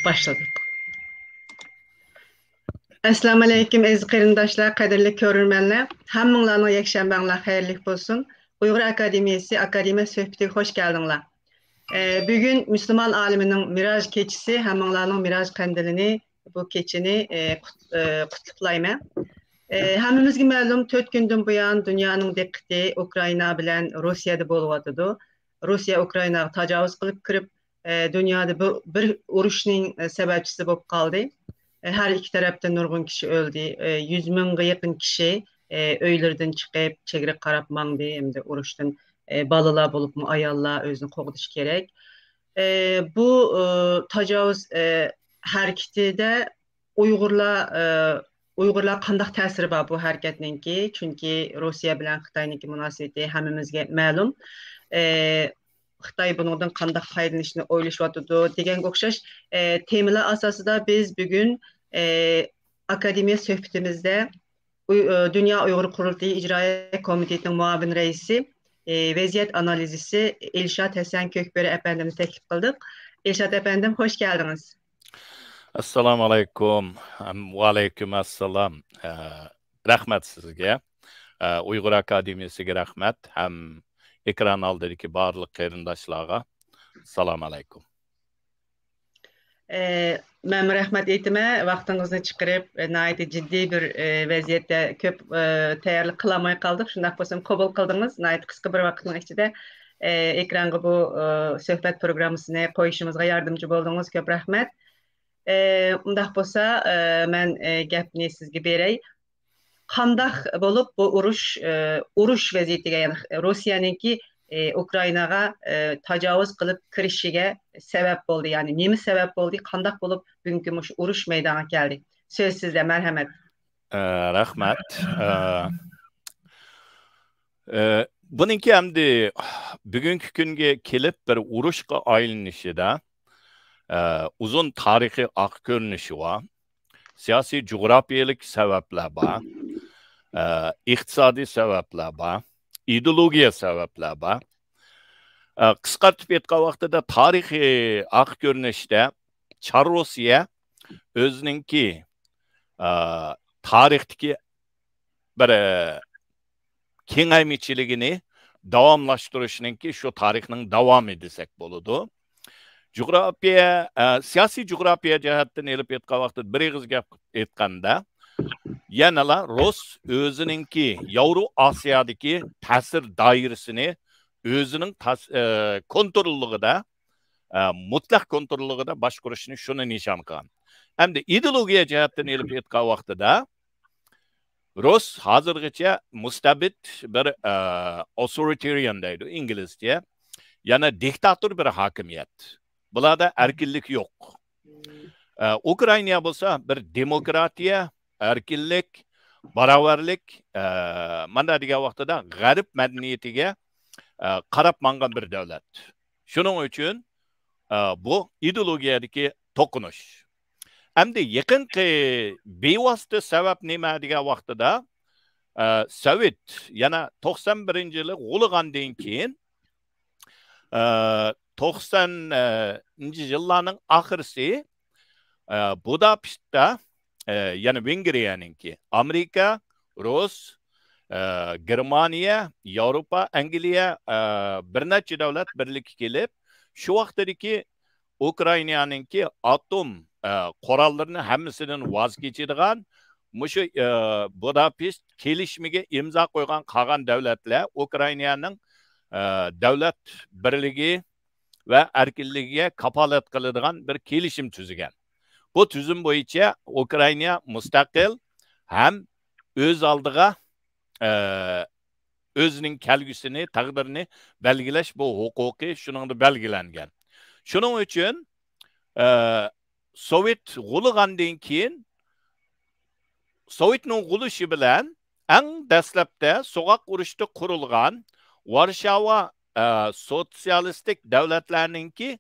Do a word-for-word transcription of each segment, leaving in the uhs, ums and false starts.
باشلىدۇق. ئەسسالامۇئەلەيكۇم، ئەزىز قېرىنداشلار، قەدىرلىك كۆرۈرمەنلەر. ھەممىڭلارنىڭ يەكشەنبەڭلار خەيرلىك بولسۇن. ئۇيغۇر ئاكادېمىيەسى ئاكادېمىيە سۆھبىتىگە خوش كەلدىڭلار. ئە، بۈگۈن مۇسۇلمان ئالىمىنىڭ مىراج كېچىسى، ھەممىڭلارنىڭ مىراج قەندىلىنى، بۇ كېچىنى، ئە، قۇت-، ئە، قۇتلۇقلايمەن. ئە، ھەممىمىزگە مەلۇم، تۆت كۈندىن بۇيان دۇنيانىڭ دىققىتى ئۇكرائىنا بىلەن روسىيەدە بولۇۋاتىدۇ. روسىيە ئۇكرائىناغا تاجاۋۇز قىلىپ كىرىپ، ئە، دۇنيادا بىر، بىر ئۇرۇشنىڭ، ئە، سەۋەبچىسى بولۇپ قالدى. ئە، ھەر ئىككى تەرەپتىن نۇرغۇن كىشى ئۆلدى. ئە، يۈز مىڭغا يېقىن كىشى، ئە، ئۆيلىرىدىن چىقىپ، چېگرىغا قاراپ ماڭدى. ئەمدى ئۇرۇشتىن، ئە، بالىلار بولۇپمۇ ئاياللار ئۆزىنى قوغدىشى كېرەك. ئە، بۇ، ئە، تاجاۋۇز، ئە، ھەرىكىتىدە ئۇيغۇرلار، ئە، ئۇيغۇرلار قانداق تەسىرى بار بۇ ھەرىكەتنىڭكى؟ چۈنكى روسىيە بىلەن خىتاينىڭكى مۇناسىۋىتى ھەممىمىزگە مەلۇم. ئە، خىتاي بۇنىڭدىن قانداق پايدىلىنىشنى ئويلىشىۋاتىدۇ دېگەنگە ئوخشاش، ئە، تېمىلار ئاساسىدا بىز بۈگۈن، ئە، ئاكادېمىيە سۆھبىتىمىزدە ئۇي-، ئە، دۇنيا ئۇيغۇر قۇرۇلتىيى ئىجرائىيە كومىتېتىنىڭ مۇئاۋىن رەئىسى، ئە، ۋەزىيەت ئانالىزچىسى ئىلشات ھەسەن كۆكبۆرە ئەپەندىمنى تەكلىپ قىلدۇق. ئىلشات ئەپەندىم، خوش كەلدىڭىز. ئەسسالامۇئەلەيكۇم. ھەم ۋەئەلەيكۇم ئەسسالام. ئە، رەھمەت سىزگە. ئە، ئۇيغۇر ئاكادېمىيەسىگە رەھمەت. ھەم ئېكران ئالدىدىكى بارلىق قېرىنداشلارغا سالام ئەلەيكۇم. ئە، مەنمۇ رەھمەت ئېيتىمەن، ۋاقتىڭىزنى چىقىرىپ، ئە، ناھايىتى جىددىي بىر، ئە، ۋەزىيەتتە كۆپ، ئە، تەييارلىق قىلالماي قالدۇق. شۇنداق بولسىمۇ قوبۇل قىلدىڭىز. ناھايىتى قىسقا بىر ۋاقىتنىڭ ئىچىدە، ئە، ئېكرانغا بۇ، ئە، سۆھبەت پروگراممىسىنى قويۇشىمىزغا ياردىمچى بولدىڭىز. كۆپ رەھمەت. ئە، ئۇنداق بولسا، ئە، مەن، ئە، گەپنى سىزگە بېرەي. قانداق بولۇپ بۇ ئۇرۇش، ئە، ئۇرۇش ۋەزىيىتىگە، يەنى روسىيەنىڭكى، ئە، ئۇكرائىناغا، ئە، تاجاۋۇز قىلىپ كىرىشىگە سەۋەب بولدى؟ يەنى نېمە سەۋەب بولدى؟ قانداق بولۇپ بۈگۈنكى مۇشۇ ئۇرۇش مەيدانغا كەلدى؟ سۆز سىزدە، مەرھەمەت. ئە، رەھمەت. ئە، ئە، بۇنىڭكى ئەمدى بۈگۈنكى كۈنگە كېلىپ بىر ئۇرۇشقا ئايلىنىشىدا، ئە، ئۇزۇن تارىخىي ئارقا كۆرۈنۈشى بار. سىياسىي جۇغراپىيەلىك سەۋەبلەر بار، ئە، ئىقتىسادىي سەۋەبلەر بار، ئىدېئولوگىيە سەۋەبلەر بار. ئە، قىسقارتىپ ئېيتقان ۋاقتىدا تارىخىي ئارقا كۆرۈنۈشتە چار روسىيە ئۆزىنىڭكى، ئە، تارىختىكى بىر، ئە، كېڭەيمىچىلىكىنى داۋاملاشتۇرۇشنىڭكى شۇ تارىخنىڭ داۋامى دېسەك بولىدۇ. جۇغراپىيە، ئە، سىياسىي جۇغراپىيە جەھەتتىن ئېلىپ ئېيتقان ۋاقىتتا، بىر ئېغىز گەپ ئېيتقاندا، يەنىلا رۇس ئۆزىنىڭكى ياۋرو ئاسىيادىكى تەسىر دائىرىسىنى ئۆزىنىڭ تاس-، ئە، كونتروللۇقىدا، ئە، مۇتلەق كونتروللۇقىدا باشقۇرۇشنى، شۇنى نىشان قىلغان. ئەمدى ئىدېئولوگىيە جەھەتتىن ئېلىپ ئېيتقان ۋاقتىدا، رۇس ھازىرغىچە مۇستەبىت بىر، ئە، ئاۇتورىتېرىيەن دەيدۇ ئىنگلىزچە. يەنى دىكتاتور بىر ھاكىمىيەت. بۇلاردا ئەركىنلىك يوق. ئە، ئۇكرائىنا بولسا بىر دېموكراتىيە، ئەركىنلىك، باراۋەرلىك، ئە، مانا دېگەن ۋاقتىدا غەرب مەدەنىيىتىگە، ئە، قاراپ ماڭغان بىر دۆلەت. شۇنىڭ ئۈچۈن، ئە، بۇ ئىدېئولوگىيەدىكى توقۇنۇش. ئەمدى يېقىنقى بىۋاسىتە سەۋەب نېمە دېگەن ۋاقتىدا، ئە، سوۋېت يەنە توقسان بىرىنچى يىلى غۇلىغاندىن كېيىن، ئە، توقسانىنچى يىللارنىڭ ئاخىرسى، ئە، بۇداپېشتتا، ئە، يەنى ۋېنگرىيەنىڭكى، ئامېرىكا، رۇس، ئە، گېرمانىيە، ياۋروپا، ئەنگلىيە، ئە، بىر نەچچە دۆلەت بىرلىككە كېلىپ، شۇ ۋاقتىدىكى ئۇكرائىنانىڭكى ئاتوم، ئە، قوراللىرىنى ھەممىسىدىن ۋاز كېچىدىغان، مۇشۇ، ئە، بۇداپېشت كېلىشىمىگە ئىمزا قويغان قالغان دۆلەتلەر ئۇكرائىنانىڭ، ئە، دۆلەت بىرلىكى ۋە ئەركىنلىكىگە كاپالەت قىلىدىغان بىر كېلىشىم تۈزگەن. بۇ تۈزۈم بويىچە ئۇكرائىنا مۇستەقىل ھەم ئۆز ئالدىغا، ئە، ئۆزىنىڭ كەلگۈسىنى، تەقدىرىنى بەلگىلەش بۇ ھوقۇقى شۇنىڭدا بەلگىلەنگەن. شۇنىڭ ئۈچۈن، ئە، سوۋېت غۇلىغاندىن كېيىن، سوۋېتنىڭ غۇلىشى بىلەن ئەڭ دەسلەپتە سوغۇق ئۇرۇشتا قۇرۇلغان ۋارشاۋا، ئە، سوتسىيالىستىك دۆلەتلەرنىڭكى،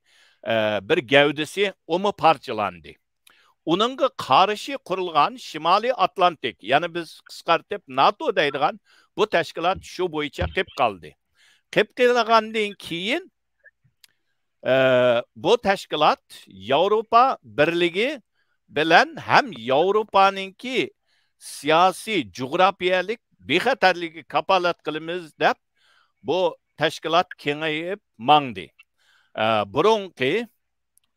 ئە، بىر گەۋدىسى ئۇمۇ پارچىلاندى. ئۇنىڭغا قارشى قۇرۇلغان شىمالىي ئاتلانتىك، يەنى بىز قىسقارتىپ ناتو دەيدىغان بۇ تەشكىلات شۇ بويىچە قېلىپ قالدى. قېلىپ قالغاندىن كېيىن ئە، بۇ تەشكىلات ياۋروپا بىرلىكى بىلەن ھەم ياۋروپانىڭكى سىياسىي، جۇغراپىيەلىك بىخەتەرلىكىگە كاپالەت قىلىمىز دەپ، بۇ تەشكىلات كېڭىيىپ ماڭدى. ئە، بۇرۇنقى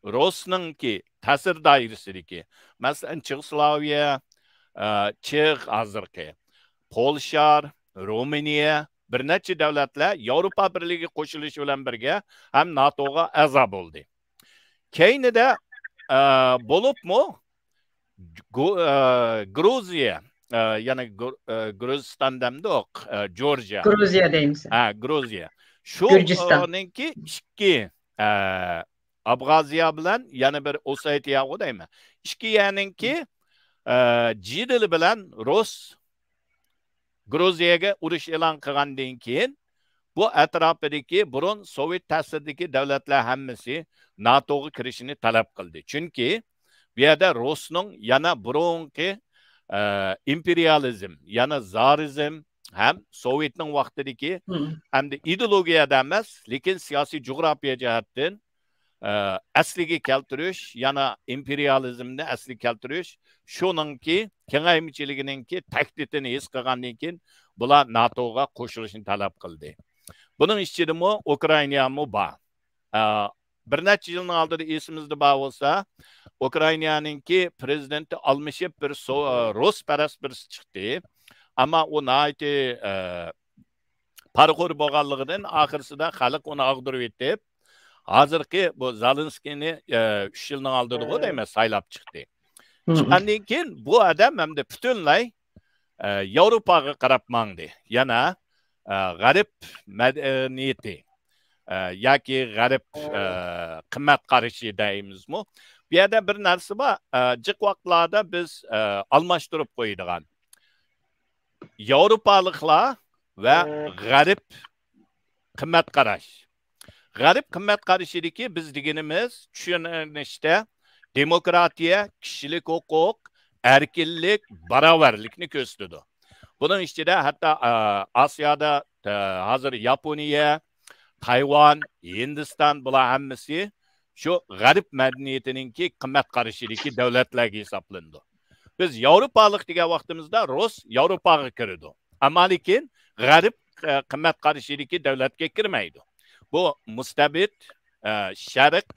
روسنىڭكى تەسىر دائىرىسىدىكى، مەسىلەن، چېخوسلاۋىيە، ئە، چېخ ھازىرقى، پولشا، رومىنىيە، بىر نەچچە دۆلەتلەر ياۋروپا بىرلىكىگە قوشۇلۇشى بىلەن بىرگە ھەم ناتوغا ئەزا بولدى. كەينىدە، ئە، بولۇپمۇ گۇ-، ئە، گرۇزىيە، ئە، يەنى گۇر-، ئە، گرۇزىستان دەمدۇق، ئە، جورجىيە. گرۇزىيە دەيمىز. ھە، گرۇزىيە. شۇ، گۈرجىستان. ئۇنىڭكى ئىككى، ئە، ئابخازىيە بىلەن يەنە بىر ئوسېتىيەغۇ دەيمەن. ئىككى يەرنىڭكى، ئە، جېدىلى بىلەن روس گرۇزىيەگە ئۇرۇش ئېلان قىلغاندىن كېيىن، بۇ ئەتراپىدىكى بۇرۇن سوۋېت تەسىرىدىكى دۆلەتلەر ھەممىسى ناتوغا كىرىشىنى تەلەپ قىلدى. چۈنكى بۇ يەردە روسنىڭ يەنە بۇرۇنقى، ئە، ئىمپېرىيالىزم، يەنە زارىزم ھەم سوۋېتنىڭ ۋاقتىدىكى، مم. ئەمدى ئىدېئولوگىيەدە ئەمەس، لېكىن سىياسىي جۇغراپىيە جەھەتتىن، ئە، ئەسلىگە كەلتۈرۈش، يەنە ئىمپېرىيالىزمنى ئەسلىگە كەلتۈرۈش، شۇنىڭكى كېڭەيمىچىلىكىنىڭكى تەھدىتىنى ھېس قىلغاندىن كېيىن، بۇلار ناتوغا قوشۇلۇشنى تەلەپ قىلدى. بۇنىڭ ئىچىدىمۇ ئۇكرائىنامۇ بار. ئە، بىر نەچچە يىلنىڭ ئالدىدا ئېسىمىزدە بار بولسا، ئۇكرائىنانىڭكى پرېزىدېنتى ئالمىشىپ بىر سو-، ئە، روسپەرەس بىرسى چىقتى. ئەمما ئۇ ناھايىتى، ئە، پارىخور بولغانلىقىدىن ئاخىرسىدا خەلق ئۇنى ئاغدۇرۇۋېتىپ، ھازىرقى بۇ زېلېنسكىينى، ئە، ئۈچ يىلنىڭ ئالدىدىغۇ دەيمەن، سايلاپ چىقتى. مم. چىققاندىن كېيىن بۇ ئادەم ئەمدى پۈتۈنلەي، ئە، ياۋروپاغا قاراپ ماڭدى. يەنە، ئە، غەرب مەدەنىيىتى، ئە، ياكى غەرب، ئە، قىممەت قارىشى دەيمىزمۇ؟ بۇ يەردە بىر نەرسە بار، ئە، جىق ۋاقىتلاردا بىز، ئە، ئالماشتۇرۇپ قويىدىغان. ياۋروپالىقلار ۋە غەرب قىممەت قاراش. غەرب قىممەت قارىشىدىكى بىز دېگىنىمىز چۈشىنىشتە دېموكراتىيە، كىشىلىك ھوقۇق، ئەركىنلىك، باراۋەرلىكنى كۆرسىتىدۇ. بۇنىڭ ئىچىدە ھەتتا، ئا، ئاسىيادا، ئا، ھازىر ياپونىيە، تايۋان، ھىندىستان، بۇلار ھەممىسى شۇ غەرب مەدەنىيىتىنىڭكى قىممەت قارىشىدىكى دۆلەتلەرگە ھېسابلىنىدۇ. بىز ياۋروپالىق دېگەن ۋاقتىمىزدا رۇس ياۋروپاغا كىرىدۇ. ئەمما لېكىن غەرب، ئە، قىممەت قارىشىدىكى دۆلەتكە كىرمەيدۇ. بۇ مۇستەبىت، ئە، شەرق،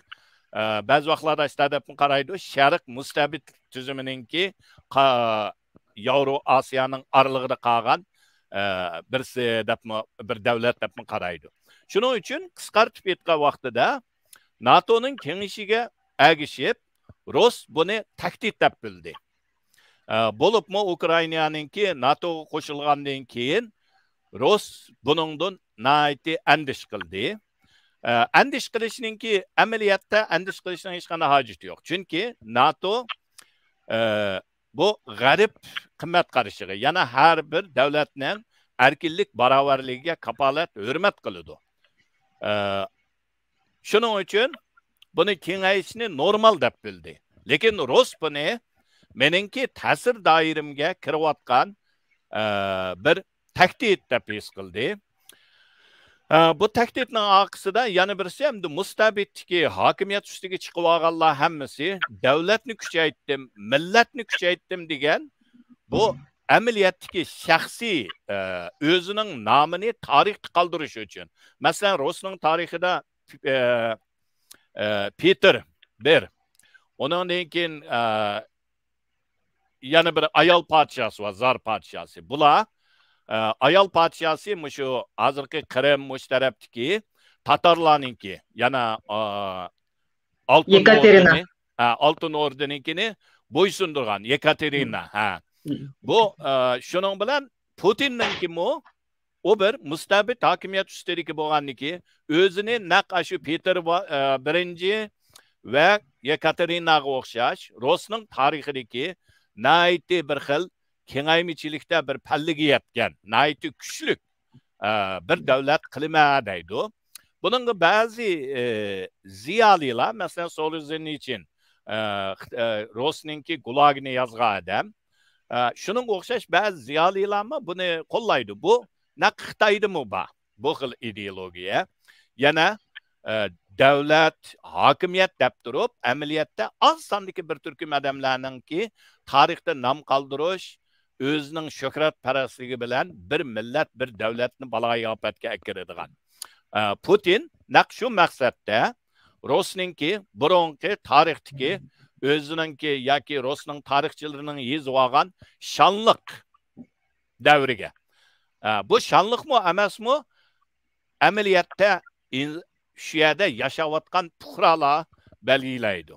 ئە، بەزى ۋاقىتلاردا ئىشتا دەپمۇ قارايدۇ، شەرق مۇستەبىت تۈزۈمىنىڭكى قا-، ياۋرو ئاسىيانىڭ ئارىلىقىدا قالغان، ئە، بىرسى دەپمۇ، بىر دۆلەت دەپمۇ قارايدۇ. شۇنىڭ ئۈچۈن قىسقارتىپ ئېيتقان ۋاقتىدا ناتونىڭ كېڭىشىگە ئەگىشىپ، رۇس بۇنى تەھدىت دەپ بىلدى. ئە، بولۇپمۇ ئۇكرائىنانىڭكى ناتوغا قوشۇلغاندىن كېيىن رۇس بۇنىڭدىن ناھايىتى ئەندىشە قىلدى. ئە، ئەندىشە قىلىشنىڭكى، ئەمەلىيەتتە ئەندىشە قىلىشنىڭ ھېچقانداق ھاجىتى يوق. چۈنكى ناتو، ئە، بۇ غەرب قىممەت قارىشىغا، يەنە ھەر بىر دۆلەتنىڭ ئەركىنلىك باراۋەرلىكىگە كاپالەت، ھۆرمەت قىلىدۇ. ئە، شۇنىڭ ئۈچۈن بۇنى كېڭەيتىشنى نورمال دەپ بىلدى. لېكىن رۇس بۇنى مېنىڭكى تەسىر دائىرەمگە كىرىۋاتقان، ئە، بىر تەھدىت دەپ ھېس قىلدى. ئە، بۇ تەھدىتنىڭ ئارقىسىدا يەنە بىرسى، ئەمدى مۇستەبىتتىكى ھاكىمىيەت ئۈستىگە چىقىۋالغانلار ھەممىسى دۆلەتنى كۈچەيتتىم، مىللەتنى كۈچەيتتىم دېگەن بۇ ئەمەلىيەتتىكى شەخسىي، ئە، ئۆزىنىڭ نامىنى تارىختا قالدۇرۇش ئۈچۈن. مەسىلەن، رۇسنىڭ تارىخىدا، ئە، ئە، پېتىر بىر، ئۇنىڭدىن كېيىن، ئە، يەنە بىر ئايال پادىشاسى بار، زار پادىشاسى. بۇلار، ئە، ئايال پادىشاسى مۇشۇ ھازىرقى قىرىم، مۇشۇ تەرەپتىكى تاتارلارنىڭكى، يەنە، ئە، ئالتۇن يېكاتېرىنا. ئوردىنى، ھە، ئالتۇن ئوردىنىڭكىنى بويسۇندۇرغان، يېكاتېرىنا، ھە. مم. بۇ، ئە، شۇنىڭ بىلەن پۇتىننىڭكىمۇ ئۇ بىر مۇستەبىت ھاكىمىيەت ئۈستىدىكى بولغاندىكى، ئۆزىنى نەق ئاشۇ پېتىر ۋا-، ئە، بىرىنچى ۋە يېكاتېرىناغا ئوخشاش رۇسنىڭ تارىخىدىكى ناھايىتى بىر خىل كېڭەيمىچىلىكتە بىر پەللىگە يەتكەن، ناھايىتى كۈچلۈك، ئە، بىر دۆلەت قىلىمەن دەيدۇ. بۇنىڭغا بەزى، ئە، زىيالىيلار، مەسىلەن، سولژېنىتسىن، ئە، خىت-، ئە، رۇسنىڭكى گۇلاگىنى يازغان ئادەم، ئە، شۇنىڭغا ئوخشاش بەزى زىيالىيلارمۇ بۇنى قوللايدۇ. بۇ نەق خىتايدىمۇ بار، بۇ خىل ئىدېئولوگىيە. يەنە، ئە، دۆلەت، ھاكىمىيەت دەپ تۇرۇپ، ئەمەلىيەتتە ئاز ساندىكى بىر تۈركۈم ئادەملەرنىڭكى تارىختا نام قالدۇرۇش، ئۆزىنىڭ شۆھرەتپەرەسلىكى بىلەن بىر مىللەت، بىر دۆلەتنى بالايىئاپەتكە ئەكىرىدىغان. ئە، پۇتىن نەق شۇ مەقسەتتە رۇسنىڭكى بۇرۇنقى تارىختىكى ئۆزىنىڭكى ياكى رۇسنىڭ تارىخچىلىرىنىڭ يېزىۋالغان شانلىق دەۋرىگە. ئە، بۇ شانلىقمۇ ئەمەسمۇ، ئەمەلىيەتتە ئىن-، شۇ يەردە ياشاۋاتقان پۇقرالار بەلگىلەيدۇ.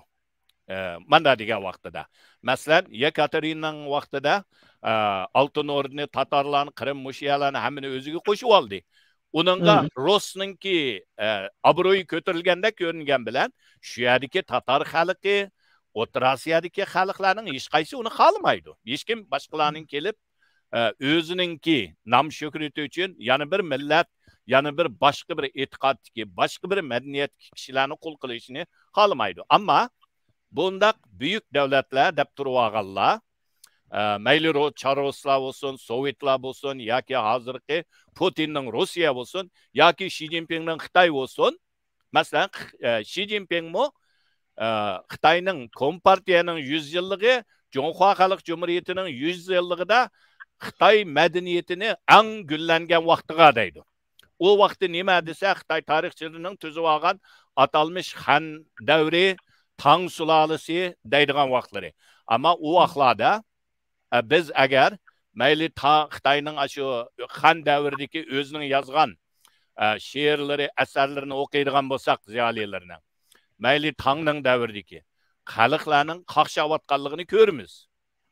ئە، ماندا دېگەن ۋاقتىدا. مەسىلەن، يېكاتېرىننىڭ ۋاقتىدا، ئە، ئالتۇن ئوردىنى، تاتارلارنى، قىرىم، مۇشۇ يەرلەرنى ھەممىنى ئۆزىگە قوشۇۋالدى. ئۇنىڭغا رۇسنىڭكى، ئە، ئابرۇيى كۆتۈرۈلگەندەك كۆرۈنگەن بىلەن، شۇ يەردىكى تاتار خەلقى، ئوتتۇرا ئاسىيادىكى خەلقلەرنىڭ ھېچقايسى ئۇنى خالىمايدۇ. ھېچكىم باشقىلارنىڭ كېلىپ، ئە، ئۆزىنىڭكى نام شۆھرىتى ئۈچۈن يەنە بىر مىللەت، يەنە بىر باشقا بىر ئېتىقادتىكى، باشقا بىر مەدەنىيەتتىكى كىشىلەرنى قۇل قىلىشىنى خالىمايدۇ. ئەمما بۇنداق بۈيۈك دۆلەتلەر دەپ تۇرۇۋالغانلار، ئە، مەيلى رو-، چاررۇسلار بولسۇن، سوۋېتلار بولسۇن ياكى ھازىرقى پۇتىننىڭ روسىيە بولسۇن ياكى شى جىنپىڭنىڭ خىتاي بولسۇن، مەسىلەن، خ-، ئە، شى جىنپىڭمۇ، ئە، خىتاينىڭ كومپارتىيەنىڭ يۈز يىللىقى، جۇڭخۇا خەلق جۇمھۇرىيىتىنىڭ يۈز يىللىقىدا خىتاي مەدەنىيىتىنى ئەڭ گۈللەنگەن ۋاقتىغا دەيدۇ. ئۇ ۋاقتى نېمە دېسە، خىتاي تارىخچىلىرىنىڭ تۈزۈۋالغان ئاتالمىش خەن دەۋرى، تاڭ سۇلالىسى دەيدىغان ۋاقىتلىرى. ئەمما ئۇ ۋاقىتلاردا ئە، بىز ئەگەر مەيلى تا-، خىتاينىڭ ئاشۇ خەن دەۋرىدىكى ئۆزىنىڭ يازغان، ئە، شېئىرلىرى، ئەسەرلىرىنى ئوقۇيدىغان بولساق، زىيالىيلىرىنىڭ، مەيلى تاڭنىڭ دەۋرىدىكى خەلقلەرنىڭ قاقشاۋاتقانلىقىنى كۆرىمىز.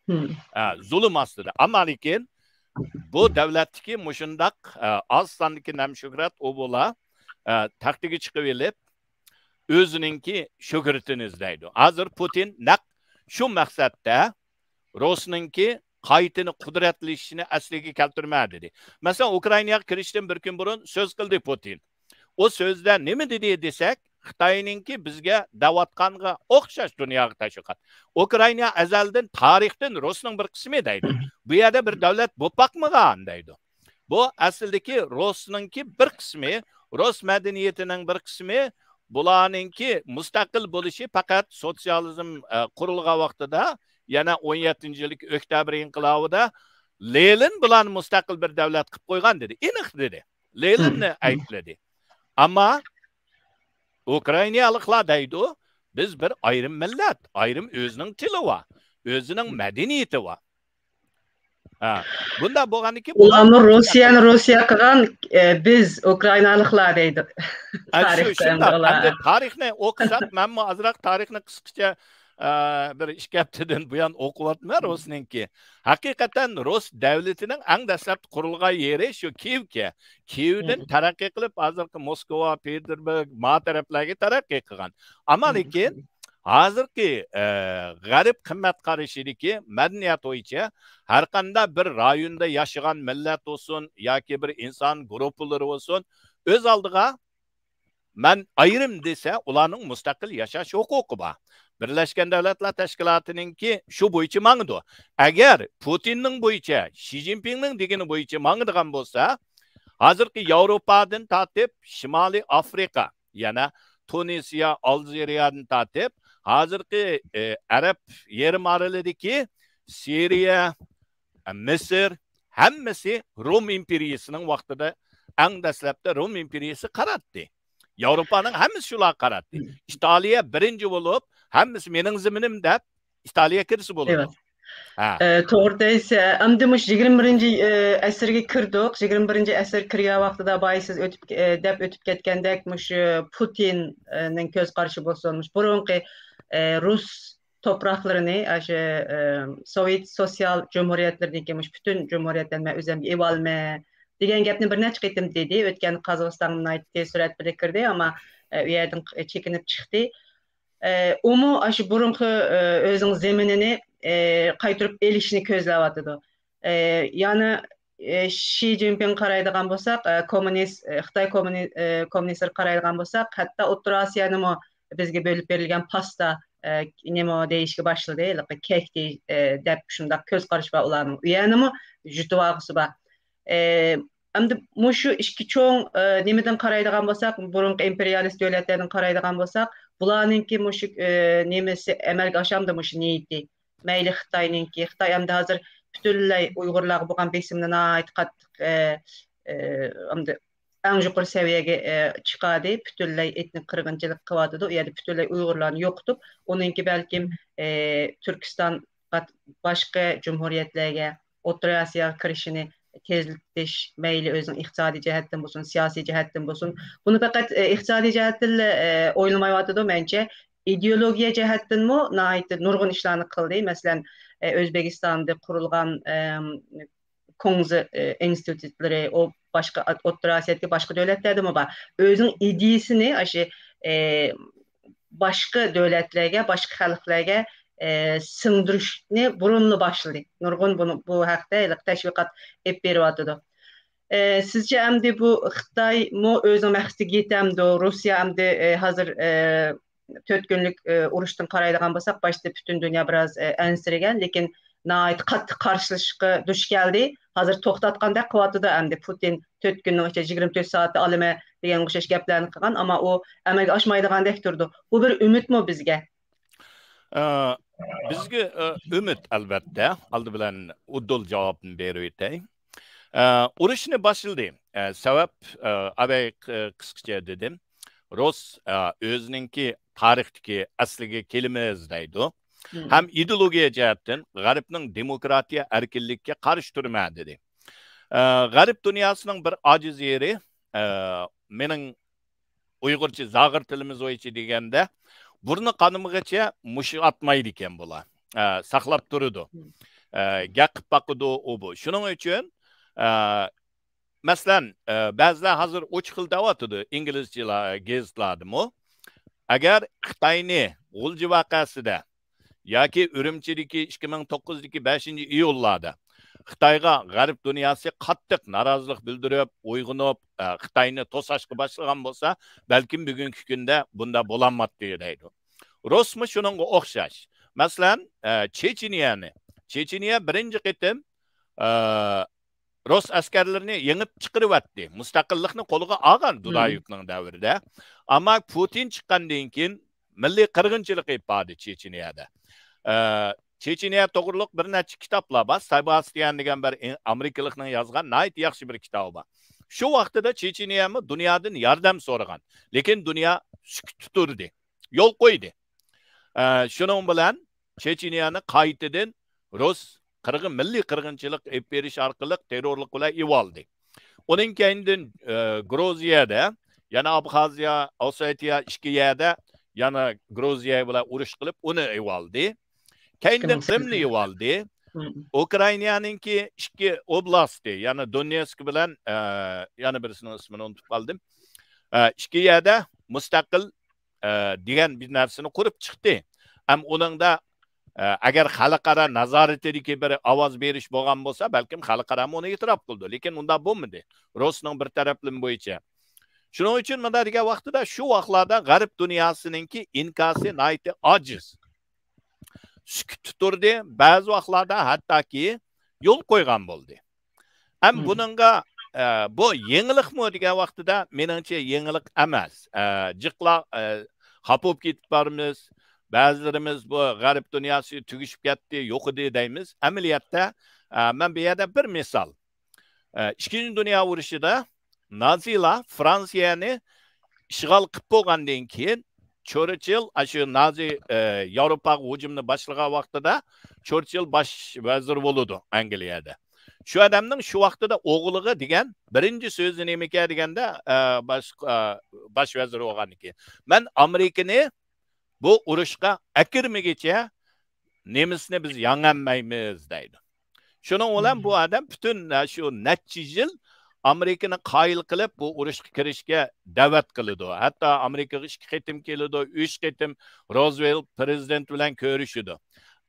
ئە، زۇلۇم ئاستىدا. ئەمما لېكىن بۇ دۆلەتتىكى مۇشۇنداق، ئە، ئاز ساندىكى نام شۆھرەت ئوبۇلا، ئە، تەختىگە چىقىۋېلىپ، ئۆزىنىڭكى شۆھرىتىنى ئىزدەيدۇ. ھازىر پۇتىن نەق شۇ مەقسەتتە رۇسنىڭكى قايتىنى قۇدرەتلىشىشىنى ئەسلىگە كەلتۈرمە دېدى. مەسىلەن، ئۇكرائىناغا كىرىشتىن بىر كۈن بۇرۇن سۆز قىلدى پۇتىن. ئۇ سۆزدە نېمە دېدى دېسەك، خىتاينىڭكى بىزگە دەۋاتقانغا ئوخشاش دۇنياغا تەشۋىقات. ئۇكرائىنا ئەزەلدىن تارىختىن رۇسنىڭ بىر قىسمى دەيدۇ. بۇ يەردە بىر دۆلەت بولۇپ باقمىغان دەيدۇ. بۇ ئەسلىدىكى رۇسنىڭكى بىر قىسمى، رۇس مەدەنىيىتىنىڭ بىر قىسمى، بۇلارنىڭكى مۇستەقىل بولۇشى پەقەت سوتسىيالىزم، ئە، قۇرۇلغان ۋاقتىدا، يەنە ئون يەتتىنچى يىلدىكى ئۆكتەبىر ئىنقىلابىدا لېنىن بۇلارنى مۇستەقىل بىر دۆلەت قىلىپ قويغان دېدى. ئېنىق دېدى. لېنىننى ئەيىبلىدى. ئەمما ئۇكرائىنالىقلار دەيدۇ، بىز بىر ئايرىم مىللەت، ئايرىم ئۆزىنىڭ تىلى بار، ئۆزىنىڭ مەدەنىيىتى بار. ھە، بۇنداق بولغاندىكىن بۇلار ئۇلارمۇ روسىيەنى روسىيە قىلغان، ئە، بىز ئۇكرائىنالىقلار دەيدۇ. ئە، شۇ، تارىختا ئەمدى شۇنداق. ئۇلار. ئەمدى تارىخنى ئوقۇساق، مەنمۇ ئازراق تارىخنى قىسقىچە، ئە، بىر ئىككى ھەپتىدىن بۇيان ئوقۇۋاتىمەن رۇسنىڭكى. ھەقىقەتەن رۇس دەۋلىتىنىڭ ئەڭ دەسلەپتە قۇرۇلغان يېرى شۇ كىيىۋكەن. كىيىۋدىن تەرەققىي قىلىپ، ھازىرقى موسكۋا، پېتېربۇرگ، ما تەرەپلەرگە تەرەققىي قىلغان. ئەمما لېكىن ھازىرقى، ئە، غەرب قىممەت قارىشىدىكى مەدەنىيەت بويىچە ھەرقانداق بىر رايوندا ياشىغان مىللەت بولسۇن ياكى بىر ئىنسان گۇرۇپپىلىرى بولسۇن، ئۆز ئالدىغا مەن ئايرىم دېسە، ئۇلارنىڭ مۇستەقىل ياشاش ھوقۇقى بار. بىرلەشكەن دۆلەتلەر تەشكىلاتىنىڭكى شۇ بويىچە ماڭىدۇ. ئەگەر پۇتىننىڭ بويىچە، شى جىنپىڭنىڭ دېگىنى بويىچە ماڭىدىغان بولسا، ھازىرقى ياۋروپادىن تارتىپ شىمالىي ئافرىقا، يەنە تۇنىسىيە، ئالجىرىيەدىن تارتىپ، ھازىرقى، ئە، ئەرەب يېرىم ئارىلىدىكى سىرىيە، مىسىر، ھەممىسى روم ئىمپېرىيىسىنىڭ ۋاقتىدا، ئەڭ دەسلەپتە روم ئىمپېرىيىسى قاراتتى. ياۋروپانىڭ ھەممىسى شۇلارغا قاراتتى. ئىتالىيە بىرىنچى بولۇپ، ھەممىسى مېنىڭ زېمىنىم دەپ، ئىتالىيە كىرسە بولىدۇ. ھە. ئە، توغرا دەيسە، ئەمدى مۇشۇ يىگىرمە بىرىنچى، ئە، ئەسىرگە كىردۇق. يىگىرمە بىرىنچى ئەسىرگە كىرگەن ۋاقتىدا، بايا سىز ئۆتۈپ، ئە، دەپ ئۆتۈپ كەتكەندەك، مۇشۇ پۇتىننىڭ كۆز قارىشى بولسۇن، مۇشۇ بۇرۇنقى، ئە، رۇس توپراقلىرىنى، ئاشۇ، ئە، سوۋېت سوتسىيال جۇمھۇرىيەتلىرىدىكى مۇشۇ پۈتۈن جۇمھۇرىيەتلەرنى مەن ئۆزۈمگە ئېلىۋالىمەن دېگەن گەپنى بىر نەچچە قېتىم دېدى. ئۆتكەندە قازاقىستانغا ناھايىتى تېز سۈرئەت بىلەن كىردى، ئەمما، ئە، ئۇ يەردىن چېكىنىپ چىقتى. ئە، ئۇمۇ ئاشۇ بۇرۇنقى، ئە، ئۆزىنىڭ زېمىنىنى، ئە، قايتۇرۇپ ئېلىشنى كۆزلەۋاتىدۇ. ئە، يەنە، ئە، شى جىنپىڭ قارايدىغان بولساق، ئە، كوممۇنىست، ئە، خىتاي كوممۇنى-، ئە، كوممۇنىستلىرىغا قارايدىغان بولساق، ھەتتا ئوتتۇرا ئاسىيانىمۇ بىزگە بۆلۈپ بېرىلگەن پاستا، ئە، نېمە دېيىشكە باشلىدى، ھېلىقى كەك دېي-، ئە، دەپ شۇنداق كۆز قارىشى بار ئۇلارنىڭ. ئۇ يەرنىمۇ يۇتۇۋالغۇسى بار. ئە، ئەمدى مۇشۇ ئىككى چوڭ، ئە، نېمىدىن قارايدىغان بولساق، بۇرۇنقى ئىمپېرىيالىست دۆلەتلەردىن قارايدىغان بولساق، بۇلارنىڭكى مۇشۇ، ئە، نېمىسى ئەمەلگە ئاشامدۇ، مۇشۇ نىيىتى؟ مەيلى خىتاينىڭكى، خىتاي ئەمدى ھازىر پۈتۈنلەي ئۇيغۇرلارغا بولغان بېسىمنى ناھايىتى قاتتىق، ئە، ئە، ئەمدى ئەڭ يۇقىرى سەۋىيەگە، ئە، چىقاردى. پۈتۈنلەي ئېتنىك قىرغىنچىلىق قىلىۋاتىدۇ. ئۇ يەردە پۈتۈنلەي ئۇيغۇرلارنى يوقىتىپ، ئۇنىڭكى بەلكىم، ئە، تۈركىستان باشقا جۇمھۇرىيەتلەرگە، ئوتتۇرا ئاسىياغا كىرىشىنى تېزلىتىش، مەيلى ئۆزىنىڭ ئىقتىسادىي جەھەتتىن بولسۇن، سىياسىي جەھەتتىن بولسۇن. بۇنى پەقەت، ئە، ئىقتىسادىي جەھەتتىنلا، ئە، ئويلىمايۋاتىدۇ. مەنچە، ئىدېئولوگىيە جەھەتتىنمۇ ناھايىتى نۇرغۇن ئىشلارنى قىلدى. مەسىلەن، ئە، ئۆزبېكىستاندا قۇرۇلغان، ئەم، كۇڭزى، ئە، ئىنستىتۇتلىرى، ئۇ باشقا ئوتتۇرا ئاسىيادىكى باشقا دۆلەتلەردىمۇ بار. ئۆزىنىڭ ئىدىيىسىنى ئاشۇ، ئە، باشقا دۆلەتلەرگە، باشقا خەلقلەرگە، ئە، سىڭدۈرۈشنى بۇرۇنلا باشلىدى. نۇرغۇن بۇنى، بۇ ھەقتە ھېلىقى تەشۋىقات ئېلىپ بېرىۋاتىدۇ. ئە، سىزچە ئەمدى بۇ خىتايمۇ ئۆزىنىڭ مەقسىتىگە يېتەمدۇ؟ روسىيە ئەمدى، ئە، ھازىر، ئە، تۆت كۈنلۈك، ئە، ئۇرۇشتىن قارايدىغان بولساق، باشتا پۈتۈن دۇنيا بىراز، ئە، ئەنسىرىگەن، لېكىن ناھايىتى قاتتىق قارشىلىشىشقا دۇچ كەلدى. ھازىر توختاتقاندەك قىلىۋاتىدۇ ئەمدى. پۇتىن تۆت كۈننىڭ ئىچىدە يىگىرمە تۆت سائەتتە ئالىمەن دېگەن ئوخشاش گەپلەرنى قىلغان، ئەمما ئۇ ئەمەلگە ئاشمايدىغاندەك تۇرىدۇ. بۇ بىر ئۈمىدمۇ بىزگە؟ ئە، بىزگە، ئە، ئۈمىد، ئەلۋەتتە. ئالدى بىلەن ئۇدۇل جاۋابنى بېرىۋېتەي. ئە، ئۇرۇشنى باشلىدى. ئە، سەۋەب، ئە، ئەۋەي ق-، قىسقىچە دېدىم. روس، ئە، ئۆزىنىڭكى تارىختىكى ئەسلىگە كېلىمىز دەيدۇ. ھەم ئىدېئولوگىيە جەھەتتىن غەربنىڭ دېموكراتىيە، ئەركىنلىككە قارشى تۇرىمەن دېدى. ئە، غەرب دۇنياسىنىڭ بىر ئاجىز يېرى، ئە، مېنىڭ ئۇيغۇرچە زاغىر تىلىمىز بويىچە دېگەندە، بۇرنى قانىمىغىچە مۇشت ئاتمايدىكەن بۇلار. ئە، ساقلاپ تۇرىدۇ. ئە، گەپ قىلىپ باقىدۇ ئۇ بۇ. شۇنىڭ ئۈچۈن، ئە، مەسىلەن، ئە، بەزىلەر ھازىر ئوچۇق خىل دەۋاتىدۇ، ئىنگلىزچىلار، گېزىتلاردىمۇ. ئەگەر خىتاينى غۇلجا ۋەقەسىدە ياكى ئۈرۈمچىدىكى ئىككى مىڭ توققۇزدىكى بەشىنچى ئىيۇللاردا خىتايغا غەرب دۇنياسى قاتتىق نارازىلىق بىلدۈرۈپ، ئويغىنىپ، ئە، خىتاينى توساشقا باشلىغان بولسا، بەلكىم بۈگۈنكى كۈندە بۇنداق بولالماتتى دەيدۇ. روسمۇ شۇنىڭغا ئوخشاش. مەسىلەن، ئە، چېچىنىيەنى. چېچىنىيە بىرىنچى قېتىم، ئە، رۇس ئەسكەرلىرىنى يېڭىپ چىقىرىۋەتتى. مۇستەقىللىقنى قولىغا ئالغان دۇدايېۋنىڭ دەۋرىدە. ئەمما پۇتىن چىققاندىن كېيىن مىللىي قىرغىنچىلىق ئېلىپ باردى چېچىنىيەدە. ئە، چېچىنىيە توغرۇلۇق بىر نەچچە كىتابلار بار. سېباستىيان دېگەن بىر ئىن-، ئامېرىكىلىقنىڭ يازغان ناھايىتى ياخشى بىر كىتابى بار. شۇ ۋاقتىدا چېچىنىيەمۇ دۇنيادىن ياردەم سورىغان. لېكىن دۇنيا سۈكۈتتە تۇردى. يول قويدى. ئە، شۇنىڭ بىلەن چېچىنىيەنى قايتىدىن رۇس قىرغىن، مىللىي قىرغىنچىلىق ئېلىپ بېرىش ئارقىلىق تېررورلۇق بىلەن ئېلىۋالدى. ئۇنىڭ كەينىدىن، ئە، گروزىيەدە، يەنە ئابخازىيە، ئوسېتىيە ئىككى يەردە يەنە گروزىيە بىلەن ئۇرۇش قىلىپ، ئۇنى ئېلىۋالدى. كەينىدىن قىرىمنى ئېلىۋالدى. ئۇكرائىنانىڭكى ئىككى ئوبلاستى، يەنى دونېتسك بىلەن، ئە، يەنە بىرسىنىڭ ئىسمىنى ئۇنتۇپ قالدىم. ئە، ئىككى يەردە مۇستەقىل، ئە، دېگەن بىر نەرسىنى قۇرۇپ چىقتى. ھەم ئۇنىڭدا، ئە، ئەگەر خەلقئارا نازارىتىدىكى بىر ئاۋاز بېرىش بولغان بولسا، بەلكىم خەلقئارامۇ ئۇنى ئېتىراپ قىلىدۇ. لېكىن ئۇنداق بولمىدى. رۇسنىڭ بىر تەرەپلىمە بويىچە. شۇنىڭ ئۈچۈن مۇنداق دېگەن ۋاقتىدا، شۇ ۋاقىتلاردا غەرب دۇنياسىنىڭكى ئىنكاسى ناھايىتى ئاجىز. سۈكۈتتە تۇردى. بەزى ۋاقىتلاردا ھەتتاكى يول قويغان بولدى. ھەم بۇنىڭغا، ئە، بۇ يېڭىلىقمۇ دېگەن ۋاقتىدا، مېنىڭچە يېڭىلىق ئەمەس. ئە، جىقلا، ئە، خاپا بولۇپ كېتىپ بارىمىز. بەزىلىرىمىز بۇ غەرب دۇنياسى تۈگىشىپ كەتتى، يوقىدى دەيمىز. ئەمەلىيەتتە، ئە، مەن بۇ يەردە بىر مىسال. ئە، ئىككىنچى دۇنيا ئۇرۇشىدا نازىلار فرانسىيەنى ئىشغال قىلىپ بولغاندىن كېيىن، چورچىل، ئاشۇ نازى، ئە، ياۋروپاغا ھۇجۇمنى باشلىغان ۋاقتىدا چورچىل باش ۋەزىر بولىدۇ ئەنگلىيەدە. شۇ ئادەمنىڭ شۇ ۋاقتىدا ئوغلىغا دېگەن بىرىنچى سۆزى نېمىكەن دېگەندە، ئە، باش، ئە، باش ۋەزىر بولغاندىن كېيىن، مەن ئامېرىكىنى بۇ ئۇرۇشقا ئەكىرمىگىچە نېمىسنى بىز ياڭالمايمىز دەيدۇ. شۇنىڭ بىلەن بۇ ئادەم پۈتۈن، ئە، شۇ نەچچە يىل ئامېرىكىنى قايىل قىلىپ، بۇ ئۇرۇشقا كىرىشكە دەۋەت قىلىدۇ. ھەتتا ئامېرىكىغا ئىككى قېتىم كېلىدۇ، ئۈچ قېتىم روزۋېلت پىرېزىدېنت بىلەن كۆرۈشىدۇ.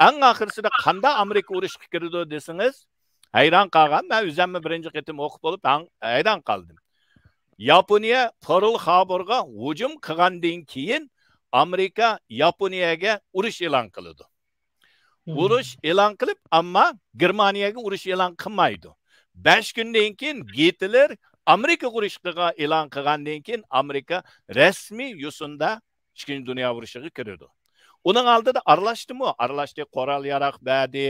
ئەڭ ئاخىرسىدا قانداق ئامېرىكا ئۇرۇشقا كىرىدۇ دېسىڭىز، ھەيران قالغان. مەن ئۆزۈممۇ بىرىنچى قېتىم ئوقۇپ بولۇپ ھەڭ-، ھەيران قالدىم. ياپونىيە پېرل خاربورغا ھۇجۇم قىلغاندىن كېيىن، ئامېرىكا ياپونىيەگە ئۇرۇش ئېلان قىلىدۇ. ئۇرۇش ئېلان قىلىپ، ئەمما گېرمانىيەگە ئۇرۇش ئېلان قىلمايدۇ. بەش كۈندىن كېيىن گىتلېر ئامېرىكىغا ئۇرۇش قىلغان، ئېلان قىلغاندىن كېيىن ئامېرىكا رەسمىي يوسۇندا ئىككىنچى دۇنيا ئۇرۇشىغا كىرىدۇ. ئۇنىڭ ئالدىدا ئارىلاشتىمۇ؟ ئارىلاشتى، قورال-ياراغ بەردى،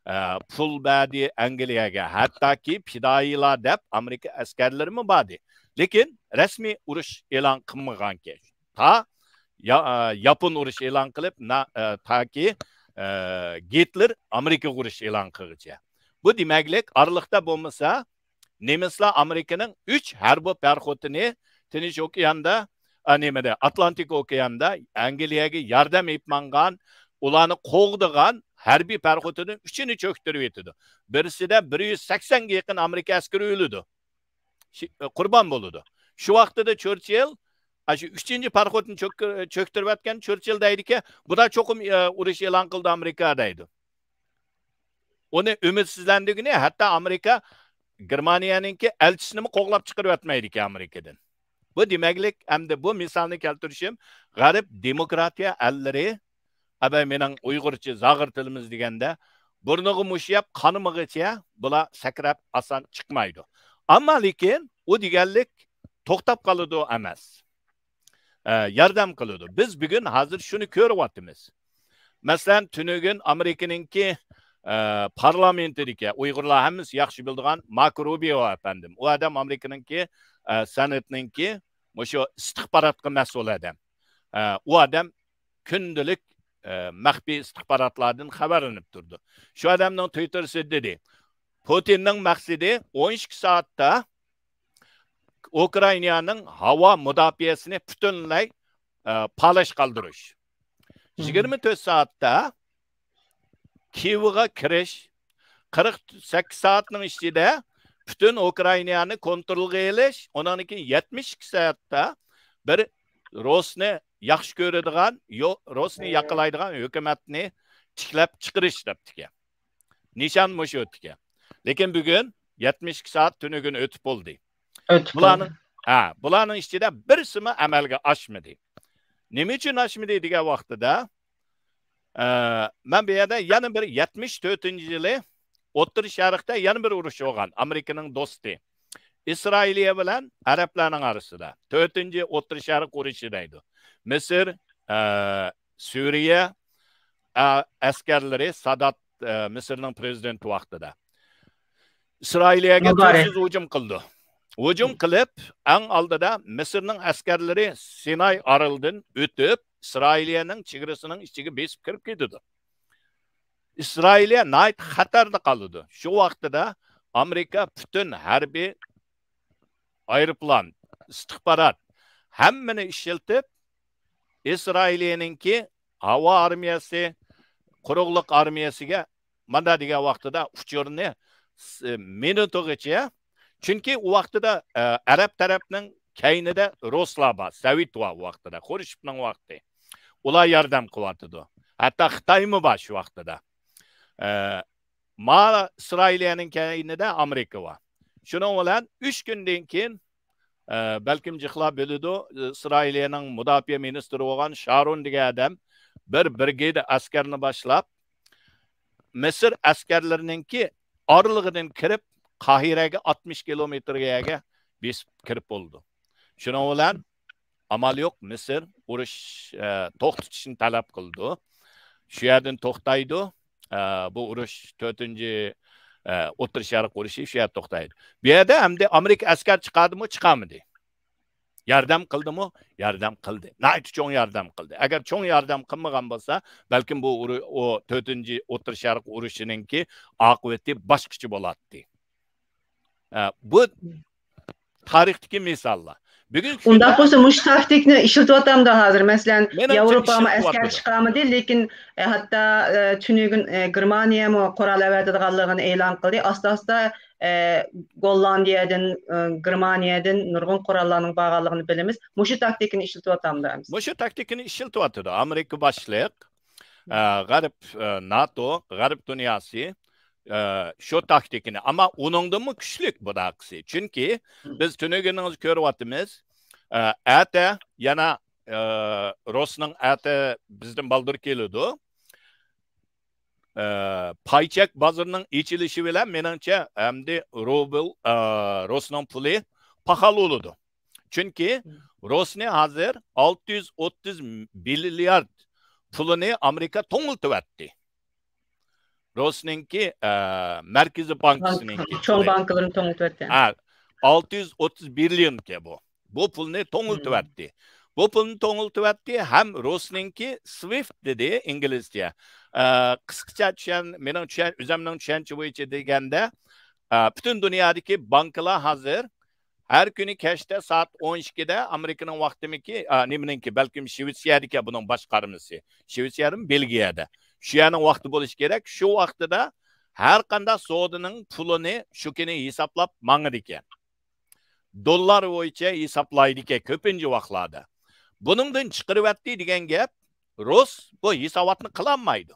ئە، پۇل بەردى ئەنگلىيەگە. ھەتتاكى پىدائىيلار دەپ ئامېرىكا ئەسكەرلىرىمۇ باردى. لېكىن رەسمىي ئۇرۇش ئېلان قىلمىغانكەن. تا يا-، ئە، ياپون ئۇرۇش ئېلان قىلىپ، نا-، ئە، تاكى، ئە، گىتلېر ئامېرىكىغا ئۇرۇش ئېلان قىلغىچە. بۇ دېمەكلىك، ئارىلىقتا بولمىسا، نېمىسلار ئامېرىكىنىڭ ئۈچ ھەربىي پاراخوتىنى تىنچ ئوكياندا، ئا، نېمىدە، ئاتلانتىك ئوكياندا ئەنگلىيەگە ياردەم ئېلىپ ماڭغان، ئۇلارنى قوغدىغان ھەربىي پاراخوتىنىڭ ئۈچىنى چۆكتۈرۈۋېتىدۇ. بىرسىدە بىر يۈز سەكسەنگە يېقىن ئامېرىكا ئەسكىرى ئۆلىدۇ. شى-، قۇربان بولىدۇ. شۇ ۋاقتىدا چۆرچىل، ئاشۇ ئۈچىنچى پاراخوتنى چۆك-، چۆكتۈرۈۋەتكەن چۆرچىل دەيدىكى، بۇدا چوقۇم، ئە، ئۇرۇش ئېلان قىلدى ئامېرىكا دەيدۇ. ئۇنى ئۈمىدسىزلەندۈرگىنى، ھەتتا ئامېرىكا گېرمانىيەنىڭكى ئەلچىسىنىمۇ قوغلاپ چىقىرىۋەتمەيدىكەن ئامېرىكىدىن. بۇ دېمەكلىك، ئەمدى بۇ مىسالنى كەلتۈرۈشۈم، غەرب دېموكراتىيە ئەللىرى، ئەبەي مېنىڭ ئۇيغۇرچە زاغرا تىلىمىز دېگەندە، بۇرنىغا مۇش يەپ قانىمىغىچە بۇلار سەكرەپ ئاسان چىقمايدۇ. ئەمما لېكىن ئۇ دېگەنلىك توختاپ قالىدۇ ئەمەس. ئە، ياردەم قىلىدۇ. بىز بۈگۈن ھازىر شۇنى كۆرۈۋاتىمىز. مەسىلەن، تۈنۈگۈن ئامېرىكىنىڭكى، ئە، پارلامېنتىدىكى، ئۇيغۇرلار ھەممىسى ياخشى بىلىدىغان ماركو روبىيو ئەپەندىم. ئۇ ئادەم ئامېرىكىنىڭكى، ئە، سېناتنىڭكى مۇشۇ ئىستىخباراتقا مەسئۇل ئادەم. ئە، ئۇ ئادەم كۈندىلىك، ئە، مەخپىي ئىستىخباراتلاردىن خەۋەرلىنىپ تۇرىدۇ. شۇ ئادەمنىڭ تۈۋىتتېرىسىدە دېدى، پۇتىننىڭ مەقسىتى ئون ئىككى سائەتتە ئۇكرائىنانىڭ ھاۋا مۇداپىئەسىنى پۈتۈنلەي، ئە، پالاش قالدۇرۇش. يىگىرمە تۆت سائەتتە كىيېۋغا كىرىش، قىرىق سەككىز سائەتنىڭ ئىچىدە پۈتۈن ئۇكرائىنانى كونترولغا ئېلىش، ئۇنىڭدىن كېيىن يەتمىش ئىككى سائەتتە بىر روسنى ياخشى كۆرىدىغان، يو-، روسنى ياقلايدىغان ھۆكۈمەتنى تىكلەپ چىقىرىش دەپتىكەن. نىشان مۇشۇ ئىكەن. لېكىن بۈگۈن يەتمىش ئىككى سائەت تۈنۈگۈن ئۆتۈپ بولدى. ئۆتۈپ بۇلارنىڭ، بولدى. ھە، بۇلارنىڭ ئىچىدە بىرسىمۇ ئەمەلگە ئاشمىدى. نېمە ئۈچۈن ئاشمىدى دېگەن ۋاقتىدا، ئە، مەن بۇ يەردە يەنە بىر يەتمىش تۆتىنچى يىلى ئوتتۇرا شەرقتە يەنە بىر ئۇرۇش بولغان. ئامېرىكىنىڭ دوستى ئىسرائىلىيە بىلەن ئەرەبلەرنىڭ ئارىسىدا. تۆتىنچى ئوتتۇرا شەرق ئۇرۇشى دەيدۇ. مىسىر، ئە، سۈرىيە، ئە، ئەسكەرلىرى سادات، ئە، مىسىرنىڭ پرېزىدېنتى ۋاقتىدا ئىسرائىلىيەگە مۇبارەك. تۇيۇقسىز ھۇجۇم قىلدى. ھۇجۇم قىلىپ، ئەڭ ئالدىدا مىسىرنىڭ ئەسكەرلىرى سىناي ئارىلىدىن ئۆتۈپ، ئىسرائىلىيەنىڭ چېگرىسىنىڭ ئىچىگە بېسىپ كىرىپ كېتىدۇ. ئىسرائىلىيە ناھايىتى خەتەردە قالىدۇ. شۇ ۋاقتىدا ئامېرىكا پۈتۈن ھەربىي ئايروپىلان، ئىستىخبارات، ھەممىنى ئىشلىتىپ، ئىسرائىلىيەنىڭكى ھاۋا ئارمىيەسى، قۇرۇقلۇق ئارمىيەسىگە ماندا دېگەن ۋاقتىدا ئۇچۇرنى س-، مىنۇتىغىچە، چۈنكى ئۇ ۋاقتىدا، ئە، ئەرەب تەرەپنىڭ كەينىدە رۇسلار بار، سوۋېت بار ئۇ ۋاقتىدا، خرۇشچېۋنىڭ ۋاقتى. ئۇلار ياردەم قىلىۋاتىدۇ. ھەتتا خىتايمۇ بار شۇ ۋاقتىدا. ئە، ما ئىسرائىلىيەنىڭ كەينىدە ئامېرىكا بار. شۇنىڭ بىلەن ئۈچ كۈندىن كېيىن، ئە، بەلكىم جىقلار بىلىدۇ، ئىسرائىلىيەنىڭ مۇداپىئە مىنىستىرى بولغان شارون دېگەن ئادەم بىر برىگادا ئەسكەرنى باشلاپ، مىسىر ئەسكەرلىرىنىڭكى ئارىلىقىدىن كىرىپ، قاھىرەگە ئاتمىش كىلومېتىرگە يەرگە بېسىپ كىرىپ بولىدۇ. شۇنىڭ بىلەن ئامال يوق، مىسىر ئۇرۇش، ئە، توختىتىشنى تەلەپ قىلىدۇ. شۇ يەردىن توختايدۇ. ئە، بۇ ئۇرۇش تۆتىنچى، ئە، ئوتتۇرا شەرق ئۇرۇشى شۇ يەردە توختايدۇ. بۇ يەردە ئەمدى ئامېرىكا ئەسكەر چىقاردىمۇ، چىقارمىدى؟ ياردەم قىلدىمۇ؟ ياردەم قىلدى. ناھايىتى چوڭ ياردەم قىلدى. ئەگەر چوڭ ياردەم قىلمىغان بولسا، بەلكىم بۇ ئۇرۇ-، ئۇ تۆتىنچى ئوتتۇرا شەرق ئۇرۇشىنىڭكى ئاقىۋىتى باشقىچە بولاتتى. ئە، بۇ تارىختىكى مىساللار. بۈگۈنكى ئۇنداق كۈندە بولسا، مۇشۇ تاكتىكىنى ئىشلىتىۋاتامدۇ ھازىر؟ مەسىلەن، مېنىڭچە ياۋروپامۇ ئەسكەر ئىشلىتىۋاتىدۇ. چىقارمىدى، لېكىن، ئە، ھەتتا، ئە، تۈنۈگۈن، ئە، گېرمانىيەمۇ قورال ئەۋەتىدىغانلىقىنى ئېلان قىلدى. ئاستا-ئاستا، ئە، گوللاندىيەدىن، ئە، گېرمانىيەدىن نۇرغۇن قوراللارنىڭ بارغانلىقىنى بىلىمىز. مۇشۇ تاكتىكىنى ئىشلىتىۋاتامدۇ ئەمىسە؟ مۇشۇ تاكتىكىنى ئىشلىتىۋاتىدۇ. ئامېرىكا باشلىق، ئە، غەرب، ئە، ناتو، غەرب دۇنياسى، ئە، شۇ تاكتىكىنى. ئەمما ئۇنىڭدىنمۇ كۈچلۈك بۇناقىسى. چۈنكى بىز تۈنۈگۈنىڭىز كۆرۈۋاتىمىز. ئە، ئەتە يەنە، ئە، روسنىڭ ئەتە بىزدىن بالدۇر كېلىدۇ. ئە، پاي چەك بازىرىنىڭ ئېچىلىشى بىلەن، مېنىڭچە، ئەمدى روبل، ئە، رۇسنىڭ پۇلى پاخال بولىدۇ. چۈنكى رۇسنى ھازىر ئالتە يۈز ئوتتۇز مىليارد پۇلىنى ئامېرىكا توڭلىتىۋەتتى. رۇسنىڭكى، ئە، مەركىزىي بانكىسىنىڭكى چوڭ پۇلى. بانكىلىرىنى توڭلىتىۋەتتى. ھە، ئالتە يۈز ئوتتۇز بىليونكى بۇ. بۇ پۇلنى توڭلىتىۋەتتى. بۇ پۇلنى توڭلىتىۋەتتى ھەم رۇسنىڭكى سويفت دېدى ئىنگلىزچە. ئە، قىسقىچە چۈشەن-، مېنىڭ چۈشەن-، ئۆزۈمنىڭ چۈشەنچە بويىچە دېگەندە، ئە، پۈتۈن دۇنيادىكى بانكىلار ھازىر ھەر كۈنى كەچتە سائەت ئون ئىككىدە ئامېرىكىنىڭ ۋاقتىمىكى، ئا، نېمىنىڭكى، بەلكىم شىۋېتسىيەدىكى بۇنىڭ باشقارمىسى. شىۋېتسىيەدىمۇ، بېلگىيەدە. شۇ يەرنىڭ ۋاقتى بولۇشى كېرەك. شۇ ۋاقتىدا ھەر قانداق سودىنىڭ پۇلىنى شۇ كۈنى ھېسابلاپ ماڭىدىكەن. دوللار بويىچە ھېسابلايدىكەن كۆپىنچە ۋاقىتلاردا. بۇنىڭدىن چىقىرىۋەتتى دېگەن گەپ، رۇس بۇ ھېساباتنى قىلالمايدۇ.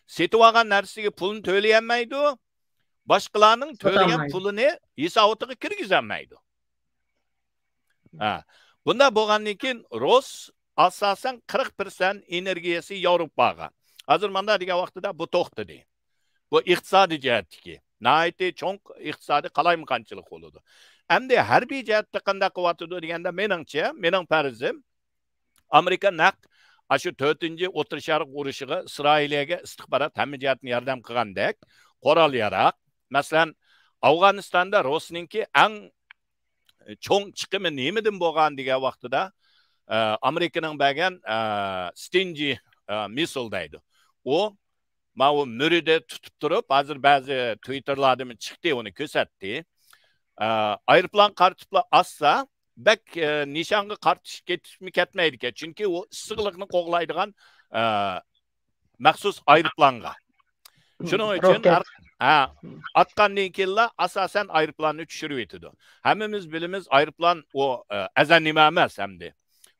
سېتىۋالغان نەرسىگە پۇلنى تۆلىيەلمەيدۇ. باشقىلارنىڭ تۆلىگەن پۇلىنى ھېساباتىغا كىرگۈزەلمەيدۇ. ھە. بۇنداق بولغاندىن كېيىن رۇس ئاساسەن قىرىق پىرسەنت ئېنېرگىيەسى ياۋروپاغا. ھازىر مانداق دېگەن ۋاقتىدا بۇ توختىدى. بۇ ئىقتىسادىي جەھەتتىكى ناھايىتى چوڭ ئىقتىسادىي قالايمىقانچىلىق بولىدۇ. ئەمدى ھەربىي جەھەتتە قانداق قىلىۋاتىدۇ دېگەندە، مېنىڭچە، مېنىڭ پەرىزىم، ئامېرىكا نەق ئاشۇ تۆتىنچى ئوتتۇرا شەرق ئۇرۇشىغا ئىسرائىلىيەگە ئىستىخبارات ھەممە جەھەتتىن ياردەم قىلغاندەك قورال ياراق. مەسىلەن، ئافغانىستاندا رۇسنىڭكى ئەڭ چوڭ چىقىمى نېمىدىن بولغان دېگەن ۋاقتىدا، ئە، ئامېرىكىنىڭ بەرگەن، ئە، ستىنجى، ئە، مىسسىل دەيدۇ. ئۇ ماۋۇ مۈرىدە تۇتۇپ تۇرۇپ، ھازىر بەزى تويىتتېرلاردىمۇ چىقتى، ئۇنى كۆرسەتتى. ئە، ئايروپىلان قارىتىپلا ئاتسا، بەك، ئە، نىشانغا قارىتىش كېتىپمۇ كەتمەيدىكەن. چۈنكى ئۇ ئىسسىقلىقنى قوغلايدىغان، ئە، مەخسۇس ئايروپىلانغا. شۇنىڭ ئۈچۈن ھەر، ھە، ئاتقاندىن كېيىنلا ئاساسەن ئايروپىلاننى چۈشۈرۈۋېتىدۇ. ھەممىمىز بىلىمىز، ئايروپىلان ئۇ، ئە، ئەرزان نېمە ئەمەس ئەمدى.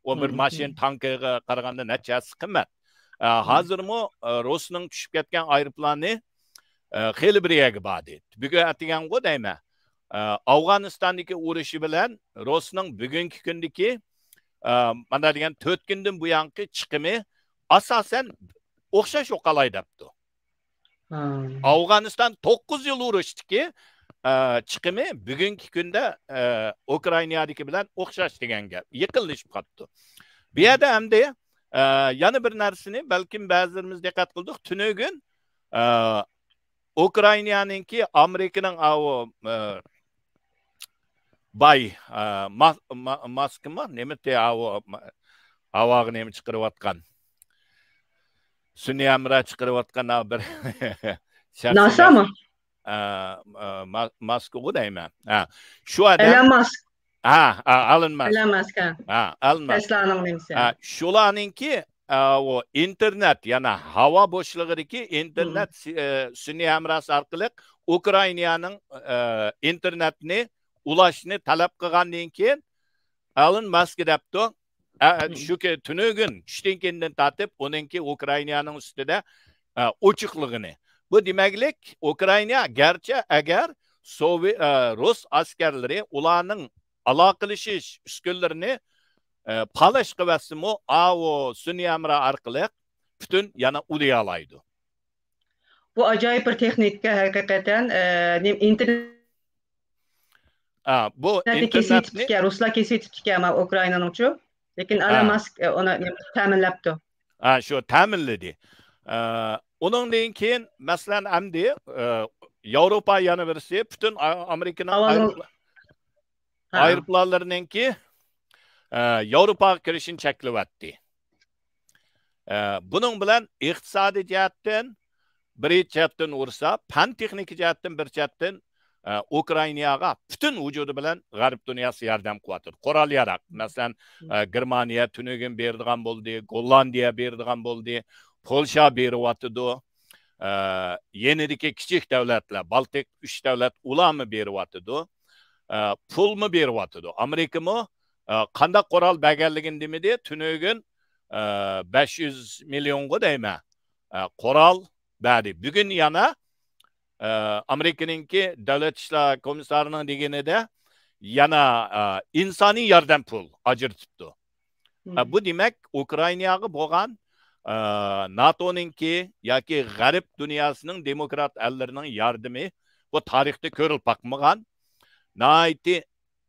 ئۇ بىر ماشىنا، تانكىغا قارىغاندا نەچچە ھەسسە قىممەت. ئە، ھازىرمۇ، ئە، رۇسنىڭ چۈشۈپ كەتكەن ئايروپىلانى، ئە، خېلى بىر يەرگە باردى. بۈگۈن ئەتىگەنغۇ دەيمەن. ئە، ئافغانىستاندىكى ئۇرۇشى بىلەن رۇسنىڭ بۈگۈنكى كۈندىكى، ئە، مانا دېگەن تۆت كۈندىن بۇيانقى چىقىمى ئاساسەن ئوخشاش بولۇپ قالاي دەپتۇ. ئافغانىستان توققۇز يىل ئۇرۇشتىكى، ئە، چىقىمى بۈگۈنكى كۈندە، ئە، ئۇكرائىنادىكى بىلەن ئوخشاش دېگەن گەپ. يېقىنلىشىپ قاپتۇ. بۇ يەردە ئەمدى، ئە، يەنە بىر نەرسىنى بەلكىم بەزىلىرىمىز دىققەت قىلدۇق. تۈنۈگۈن، ئە، ئۇكرائىنانىڭكى ئامېرىكىنىڭ ئاۋۇ، ئە، باي، ئە، ما-، ما-، ماسكىمۇ؟ نېمە تې-، ئاۋۇ، ما-، ھاۋاغا نېمە چىقىرىۋاتقان؟ سۈنئىي ھەمراھ چىقىرىۋاتقان ھا بىر شەخس. ناسامۇ؟ ئە، ئە، ما-، ماسكىغۇ دەيمەن. ھە، شۇ ئادەم. ئېلون ماسك. ھە، ھە، ئېلون ماسك. ئېلون ماسك، ھە. ھە، ئېلون ماسك. تەسلانىڭ نېمىسى؟ ھە، شۇلارنىڭكى، ئە، ئۇ ئىنتېرنېت، يەنى ھاۋا بوشلۇقىدىكى ئىنتېرنېت، ئى، ئە، سۈنئىي ھەمراھسى ئارقىلىق ئۇكرائىنانىڭ، ئە، ئىنتېرنېتىنى ئۇلاشنى تەلەپ قىلغاندىن كېيىن، ئېلون ماسك دەپتۇ. ئە، شۇ كۈ-، تۈنۈگۈن چۈشتىن كېيىندىن تارتىپ ئۇنىڭكى ئۇكرائىنانىڭ ئۈستىدە، ئە، ئوچۇقلۇقىنى. بۇ دېمەكلىك، ئۇكرائىنا گەرچە ئەگەر سوۋې-، ئە، رۇس ئەسكەرلىرى ئۇلارنىڭ ئالاقىلىشىش ئۈسكۈنىلىرىنى، ئە، پالاش قىلىۋەتسىمۇ، ئاۋۇ سۈنئىي ھەمراھ ئارقىلىق پۈتۈن يەنە ئۇلىيالايدۇ. بۇ ئاجايىپ بىر تېخنىكا ھەقىقەتەن، ئە، نېمە، ئىنتېرنېت ئا، بۇ ئىنتېرنېتنى كېسىۋېتىپتىكەن، رۇسلار كېسىۋېتىپتىكەن، مانا، ئۇكرائىنانىڭچۇ. لېكىن ئېلون ماسك، ئە، ئۇنى نېمە، تەمىنلەپتۇ. ئا، شۇ تەمىنلىدى. ئە، ئۇنىڭدىن كېيىن، مەسىلەن، ئەمدى، ئە، ياۋروپا يەنە بىرسى پۈتۈن ئا-، ئامېرىكىنىڭ ئايروپىلا-، ئايروپىلانلىرىنىڭكى، ئە، ياۋروپاغا كىرىشىنى چەكلىۋەتتى. ئە، بۇنىڭ بىلەن ئىقتىسادىي جەھەتتىن بىر جەھەتتىن ئۇرسا، پەن تېخنىكا جەھەتتىن بىر جەھەتتىن، ئە، ئۇكرائىناغا پۈتۈن ۋۇجۇدى بىلەن غەرب دۇنياسى ياردەم قىلىۋاتىدۇ. قورال ياراق، مەسىلەن، ئە، گېرمانىيە تۈنۈگۈن بېرىدىغان بولدى، گوللاندىيە بېرىدىغان بولدى، پولشا بېرىۋاتىدۇ. ئە، يېنىدىكى كىچىك دۆلەتلەر، بالتىك ئۈچ دۆلەت، ئۇلارمۇ بېرىۋاتىدۇ. ئە، پۇلمۇ بېرىۋاتىدۇ. ئامېرىكىمۇ، ئە، قانداق قورال بەرگەنلىكىنى دېمىدى. تۈنۈگۈن، ئە، بەش يۈز مىليونغا دەيمەن، ئە، قورال بەردى. بۈگۈن يەنە، ئە، ئامېرىكىنىڭكى دۆلەت ئىشلار كومىسسارىنىڭ دېگىنىدە يەنە، ئە، ئىنسانىي ياردەم پۇل ئاجرىتىپتۇ. ئە، بۇ دېمەك، ئۇكرائىناغا بولغان، ئە، ناتونىڭكى ياكى غەرب دۇنياسىنىڭ دېموكرات ئەللىرىنىڭ ياردىمى بۇ تارىختا كۆرۈلۈپ باقمىغان. ناھايىتى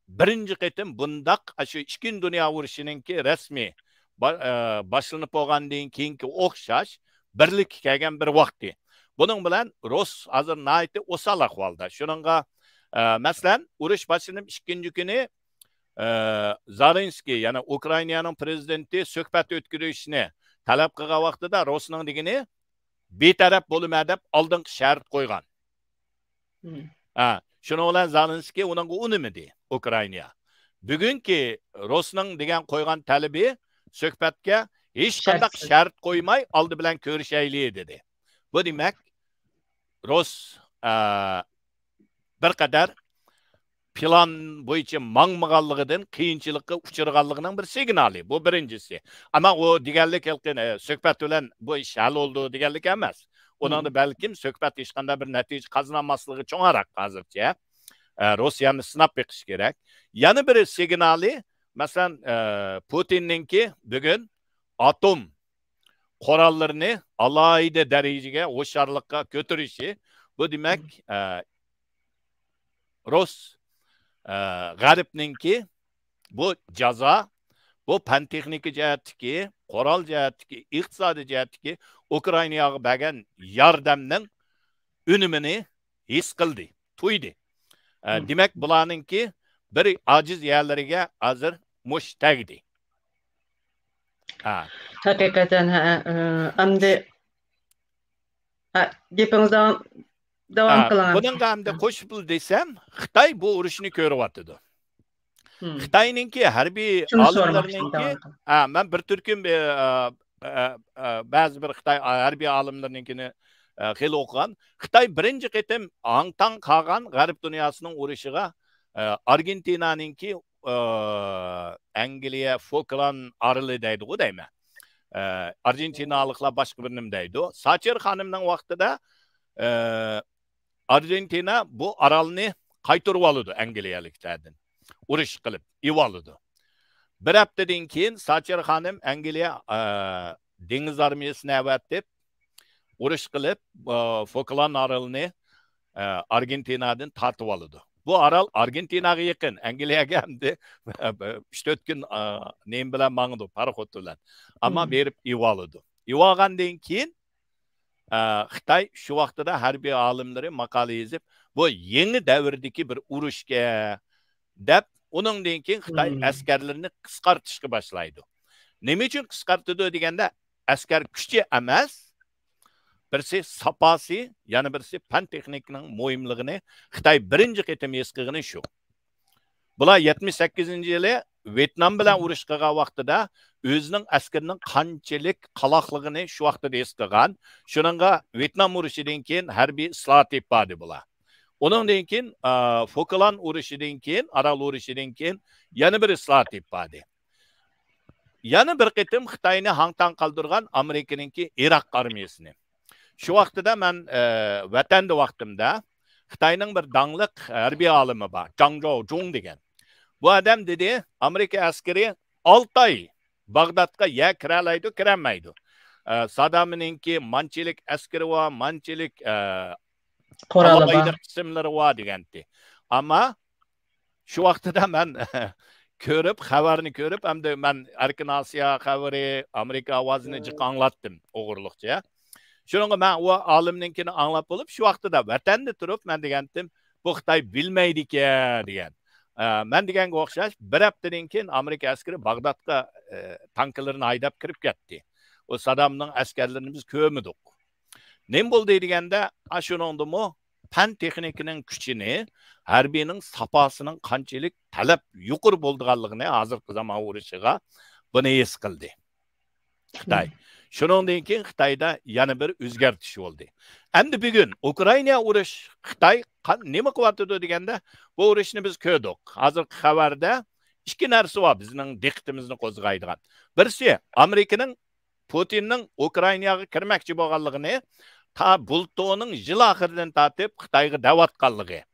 بىرىنچى قېتىم بۇنداق، ئاشۇ ئىككىنچى دۇنيا ئۇرۇشىنىڭكى رەسمىي با-، ئە، باشلىنىپ بولغاندىن كېيىنكى ئوخشاش بىرلىككە كەلگەن بىر ۋاقتى. بۇنىڭ بىلەن رۇس ھازىر ناھايىتى ئوسال ئەھۋالدا. شۇنىڭغا، ئە، مەسىلەن، ئۇرۇش باشلىنىپ ئىككىنچى كۈنى، ئە، زېلېنسكىي، يەنى ئۇكرائىنانىڭ پرېزىدېنتى سۆھبەت ئۆتكۈزۈشنى تەلەپ قىلغان ۋاقتىدا رۇسنىڭ دېگىنى، بىتەرەپ بولىمەن دەپ ئالدىنقى شەرت قويغان. ھە، شۇنىڭ بىلەن زېلېنسكىي ئۇنىڭغا ئۇنىمىدى، ئۇكرائىنا. بۈگۈنكى رۇسنىڭ دېگەن قويغان تەلىپى سۆھبەتكە ھېچقانداق شەرت قويماي ئالدى بىلەن كۆرۈشەيلى دېدى. بۇ دېمەك، رۇس، ئە، بىر قەدەر پىلان بويىچە ماڭمىغانلىقىدىن قىيىنچىلىققا ئۇچرىغانلىقىنىڭ بىر سىگنالى. بۇ بىرىنچىسى. ئەمما ئۇ دېگەنلىك ھېلىقى، ئە، سۆھبەت بىلەن بۇ ئىش ھەل بولىدۇ دېگەنلىك ئەمەس. ئۇنىڭدا بەلكىم سۆھبەت ھېچقانداق بىر نەتىجە قازىنالماسلىقى چوڭراق ھازىرچە. ئە، روسىيەنى سىناپ بېقىش كېرەك. يەنە بىرى سىگنالى، مەسىلەن، ئە، پۇتىننىڭكى بۈگۈن ئاتوم قوراللىرىنى ئالاھىدە دەرىجىگە ھوشيارلىققا كۆتۈرۈشى، بۇ دېمەك، ئە، رۇس، ئە، غەربنىڭكى بۇ جازا، بۇ پەن تېخنىكا جەھەتتىكى، قورال جەھەتتىكى، ئىقتىسادىي جەھەتتىكى ئۇكرائىناغا بەرگەن ياردەمنىڭ ئۈنۈمىنى ھېس قىلدى، تۇيدى. ئە، دېمەك، بۇلارنىڭكى بىر ئاجىز يەرلىرىگە ھازىر مۇش تەگدى. ھە. ھەقىقەتەن، ھە، ئە، ئەمدى، ھە، گېپىڭىزنى داۋام، داۋام ھە، قىلىڭ. بۇنىڭغا ئەمدى قوشۇپ دېسەم، خىتاي بۇ ئۇرۇشنى كۆرۈۋاتىدۇ. خىتاينىڭكى ھەربىي ئالىملىرىنىڭكى، ھە، مەن بىر تۈركۈم، ئە، ئە، ئە، بەزى بىر خىتاي ھەربىي ئالىملىرىنىڭكىنى، ئە، خېلى ئوقۇغان. خىتاي بىرىنچى قېتىم ھاڭ-تاڭ قالغان غەرب دۇنياسىنىڭ ئۇرۇشىغا، ئە، ئارگېنتىنانىڭكى، ئە، ئەنگلىيە فوكلان ئارىلى دەيدىغۇ دەيمەن. ئە، ئارگېنتىنالىقلار باشقا بىر نېمە دەيدۇ. ساچېر خانىمنىڭ ۋاقتىدا، ئە، ئارگېنتىنا بۇ ئارالنى قايتۇرۇۋالىدۇ ئەنگلىيەلىكلەردىن. ئۇرۇش قىلىپ ئېۋالىدۇ. بىر ھەپتىدىن كېيىن ساچېر خانىم ئەنگلىيە، ئە، دېڭىز ئارمىيەسىنى ئەۋەتىپ، ئۇرۇش قىلىپ، ئە، فوكلان ئارىلىنى، ئە، ئارگېنتىنادىن تارتىۋالىدۇ. بۇ ئارال ئارگېنتىناغا يېقىن، ئەنگلىيەگە ئەمدى ئۈچ تۆت كۈن، ئە، نېمە بىلەن ماڭىدۇ، پاراخوت بىلەن. ئەمما بېرىپ ئېۋالىدۇ. ئېۋالغاندىن كېيىن، ئە، خىتاي شۇ ۋاقتىدا ھەربىي ئالىملىرى ماقالە يېزىپ، بۇ يېڭى دەۋردىكى بىر ئۇرۇشكەن دەپ، ئۇنىڭدىن كېيىن خىتاي ئەسكەرلىرىنى قىسقارتىشقا باشلايدۇ. نېمە ئۈچۈن قىسقارتىدۇ دېگەندە، ئەسكەر كۈچى ئەمەس، بىرسى ساپاسى، يەنە بىرسى پەن تېخنىكىنىڭ مۇھىملىقىنى خىتاي بىرىنچى قېتىم ھېس قىلغىنى شۇ. بۇلار يەتمىش سەككىزىنچى يىلى ۋيېتنام بىلەن ئۇرۇش قىلغان ۋاقتىدا ئۆزىنىڭ ئەسكىرىنىڭ قانچىلىك قالاقلىقىنى شۇ ۋاقتىدا ھېس قىلغان. شۇنىڭغا ۋيېتنام ئۇرۇشىدىن كېيىن ھەربىي ئىسلاھات ئېلىپ باردى بۇلار. ئۇنىڭدىن كېيىن، ئا، فوكلان ئۇرۇشىدىن كېيىن، ئارال ئۇرۇشىدىن كېيىن يەنە بىر ئىسلاھات ئېلىپ باردى. يەنە بىر قېتىم خىتاينى ھاڭ-تاڭ قالدۇرغان ئامېرىكىنىڭكى ئىراق ئارمىيەسىنى. شۇ ۋاقتىدا مەن، ئە، ۋەتەندە ۋاقتىمدا خىتاينىڭ بىر داڭلىق ھەربىي ئالىمى بار، جاڭ جاۋجۇڭ دېگەن. بۇ ئادەم دېدى، ئامېرىكا ئەسكىرى ئالتە ئاي باغدادقا يا كىرەلەيدۇ، كىرەلمەيدۇ. ئە، سادامنىڭكى مانچىلىك ئەسكىرى بار، مانچىلىك، ئە، قورالى بار، قىسىملىرى بار دېگەنتى. ئەمما شۇ ۋاقتىدا مەن كۆرۈپ، خەۋەرنى كۆرۈپ، ئەمدى مەن ئەركىن ئاسىيا خەۋىرى، ئامېرىكا ئاۋازىنى جىق ئاڭلاتتىم، ئوغرىلىقچە. شۇنىڭغا مەن ئۇ ئالىمنىڭكىنى ئاڭلاپ بولۇپ، شۇ ۋاقتىدا ۋەتەندە تۇرۇپ، مەن دېگەنتىم، بۇ خىتاي بىلمەيدىكەن دېگەن. ئە، مەن دېگەنگە ئوخشاش، بىر ھەپتىدىن كېيىن ئامېرىكا ئەسكىرى باغدادقا، ئە، تانكىلىرىنى ھەيدەپ كىرىپ كەتتى. ئۇ سادامنىڭ ئەسكەرلىرىنى بىز كۆرمىدۇق. نېمە بولدى دېگەندە، ئاشۇنىڭدىمۇ پەن تېخنىكىنىڭ كۈچىنى، ھەربىينىڭ ساپاسىنىڭ قانچىلىك تەلەپ يۇقىرى بولىدىغانلىقىنى ھازىرقى زامان ئۇرۇشىغا بۇنى ھېس قىلدى خىتاي. شۇنىڭدىن كېيىن خىتايدا يەنە بىر ئۆزگەرتىش بولدى. ئەمدى بۈگۈن ئۇكرائىنا ئۇرۇش خىتاي قا-، نېمە قىلىۋاتىدۇ دېگەندە، بۇ ئۇرۇشنى بىز كۆردۇق. ھازىرقى خەۋەردە ئىككى نەرسە بار بىزنىڭ دىققىتىمىزنى قوزغايدىغان. بىرسى، ئامېرىكىنىڭ پۇتىننىڭ ئۇكرائىناغا كىرمەكچى بولغانلىقىنى تا بۇلتۇرنىڭ يىل ئاخىرىدىن تارتىپ خىتايغا دەۋاتقانلىقى.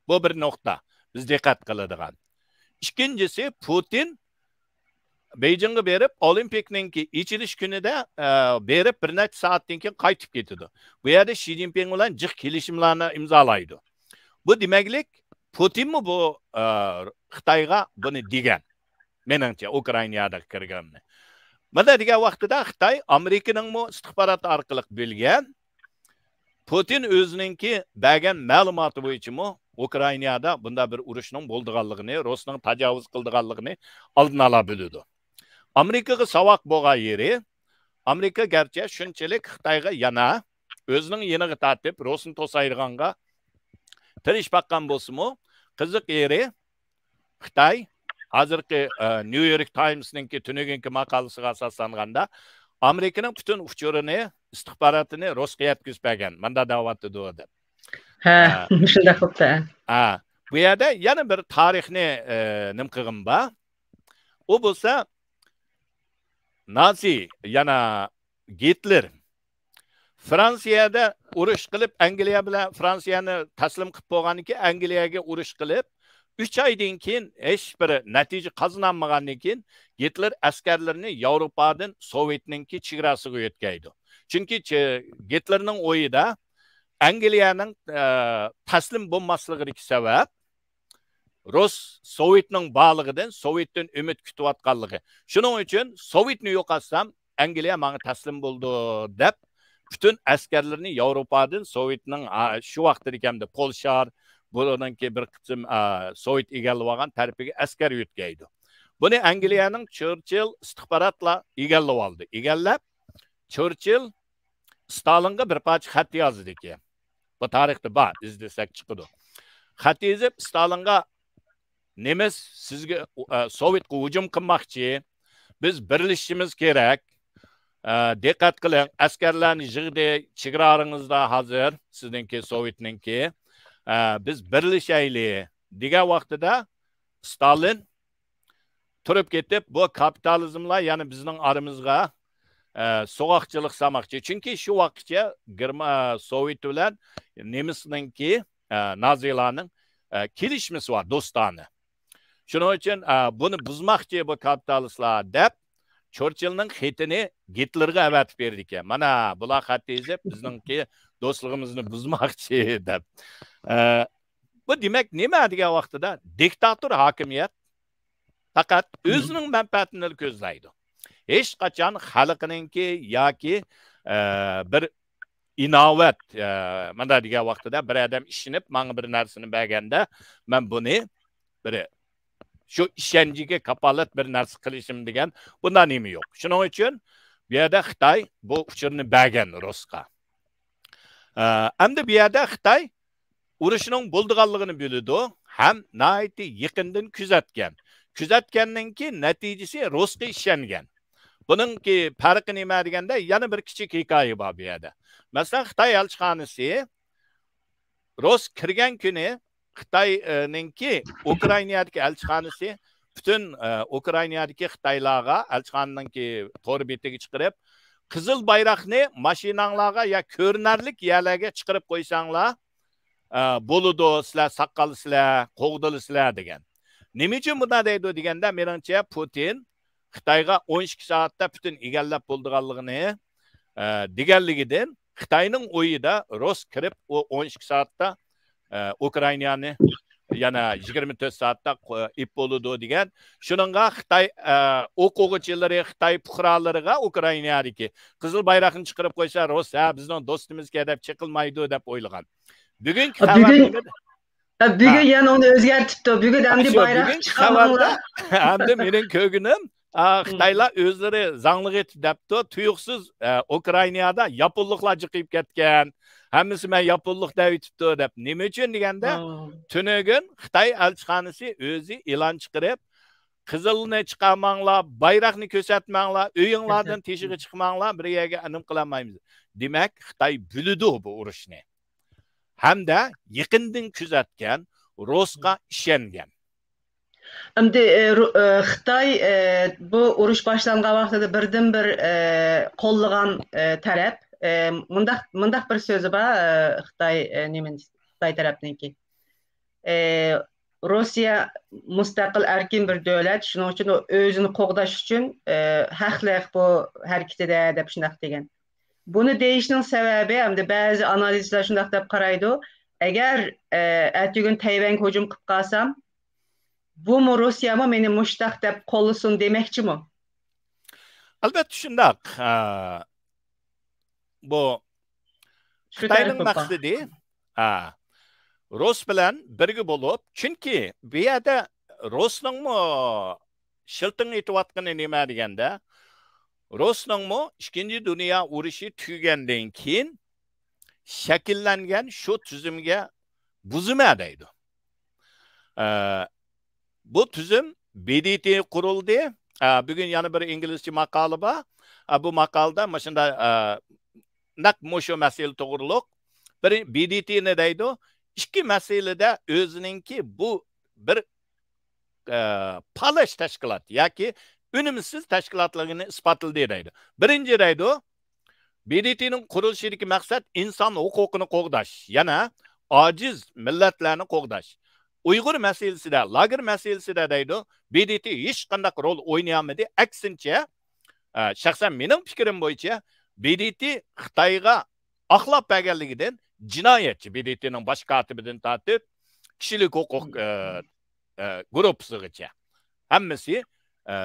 بۇ بىر نۇقتا، بىز دىققەت قىلىدىغان. ئىككىنچىسى، پۇتىن بېيجىڭغا بېرىپ، ئولىمپىكنىڭكى ئېچىلىش كۈنىدە، ئە، بېرىپ، بىر نەچچە سائەتتىن كېيىن قايتىپ كېتىدۇ. بۇ يەردە شى جىنپىڭ بىلەن جىق كېلىشىملارنى ئىمزالايدۇ. بۇ دېمەكلىك، پۇتىنمۇ بۇ، ئە، خىتايغا بۇنى دېگەن. مېنىڭچە، ئۇكرائىنادىكى كىرگەننى. مانا دېگەن ۋاقتىدا خىتاي ئامېرىكىنىڭمۇ ئىستىخباراتى ئارقىلىق بىلگەن. پۇتىن ئۆزىنىڭكى بەرگەن مەلۇماتى بويىچىمۇ ئۇكرائىنادا بۇنداق بىر ئۇرۇشنىڭ بولىدىغانلىقىنى، رۇسنىڭ تاجاۋۇز قىلىدىغانلىقىنى ئالدىن ئالا بىلىدۇ. ئامېرىكىغا ساۋاق بولغان يېرى، ئامېرىكا گەرچە شۇنچىلىك خىتايغا يانا، ئۆزىنىڭ يېنىغا تارتىپ، رۇسنى توسايدىغانغا تىرىشىپ باققان بولسىمۇ، قىزىق يېرى، خىتاي ھازىرقى، ئە، نيۇ يورك تايمسنىڭكى تۈنۈگۈنكى ماقالىسىغا ئاساسلانغاندا، ئامېرىكىنىڭ پۈتۈن ئۇچۇرىنى، ئىستىخباراتىنى رۇسقا يەتكۈزۈپ بەرگەن، ماندا دەۋاتىدۇ دەپ. ھە، ھە. مۇشۇنداق بوپتۇ، ھە. ھە، بۇ يەردە يەنە بىر تارىخنى، ئە، نېمە قىلغىنىم بار. ئۇ بولسا نازى، يەنە گىتلېر فرانسىيەدە ئۇرۇش قىلىپ، ئەنگلىيە بىلەن فرانسىيەنى تەسلىم قىلىپ بولغاندىن كېيىن، ئەنگلىيەگە ئۇرۇش قىلىپ، ئۈچ ئايدىن كېيىن ھېچ بىر نەتىجە قازىنالمىغاندىن كېيىن، گىتلېر ئەسكەرلىرىنى ياۋروپادىن سوۋېتنىڭكى چېگراسىغا يۆتكەيدۇ. چۈنكى چ-، گىتلېرنىڭ ئويىدا ئەنگلىيەنىڭ، ئە، تەسلىم بولماسلىقىدىكى سەۋەب، رۇس سوۋېتنىڭ بارلىقىدىن، سوۋېتتىن ئۈمىد كۈتۈۋاتقانلىقى. شۇنىڭ ئۈچۈن سوۋېتنى يوقاتسام، ئەنگلىيە ماڭا تەسلىم بولىدۇ، دەپ، پۈتۈن ئەسكەرلىرىنى ياۋروپادىن سوۋېتنىڭ، ئا، شۇ ۋاقىتتا دېگەندە پولشار، بۇنىڭكى بىر قىسىم، ئا، سوۋېت ئىگىلىۋالغان تەرىپىگە ئەسكەر يۆتكەيدۇ. بۇنى ئەنگلىيەنىڭ چېرچىل ئىستىخباراتلار ئىگىلىۋالدى. ئىگىلەپ، چېرچىل ستالىنغا بىر پارچە خەت يازىدىكەن. بۇ تارىختا بار، ئىزدىسەك چىقىدۇ. خەت يېزىپ، ستالىنغا، نېمىس سىزگە، ئە، سوۋېتقا ھۇجۇم قىلماقچى. بىز بىرلىشىشىمىز كېرەك. ئە، دىققەت قىلىڭ، ئەسكەرلەرنى يىغدى، چېگرالىرىڭىزدا ھازىر، سىزنىڭكى، سوۋېتنىڭكى. ئە، بىز بىرلىشەيلى، دېگەن ۋاقتىدا ستالىن تۇرۇپ كېتىپ، بۇ كاپىتالىزملار يەنە بىزنىڭ ئارىمىزغا، ئە، سوغۇقچىلىق سالماقچى. چۈنكى شۇ ۋاقىتقىچە گېرما-، سوۋېت بىلەن نېمىسنىڭكى، ئە، نازىلارنىڭ، ئە، كېلىشمىسى بار، دوستانە. شۇنىڭ ئۈچۈن، ئە، بۇنى بۇزماقچى بۇ كاپىتالىستلار، دەپ، چورچىلنىڭ خېتىنى گىتلېرغا ئەۋەتىپ بېرىدىكەن. مانا، بۇلار خەت يېزىپ، بىزنىڭكى دوستلۇقىمىزنى بۇزماقچى، دەپ. ئە، بۇ دېمەك نېمە دېگەن ۋاقتىدا، دىكتاتور ھاكىمىيەت پەقەت ئۆزىنىڭ مەنپەئەتىنى كۆزلەيدۇ. ھېچقاچان خەلقىنىڭكى ياكى، ئە، بىر ئىناۋەت، ئە، مانا دېگەن ۋاقتىدا بىر ئادەم ئىشىنىپ، ماڭا بىر نەرسىنى بەرگەندە، مەن بۇنى بىر شۇ ئىشەنچىگە كاپالەت بىر نەرسە قىلىشىم دېگەن بۇنداق نېمە يوق. شۇنىڭ ئۈچۈن بۇ يەردە خىتاي بۇ ئۇچۇرنى بەرگەن رۇسقا. ئە، ئەمدى بۇ يەردە خىتاي ئۇرۇشنىڭ بولىدىغانلىقىنى بىلىدۇ ھەم ناھايىتى يېقىندىن كۆزەتكەن. كۆزەتكەننىڭكى نەتىجىسى رۇسقا ئىشەنگەن. بۇنىڭكى پەرقى نېمە دېگەندە، يەنە بىر كىچىك ھېكايە بار بۇ يەردە. مەسىلەن، خىتاي ئەلچىخانىسى رۇس كىرگەن كۈنى خىتاينىڭكى ئۇكرائىنادىكى ئەلچىخانىسى پۈتۈن، ئە، ئۇكرائىنادىكى خىتايلارغا ئەلچىخانىنىڭكى تور بېتىگە چىقىرىپ، قىزىل بايراقنى ماشىناڭلارغا يا كۆرۈنەرلىك يەرلەرگە چىقىرىپ قويساڭلار، ئە، بولىدۇ، سىلەر ساقال سىلەر، قوغدىلىسىلەر دېگەن. نېمە ئۈچۈن بۇنداق دەيدۇ دېگەندە، مېنىڭچە پۇتىن خىتايغا ئون ئىككى سائەتتە پۈتۈن ئىگىلەپ بولىدىغانلىقىنى، ئە، دېگەنلىكىدىن، خىتاينىڭ ئويىدا رۇس كىرىپ، ئۇ ئون ئىككى سائەتتە، ئە، ئۇكرائىنانى يەنە يىگىرمە تۆت سائەتتە قو-، ئېلىپ بولىدۇ دېگەن. شۇنىڭغا خىتاي، ئە، ئوقۇغۇچىلىرى، خىتاي پۇقرالىرىغا ئۇكرائىنادىكى قىزىل بايراقنى چىقىرىپ قويسا، رۇس، ھە، بىزنىڭ دوستىمىزكەن دەپ چېقىلمايدۇ دەپ ئويلىغان. بۈگۈنكى خەۋەر بۈگۈن نېمە؟ ھە، بۈگۈن ھە. يەنە ئۇنى ئۆزگەرتىپتۇ. بۈگۈن ئەمدى شۇ بايراق بۈگۈنكى خەۋەردە، ئەمدى مېنىڭ كۆرگىنىم، ئا، خىتايلار ئۆزلىرى زاڭلىق ئېتىپ دەپتۇ، تۇيۇقسىز، ئە، ئۇكرائىنادا ياپونلۇقلار جىقىيىپ كەتكەن، ھەممىسى مەن ياپونلۇق دەۋېتىپتۇ دەپ. نېمە ئۈچۈن دېگەندە، تۈنۈگۈن خىتاي ئەلچىخانىسى ئۆزى ئېلان چىقىرىپ، قىزىلنى چىقارماڭلار، بايراقنى كۆرسەتمەڭلار، ئۆيۈڭلاردىن تېشىغا چىقماڭلار، بىر يەرگە ئەنىم قىلالمايمىز. دېمەك، خىتاي بىلىدۇ بۇ ئۇرۇشنى. ھەمدە يېقىندىن كۆزەتكەن، رۇسقا ئىشەنگەن. ئەمدى، ئە، رۇ-، ئە، خىتاي، ئە، بۇ ئۇرۇش باشلانغان ۋاقتىدا بىردىنبىر، ئە، قوللىغان، ئە، تەرەپ، ئە، مۇنداق، مۇنداق بىر سۆزى بار، ئە، خىتاي، ئە، نېمە، خىتاي تەرەپنىڭكى. ئە، روسىيە مۇستەقىل ئەركىن بىر دۆلەت، شۇنىڭ ئۈچۈن ئۇ ئۆزىنى قوغداش ئۈچۈن، ئە، ھەقلىق بۇ ھەرىكىتىدە، دەپ شۇنداق دېگەن. بۇنى دېيىشنىڭ سەۋەبى، ئەمدى بەزى ئانالىزچىلار شۇنداق دەپ قارايدۇ، ئەگەر، ئە، ئەتىگۈن تەيۋەنگە ھۇجۇم قىلىپ قالسام، بۇمۇ، روسىيەمۇ مېنى مۇشتاق دەپ قوللىسۇن دېمەكچىمۇ؟ ئەلۋەتتە شۇنداق. ئە، بۇ شۇ خىتاينىڭ تەرىپى بار. مەقسىتى، ھە، رۇس بىلەن بىرگە بولۇپ، چۈنكى بۇ يەردە رۇسنىڭمۇ شىلتىڭ ئېتىۋاتقىنى نېمە دېگەندە، رۇسنىڭمۇ ئىككىنچى دۇنيا ئۇرۇشى تۈگىگەندىن كېيىن شەكىللەنگەن شۇ تۈزۈمگە بۇزىمەن دەيدۇ. ئە، بۇ تۈزۈم ب د ت قۇرۇلدى. ئە، بۈگۈن يەنە بىر ئىنگلىزچە ماقالە بار. ئە، بۇ ماقالىدە مۇشۇنداق، ئە، نەق مۇشۇ مەسىلە توغرۇلۇق. بىر ب د ت نى دەيدۇ، ئىككى مەسىلىدە ئۆزىنىڭكى بۇ بىر، ئە، پالەچ تەشكىلات ياكى ئۈنۈمسىز تەشكىلاتلىقىنى ئىسپاتلىدى دەيدۇ. بىرىنچى دەيدۇ، ب د ت نىڭ قۇرۇلۇشىدىكى مەقسەت ئىنسان ھوقۇقىنى قوغداش، يەنە ئاجىز مىللەتلەرنى قوغداش. ئۇيغۇر مەسىلىسىدە، لاگېر مەسىلىسىدە دەيدۇ، ب د ت ھېچقانداق رول ئوينىيالمىدى. ئەكسىنچە، ئە، شەخسەن مېنىڭ پىكرىم بويىچە، ب د ت خىتايغا ئاقلاپ بەرگەنلىكىدىن جىنايەتچى، ب د ت نىڭ باش كاتىپىدىن تارتىپ كىشىلىك ھوقۇق، ئە، ئە، گۇرۇپپىسىغىچە ھەممىسى، ئە،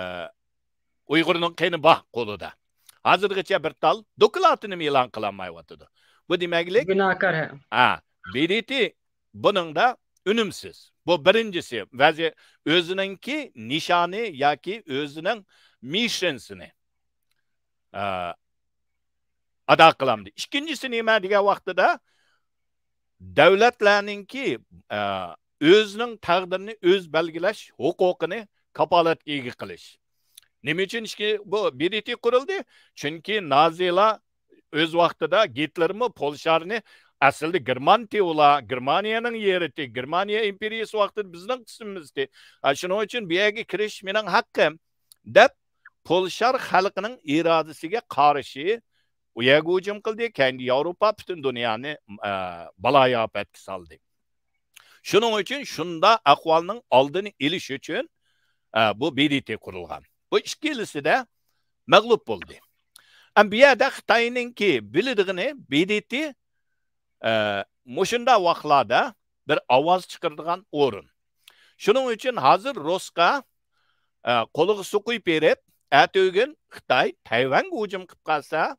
ئۇيغۇرنىڭ قېنى بار قولىدا. ھازىرغىچە بىر تال دوكلاتىنىمۇ ئېلان قىلالمايۋاتىدۇ. بۇ دېمەكلىك، گۇناھكار، ھە. ھە، ب د ت بۇنىڭدا ئۈنۈمسىز. بۇ بىرىنچىسى، ۋەزى-، ئۆزىنىڭكى نىشانى ياكى ئۆزىنىڭ مىششنسىنى، ئە، ئادا قىلامدى. ئىككىنچىسى نېمە دېگەن ۋاقتىدا، دۆلەتلەرنىڭكى، ئە، ئۆزىنىڭ تەقدىرىنى ئۆز بەلگىلەش ھوقۇقىنى كاپالەتكە ئىگە قىلىش. نېمە ئۈچۈن ئىككى، بۇ ب د ت قۇرۇلدى؟ چۈنكى نازىلار ئۆز ۋاقتىدا، گىتلېرمۇ پولشارنى، ئەسلىدە گېرمانتى ئۇلار، گېرمانىيەنىڭ يېرىتى، گېرمانىيە ئىمپېرىيىسى ۋاقتىدا بىزنىڭ قىسمىمىزدى. ئە، شۇنىڭ ئۈچۈن بۇ يەرگە كىرىش مېنىڭ ھەققىم، دەپ پولشار خەلقىنىڭ ئىرادىسىگە قارشى ئۇ يەرگە ھۇجۇم قىلدى، كەينىدە ياۋروپا، پۈتۈن دۇنيانى، ئە، بالايىئاپەتكە سالدى. شۇنىڭ ئۈچۈن شۇنداق ئەھۋالنىڭ ئالدىنى ئېلىش ئۈچۈن، ئە، بۇ ب د ت قۇرۇلغان. بۇ ئىككىلىسىدە مەغلۇپ بولدى. ئەم، بۇ يەردە خىتاينىڭكى بىلىدىغىنى ب د ت، ئە، مۇشۇنداق ۋاقىتلاردا بىر ئاۋاز چىقىرىدىغان ئورۇن. شۇنىڭ ئۈچۈن ھازىر رۇسقا، ئە، قولىغا سۇ قۇيۇپ بېرىپ، ئەتىگۈن خىتاي تەيۋەنگە ھۇجۇم قىلىپ قالسا،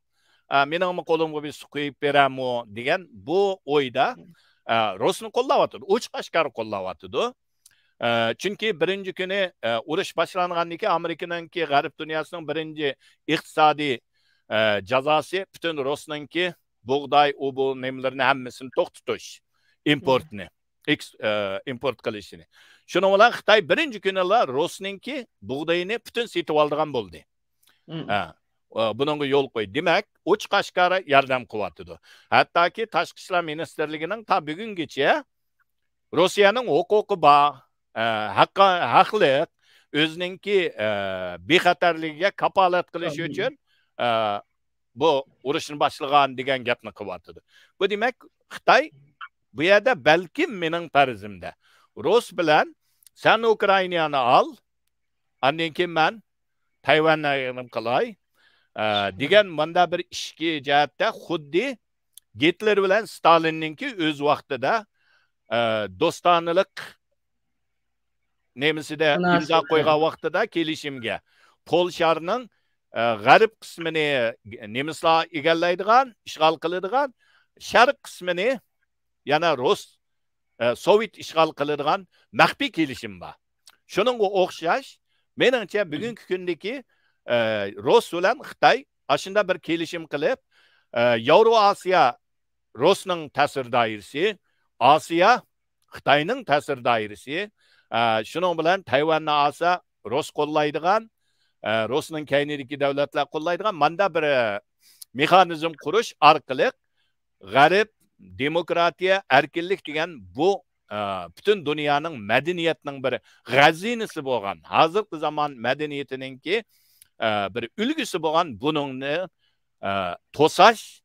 ئە، مېنىڭمۇ قولۇمغا بىر سۇ قۇيۇپ بېرەرمۇ دېگەن بۇ ئويدا، ئە، رۇسنى قوللاۋاتىدۇ، ئوچۇق ئاشكارا قوللاۋاتىدۇ. ئە، چۈنكى بىرىنچى كۈنى، ئە، ئۇرۇش باشلانغاندىن كېيىن ئامېرىكىنىڭكى، غەرب دۇنياسىنىڭ بىرىنچى ئىقتىسادىي، ئە، جازاسى پۈتۈن رۇسنىڭكى بۇغداي، ئۇ بۇ نېمىلىرىنى ھەممىسىنى توختىتىش، ئىمپورتنى، ئېكس-، ئە، ئىمپورت قىلىشىنى. شۇنىڭ بىلەن خىتاي بىرىنچى كۈنىلا رۇسنىڭكى بۇغدىيىنى پۈتۈن سېتىۋالىدىغان بولدى. مم. ھە، ئە، بۇنىڭغا يول قوي. دېمەك، ئوچۇق ئاشكارا ياردەم قىلىۋاتىدۇ. ھەتتاكى تاشقى ئىشلار مىنىستىرلىكىنىڭ تا بۈگۈنگىچە رۇسىيەنىڭ ھوقۇقى بار، ئە، ھەققا-، ھەقلىق، ئۆزىنىڭكى، ئە، بىخەتەرلىكىگە كاپالەت قىلىش ئۈچۈن، ئە، بۇ ئۇرۇشنى باشلىغان دېگەن گەپنى قىلىۋاتىدۇ. بۇ دېمەك، خىتاي بۇ يەردە بەلكىم مېنىڭ پەرىزىمدە رۇس بىلەن سەن ئۇكرائىنانى ئال، ئاندىن كېيىن مەن تەيۋەننى ئايرىم قىلاي، ئە، دېگەن مۇنداق بىر ئىچكى جەھەتتە خۇددى گىتلېر بىلەن ستالىننىڭكى ئۆز ۋاقتىدا، ئە، دوستانىلىق نېمىسىدە ئىمزا قويغان ۋاقتىدا كېلىشىمگە پولشارنىڭ، ئە، غەرب قىسمىنى نېمىسلار ئىگىلەيدىغان، ئىشغال قىلىدىغان، شەرق قىسمىنى يەنە رۇس، ئە، سوۋېت ئىشغال قىلىدىغان مەخپىي كېلىشىم بار. شۇنىڭغا ئوخشاش، مېنىڭچە، بۈگۈنكى كۈندىكى، ئە، رۇس بىلەن خىتاي ئاشۇنداق بىر كېلىشىم قىلىپ، ئە، ياۋرو ئاسىيا رۇسنىڭ تەسىر دائىرىسى، ئاسىيا خىتاينىڭ تەسىر دائىرىسى، ئە، شۇنىڭ بىلەن تەيۋەننى ئالسا رۇس قوللايدىغان، ئە، رۇسنىڭ كەينىدىكى دۆلەتلەر قوللايدىغان ماندا بىر، ئە، مېخانىزم قۇرۇش ئارقىلىق غەرب دېموكراتىيە، ئەركىنلىك دېگەن بۇ، ئە، پۈتۈن دۇنيانىڭ مەدەنىيەتنىڭ بىر غەزىنىسى بولغان، ھازىرقى زامان مەدەنىيىتىنىڭكى، ئە، بىر ئۈلگىسى بولغان بۇنىڭنى، ئە، توساش،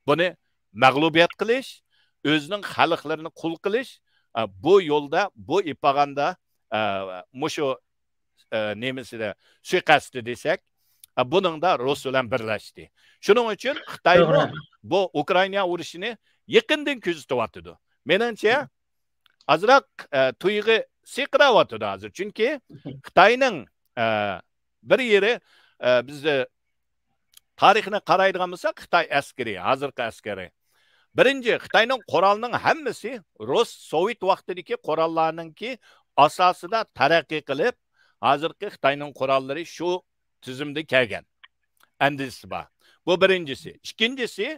بۇنى مەغلۇبىيەت قىلىش، ئۆزىنىڭ خەلقلىرىنى قۇل قىلىش، ئە، بۇ يولدا، بۇ ئىپاغاندا، ئە، مۇشۇ، ئە، نېمىسىدە، سۇيىقەستى دېسەك، ئە، بۇنىڭدا رۇس بىلەن بىرلەشتى. شۇنىڭ ئۈچۈن خىتايمۇ بۇ ئۇكرائىنا ئۇرۇشىنى يېقىندىن كۆزىتىۋاتىدۇ. مېنىڭچە، ئازراق، ئە، تۇيغۇ سىرقىراۋاتىدۇ ھازىر. چۈنكى خىتاينىڭ، ئە، بىر يېرى، ئە، بىز، ئە، تارىخنى قارايدىغان بولساق، خىتاي ئەسكىرى، ھازىرقى ئەسكىرى. بىرىنچى، خىتاينىڭ قورالىنىڭ ھەممىسى رۇس، سوۋېت ۋاقتىدىكى قوراللارنىڭكى ئاساسىدا تەرەققىي قىلىپ، ھازىرقى خىتاينىڭ قوراللىرى شۇ تۈزۈمدە كەلگەن ئەندىزىسى بار. بۇ بىرىنچىسى. ئىككىنچىسى،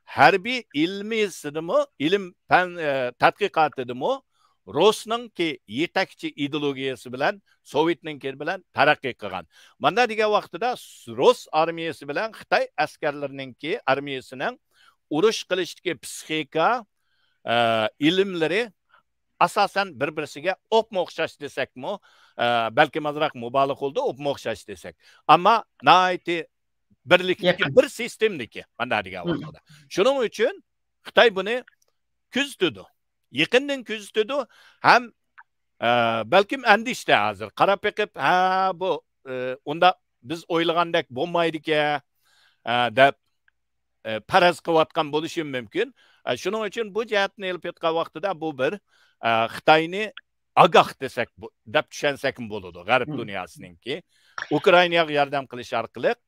ھەربىي ئىلمىيسىدىمۇ، ئىلىم پەن، ئە، تەتقىقاتىدىمۇ رۇسنىڭكى يېتەكچى ئىدېئولوگىيەسى بىلەن سوۋېتنىڭكى بىلەن تەرەققىي قىلغان. ماندا دېگەن ۋاقتىدا رۇس ئارمىيەسى بىلەن خىتاي ئەسكەرلىرىنىڭكى ئارمىيەسىنىڭ ئۇرۇش قىلىشتىكى پسىخىكا، ئە، ئىلىملىرى ئاساسەن بىر-بىرسىگە ئوپمۇ ئوخشاش دېسەكمۇ، ئە، بەلكىم ئازراق مۇبالىغە بولىدۇ، ئوپمۇ ئوخشاش دېسەك. ئەمما ناھايىتى بىرلىكتىكى، يېقىن. بىر سىستېمىدىكى، ماندا دېگەن ۋاقتىدا. شۇنىڭ ئۈچۈن خىتاي بۇنى كۆزىتىدۇ. يېقىندىن كۆزىتىدۇ ھەم، ئە، بەلكىم ئەندىشىدە ھازىر. قاراپ بېقىپ، ھە، بۇ، ئە، ئۇنداق بىز ئويلىغاندەك بولمايدىكەن، ئە، دەپ، ئە، پەرەز قىلىۋاتقان بولۇشى مۇمكىن. ئە، شۇنىڭ ئۈچۈن بۇ جەھەتتىن ئېلىپ ئېيتقان ۋاقتىدا بۇ بىر، ئە، خىتاينى ئاگاھ دېسەك بۇ، دەپ چۈشەنسەكمۇ بولىدۇ. غەرب دۇنياسىنىڭكى ئۇكرائىناغا ياردەم قىلىش ئارقىلىق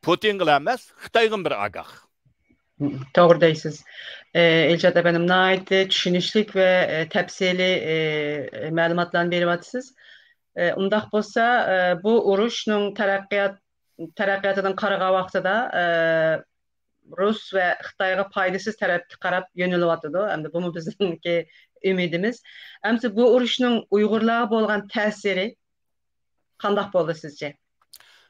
پۇتىنغىلا ئەمەس، خىتايغىمۇ بىر ئاگاھ. توغرا دەيسىز. ئە، ئىلشات ئەپەندىم، ناھايىتى چۈشىنىشلىك ۋە، ئە، تەپسىلىي، ئە، مەلۇماتلارنى بېرىۋاتىسىز. ئە، ئۇنداق بولسا، ئە، بۇ ئۇرۇشنىڭ تەرەققىيات، تەرەققىياتىدىن قارىغان ۋاقتىدا، ئە، رۇس ۋە خىتايغا پايدىسىز تەرەپكە قاراپ يۆنىلىۋاتىدۇ. ئەمدى بۇمۇ بىزنىڭكى ئۈمىدىمىز. ئەمدى بۇ ئۇرۇشنىڭ ئۇيغۇرلارغا بولغان تەسىرى قانداق بولدى سىزچە؟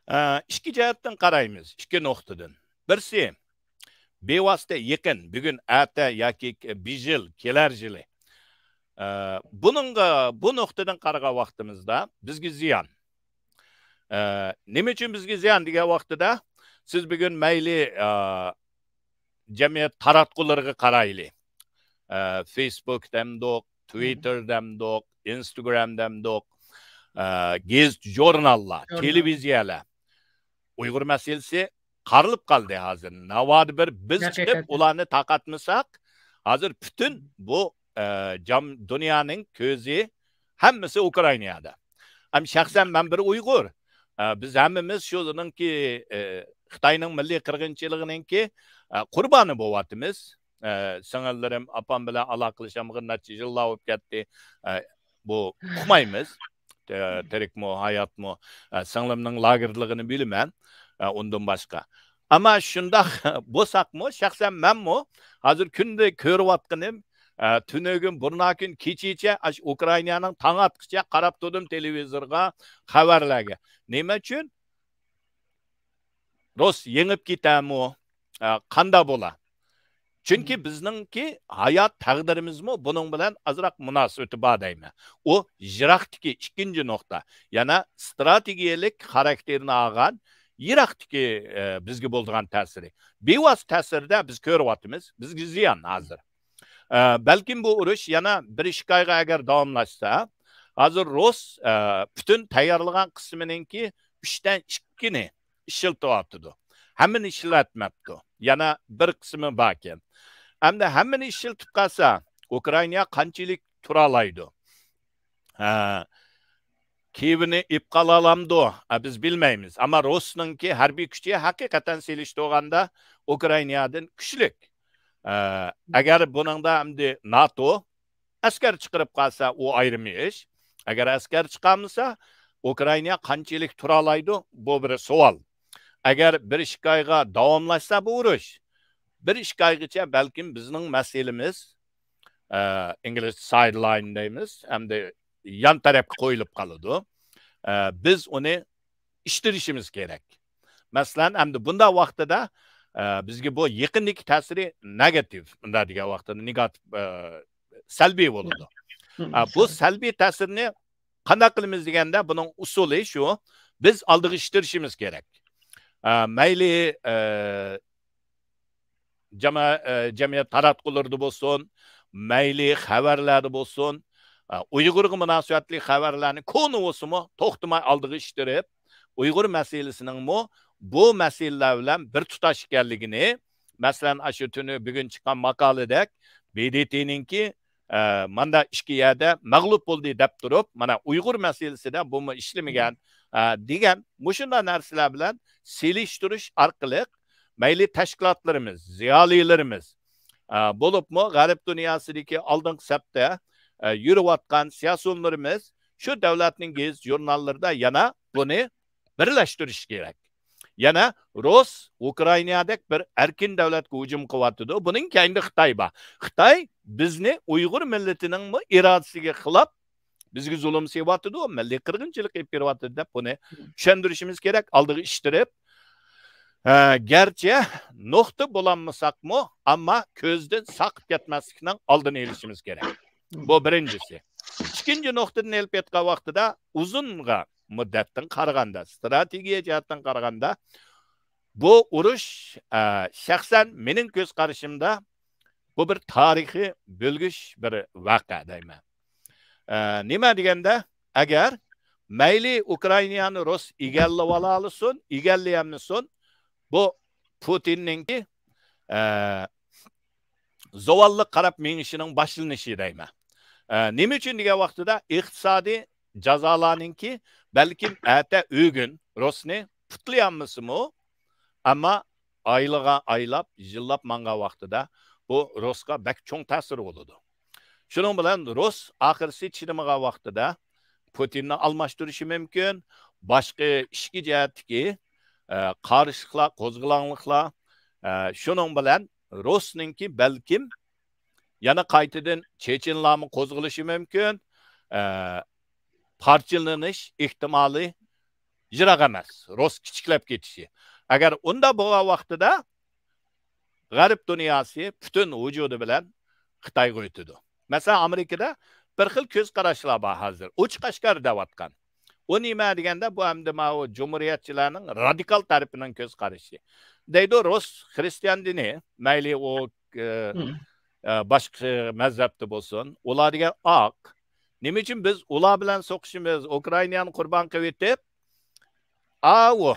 ئە، ئىككى جەھەتتىن قارايمىز، ئىككى نۇقتىدىن. بىرسى، بىۋاسىتە يېقىن، بۈگۈن، ئەتە ياكى بىر يىل، كېلەر يىلى. ئە، بۇنىڭغا، بۇ نۇقتىدىن قارىغان ۋاقتىمىزدا بىزگە زىيان. ئە، نېمە ئۈچۈن بىزگە زىيان دېگەن ۋاقتىدا، سىز بۈگۈن مەيلى، ئە، جەمئىيەت تاراتقۇلىرىغا قارايلى. ئە، فېيسبۇك دەمدۇق، تۋىتتېر دەمدۇق، ئىنستاگرام دەمدۇق، ئە، گېزىت، ژۇرناللار، تېلېۋىزىيەلەر. ئۇيغۇر مەسىلىسى قارىلىپ قالدى ھازىر. ناۋادا بىر بىز چىقىپ ئۇلارنى تارقاتمىساق، ھازىر پۈتۈن بۇ، ئە، جام-، دۇنيانىڭ كۆزى ھەممىسى ئۇكرائىنادا. ھەم شەخسەن مەن بىر ئۇيغۇر. ئە، بىز ھەممىمىز شۇنىڭكى، ئە، خىتاينىڭ مىللىي قىرغىنچىلىقىنىڭكى، ئە، قۇربانى بولۇۋاتىمىز. ئە، سىڭىللىرىم، ئاپام بىلەن ئالاقىلىشالمىغىنى نەچچە يىللار بولۇپ كەتتى. ئە، بۇ ئۇقمايمىز. تە-، تىرىكمۇ، ھاياتمۇ؟ ئە، سىڭلىمنىڭ لاگېرلىقىنى بىلىمەن. ئە، ئۇندىن باشقا. ئەمما شۇنداق بولساقمۇ، شەخسەن مەنمۇ ھازىر كۈندە كۆرۈۋاتقىنىم، ئە، تۈنۈگۈن، بۇرناكۈن كېچىچە ئاشۇ ئۇكرائىنانىڭ تاڭ ئاتقىچە قاراپ تۇردۇم تېلېۋىزورغا، خەۋەرلەرگە. نېمە ئۈچۈن؟ رۇس يېڭىپ كېتەمۇ؟ ئە، قاندا بولا؟ چۈنكى بىزنىڭكى ھايات تەقدىرىمىزمۇ بۇنىڭ بىلەن ئازراق مۇناسىۋىتى بار دەيمەن. ئۇ يىراقتىكى ئىككىنچى نۇقتا. يەنە ستراتېگىيەلىك خاراكتېرىنى ئالغان يىراقتىكى، ئە، بىزگە بولىدىغان تەسىرى. بىۋاسىتە تەسىرىدە بىز كۆرۈۋاتىمىز. بىزگە زىيان ھازىر. ئە، بەلكىم بۇ ئۇرۇش يەنە بىر ئىككى ئايغا ئەگەر داۋاملاشسا، ھازىر رۇس، ئە، پۈتۈن تەييارلىغان قىسمىنىڭكى ئۈچتىن ئىككىنى ئىشلىتىۋاتىدۇ. ھەممىنى ئىشلەتمەپتۇ. يەنە بىر قىسمى باركەن. ئەمدى ھەممىنى ئىشلىتىپ قالسا، ئۇكرائىنا قانچىلىك تۇرالايدۇ؟ ھە، كىيېۋنى ئېلىپ قالالامدۇ؟ ھە، بىز بىلمەيمىز. ئەمما رۇسنىڭكى ھەربىي كۈچى ھەقىقەتەن سېلىشتۇرغاندا ئۇكرائىنادىن كۈچلۈك. ئە، ئەگەر بۇنىڭدا ئەمدى ناتو ئەسكەر چىقىرىپ قالسا، ئۇ ئايرىم ئىش. ئەگەر ئەسكەر چىقارمىسا، ئۇكرائىنا قانچىلىك تۇرالايدۇ؟ بۇ بىر سوئال. ئەگەر بىر ئىككى ئايغا داۋاملاشسا بۇ ئۇرۇش، بىر ئىككى ئايغىچە بەلكىم بىزنىڭ مەسىلىمىز، ئە، ئىنگلىزچە سايدلاين دەيمىز، ئەمدى يان تەرەپكە قويۇلۇپ قالىدۇ. ئە، بىز ئۇنى ئىشلىتىشىمىز كېرەك. مەسىلەن، ئەمدى بۇنداق ۋاقتىدا، ئە، بىزگە بۇ يېقىندىكى تەسىرى نېگاتىپ، مۇنداق دېگەن ۋاقتىدا نېگاتىپ، ئە، سەلبىي بولىدۇ. ئە، بۇ سەلبىي تەسىرنى قانداق قىلىمىز دېگەندە، بۇنىڭ ئۇسۇلى شۇ، بىز ئالدىغا ئىشلىتىشىمىز كېرەك. ئە، مەيلى، ئە، جاما-، ئە، جەمئىيەت تاراتقۇلىرىدا بولسۇن، مەيلى خەۋەرلەردە بولسۇن، ئە، ئۇيغۇرغا مۇناسىۋەتلىك خەۋەرلەرنى كونا بولسىمۇ توختىماي ئالدىغا ئىتتىرىپ، ئۇيغۇر مەسىلىسىنىڭمۇ بۇ مەسىلىلەر بىلەن بىر تۇتاش ئىكەنلىكىنى، مەسىلەن، ئاشۇ تۈنى بۈگۈن چىققان ماقالىدەك، ب د ت نىڭكى، ئە، ماندا ئىككى يەردە مەغلۇپ بولدى دەپ تۇرۇپ، مانا ئۇيغۇر مەسىلىسىدە بۇمۇ ئىشلىمىگەن، ئە، دېگەن مۇشۇنداق نەرسىلەر بىلەن سېلىشتۇرۇش ئارقىلىق مەيلى تەشكىلاتلىرىمىز، زىيالىيلىرىمىز، ئە، بولۇپمۇ غەرب دۇنياسىدىكى ئالدىنقى سەپتە، ئە، يۈرۈۋاتقان سىياسىيونلىرىمىز شۇ دۆلەتنىڭ گېزىت ژۇرناللىرىدا يەنە بۇنى بىرلەشتۈرۈش كېرەك. يەنە رۇس ئۇكرائىنادەك بىر ئەركىن دۆلەتكە ھۇجۇم قىلىۋاتىدۇ. بۇنىڭ كەينىدە خىتاي بار. خىتاي بىزنى ئۇيغۇر مىللىتىنىڭمۇ ئىرادىسىگە خىلاپ بىزگە زۇلۇم سېلىۋاتىدۇ، مىللىي قىرغىنچىلىق ئېلىپ بېرىۋاتىدۇ دەپ بۇنى چۈشەندۈرۈشىمىز كېرەك، ئالدىغا ئىتتىرىپ. ئە، گەرچە نۇقتا بولالمىساقمۇ، ئەمما كۆزدىن ساقىپ كەتمەسلىكنىڭ ئالدىنى ئېلىشىمىز كېرەك. بۇ بىرىنچىسى. ئىككىنچى نۇقتىدىن ئېلىپ ئېيتقان ۋاقتىدا ئۇزۇنغا مۇددەتتىن قارىغاندا، ستراتېگىيە جەھەتتىن قارىغاندا، بۇ ئۇرۇش، ئە، شەخسەن مېنىڭ كۆز قارىشىمدا، بۇ بىر تارىخىي بۆلگۈچ بىر ۋەقە دەيمەن. ئە، نېمە دېگەندە، ئەگەر مەيلى ئۇكرائىنانى رۇس ئىگىلىۋالالىسۇن، ئىگىلىيەلمىسۇن، بۇ پۇتىننىڭكى، ئە، زاۋاللىق قاراپ مېڭىشىنىڭ باشلىنىشى دەيمەن. ئە، نېمە ئۈچۈن دېگەن ۋاقتىدا ئىقتىسادىي جازالارنىڭكى بەلكىم ئەتە ئۆگۈن رۇسنى پۇتلىيالمىسىمۇ، ئەمما ئايلىغان ئايلاپ، يىللاپ ماڭغان ۋاقتىدا بۇ رۇسقا بەك چوڭ تەسىرى بولىدۇ. شۇنىڭ بىلەن رۇس ئاخىرسى چىدىمىغان ۋاقتىدا پۇتىننى ئالماشتۇرۇشى مۇمكىن، باشقا ئىچكى جەھەتتىكى، ئە، قارشىلىقلار، قوزغىلاڭلىقلار، ئە، شۇنىڭ بىلەن رۇسنىڭكى بەلكىم يەنە قايتىدىن چېچېنلارمۇ قوزغىلىشى مۇمكىن، ئە، پارچىلىنىش ئېھتىمالى يىراق ئەمەس، رۇس كىچىكلەپ كېتىشى. ئەگەر ئۇنداق بولغان ۋاقتىدا غەرب دۇنياسى پۈتۈن ۋۇجۇدى بىلەن خىتايغا ئۆتىدۇ. مەسىلەن، ئامېرىكىدا بىر خىل كۆز قاراشلار بار ھازىر، ئوچۇق ئاشكارا دەۋاتقان. ئۇ نېمە دېگەندە، بۇ ئەمدى ماۋۇ جۇمھۇرىيەتچىلەرنىڭ رادىكال تەرىپىنىڭ كۆز قارىشى. دەيدۇ، رۇس خرىستىيان دىنى، مەيلى ئۇ، ئە، ئە، باشقا مەزھەپتە بولسۇن، ئۇلار دېگەن ئاق. نېمە ئۈچۈن بىز ئۇلار بىلەن سوقۇشىمىز، ئۇكرائىنانى قۇربان قىلىۋېتىپ، ئاۋۇ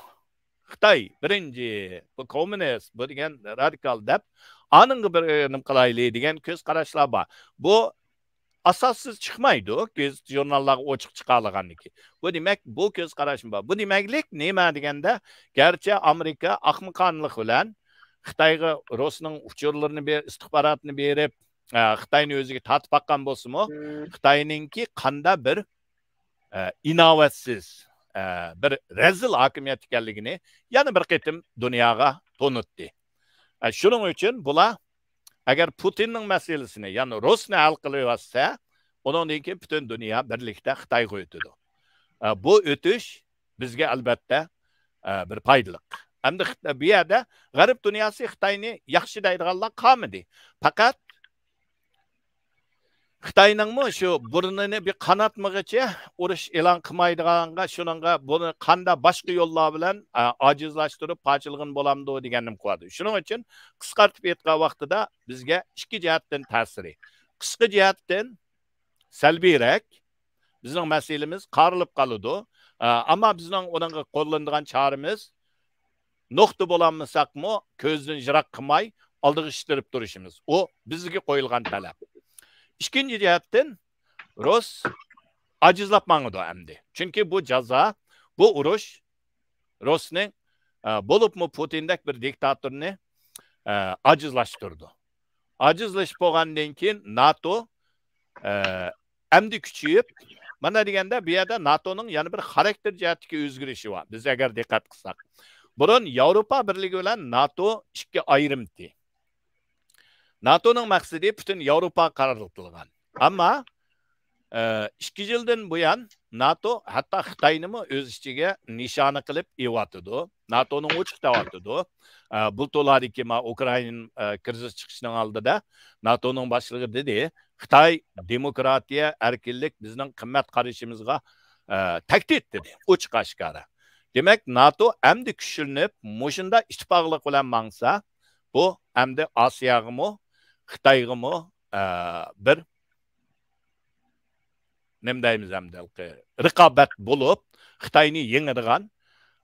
خىتاي بىرىنچى، بۇ كوممۇنىست، بۇ دېگەن رادىكال دەپ، ئانىڭغا بىر نېمە قىلايلى دېگەن كۆز قاراشلار بار. بۇ ئاساسسىز چىقمايدۇ، گېزىت ژۇرناللارغا ئوچۇق چىقالىغاندىكى. بۇ دېمەك، بۇ كۆز قاراشمۇ بار. بۇ دېمەكلىك نېمە دېگەندە، گەرچە ئامېرىكا ئاقمىقانلىق بىلەن خىتايغا رۇسنىڭ ئۇچۇرلىرىنى بېرىپ، ئىستىخباراتنى بېرىپ، ئە، خىتاينى ئۆزىگە تارتىپ باققان بولسىمۇ، خىتاينىڭكى قاندا بىر، ئە، ئىناۋەتسىز، ئە، بىر رەزىل ھاكىمىيەت ئىكەنلىكىنى يەنە بىر قېتىم دۇنياغا تونۇتتى. ئە، شۇنىڭ ئۈچۈن بۇلار ئەگەر پۇتىننىڭ مەسىلىسىنى، يەنى رۇسنى ھەل قىلىۋەتسە، ئۇنىڭدىن كېيىن پۈتۈن دۇنيا بىرلىكتە خىتايغا ئۆتىدۇ. ئە، بۇ ئۆتۈش بىزگە ئەلۋەتتە، ئە، بىر پايدىلىق. ئەمدى خىت-، بۇ يەردە غەرب دۇنياسى خىتاينى ياخشى دەيدىغانلار قالمىدى. پەقەت خىتاينىڭمۇ شۇ بۇرنىنى بىر قاناتمىغىچە ئۇرۇش ئېلان قىلمايدىغانغا، شۇنىڭغا بۇنى قاندا باشقا يوللار بىلەن، ئە، ئاجىزلاشتۇرۇپ پارچىلىغىلى بولامدۇ دېگەننى قىلىۋاتىدۇ. شۇنىڭ ئۈچۈن قىسقارتىپ ئېيتقان ۋاقتىدا بىزگە ئىككى جەھەتتىن تەسىرى. قىسقا جەھەتتىن سەلبىيرەك، بىزنىڭ مەسىلىمىز قارىلىپ قالىدۇ. ئە، ئەمما بىزنىڭ ئۇنىڭغا قوللىنىدىغان چارىمىز نۇقتا بولالمىساقمۇ، كۆزدىن يىراق قىلماي ئالدىغا ئىتتىرىپ تۇرۇشىمىز. ئۇ بىزگە قويۇلغان تەلەپ. ئىككىنچى جەھەتتىن، رۇس ئاجىزلاپ ماڭىدۇ ئەمدى. چۈنكى بۇ جازا، بۇ ئۇرۇش رۇسنى، ئە، بولۇپمۇ پۇتىندەك بىر دىكتاتورنى، ئە، ئاجىزلاشتۇرىدۇ. ئاجىزلىشىپ بولغاندىن كېيىن ناتو، ئە، ئەمدى كۈچىيىپ، مانا دېگەندە بۇ يەردە ناتونىڭ يەنە بىر خاراكتېر جەھەتتىكى ئۆزگىرىشى بار. بىز ئەگەر دىققەت قىلساق، بۇرۇن ياۋروپا بىرلىكى بىلەن ناتو ئىككى ئايرىمتى. ناتونىڭ مەقسىتى پۈتۈن ياۋروپاغا قارىتىلغان. ئەمما، ئە، ئىككى يىلدىن بۇيان ناتو ھەتتا خىتاينىمۇ ئۆز ئىچىگە نىشانە قىلىپ ئېلىۋاتىدۇ. ناتونىڭ ئوچۇق دەۋاتىدۇ. ئە، بۇلتۇرلاردىكى ما ئۇكرائىنا، ئە، كىرىزىس چىقىشىنىڭ ئالدىدا ناتونىڭ باشلىقى دېدى، خىتاي دېموكراتىيە، ئەركىنلىك بىزنىڭ قىممەت قارىشىمىزغا، ئە، تەھدىت دېدى، ئوچۇق ئاشكارا. دېمەك، ناتو ئەمدى كۈچلىنىپ، مۇشۇنداق ئىتتىپاقلىق بىلەن ماڭسا، بۇ ئەمدى ئاسىياغىمۇ، خىتايغىمۇ، ئە، بىر نېمە دەيمىز ئەمدى، رىقابەت بولۇپ، خىتاينى يېڭىدىغان،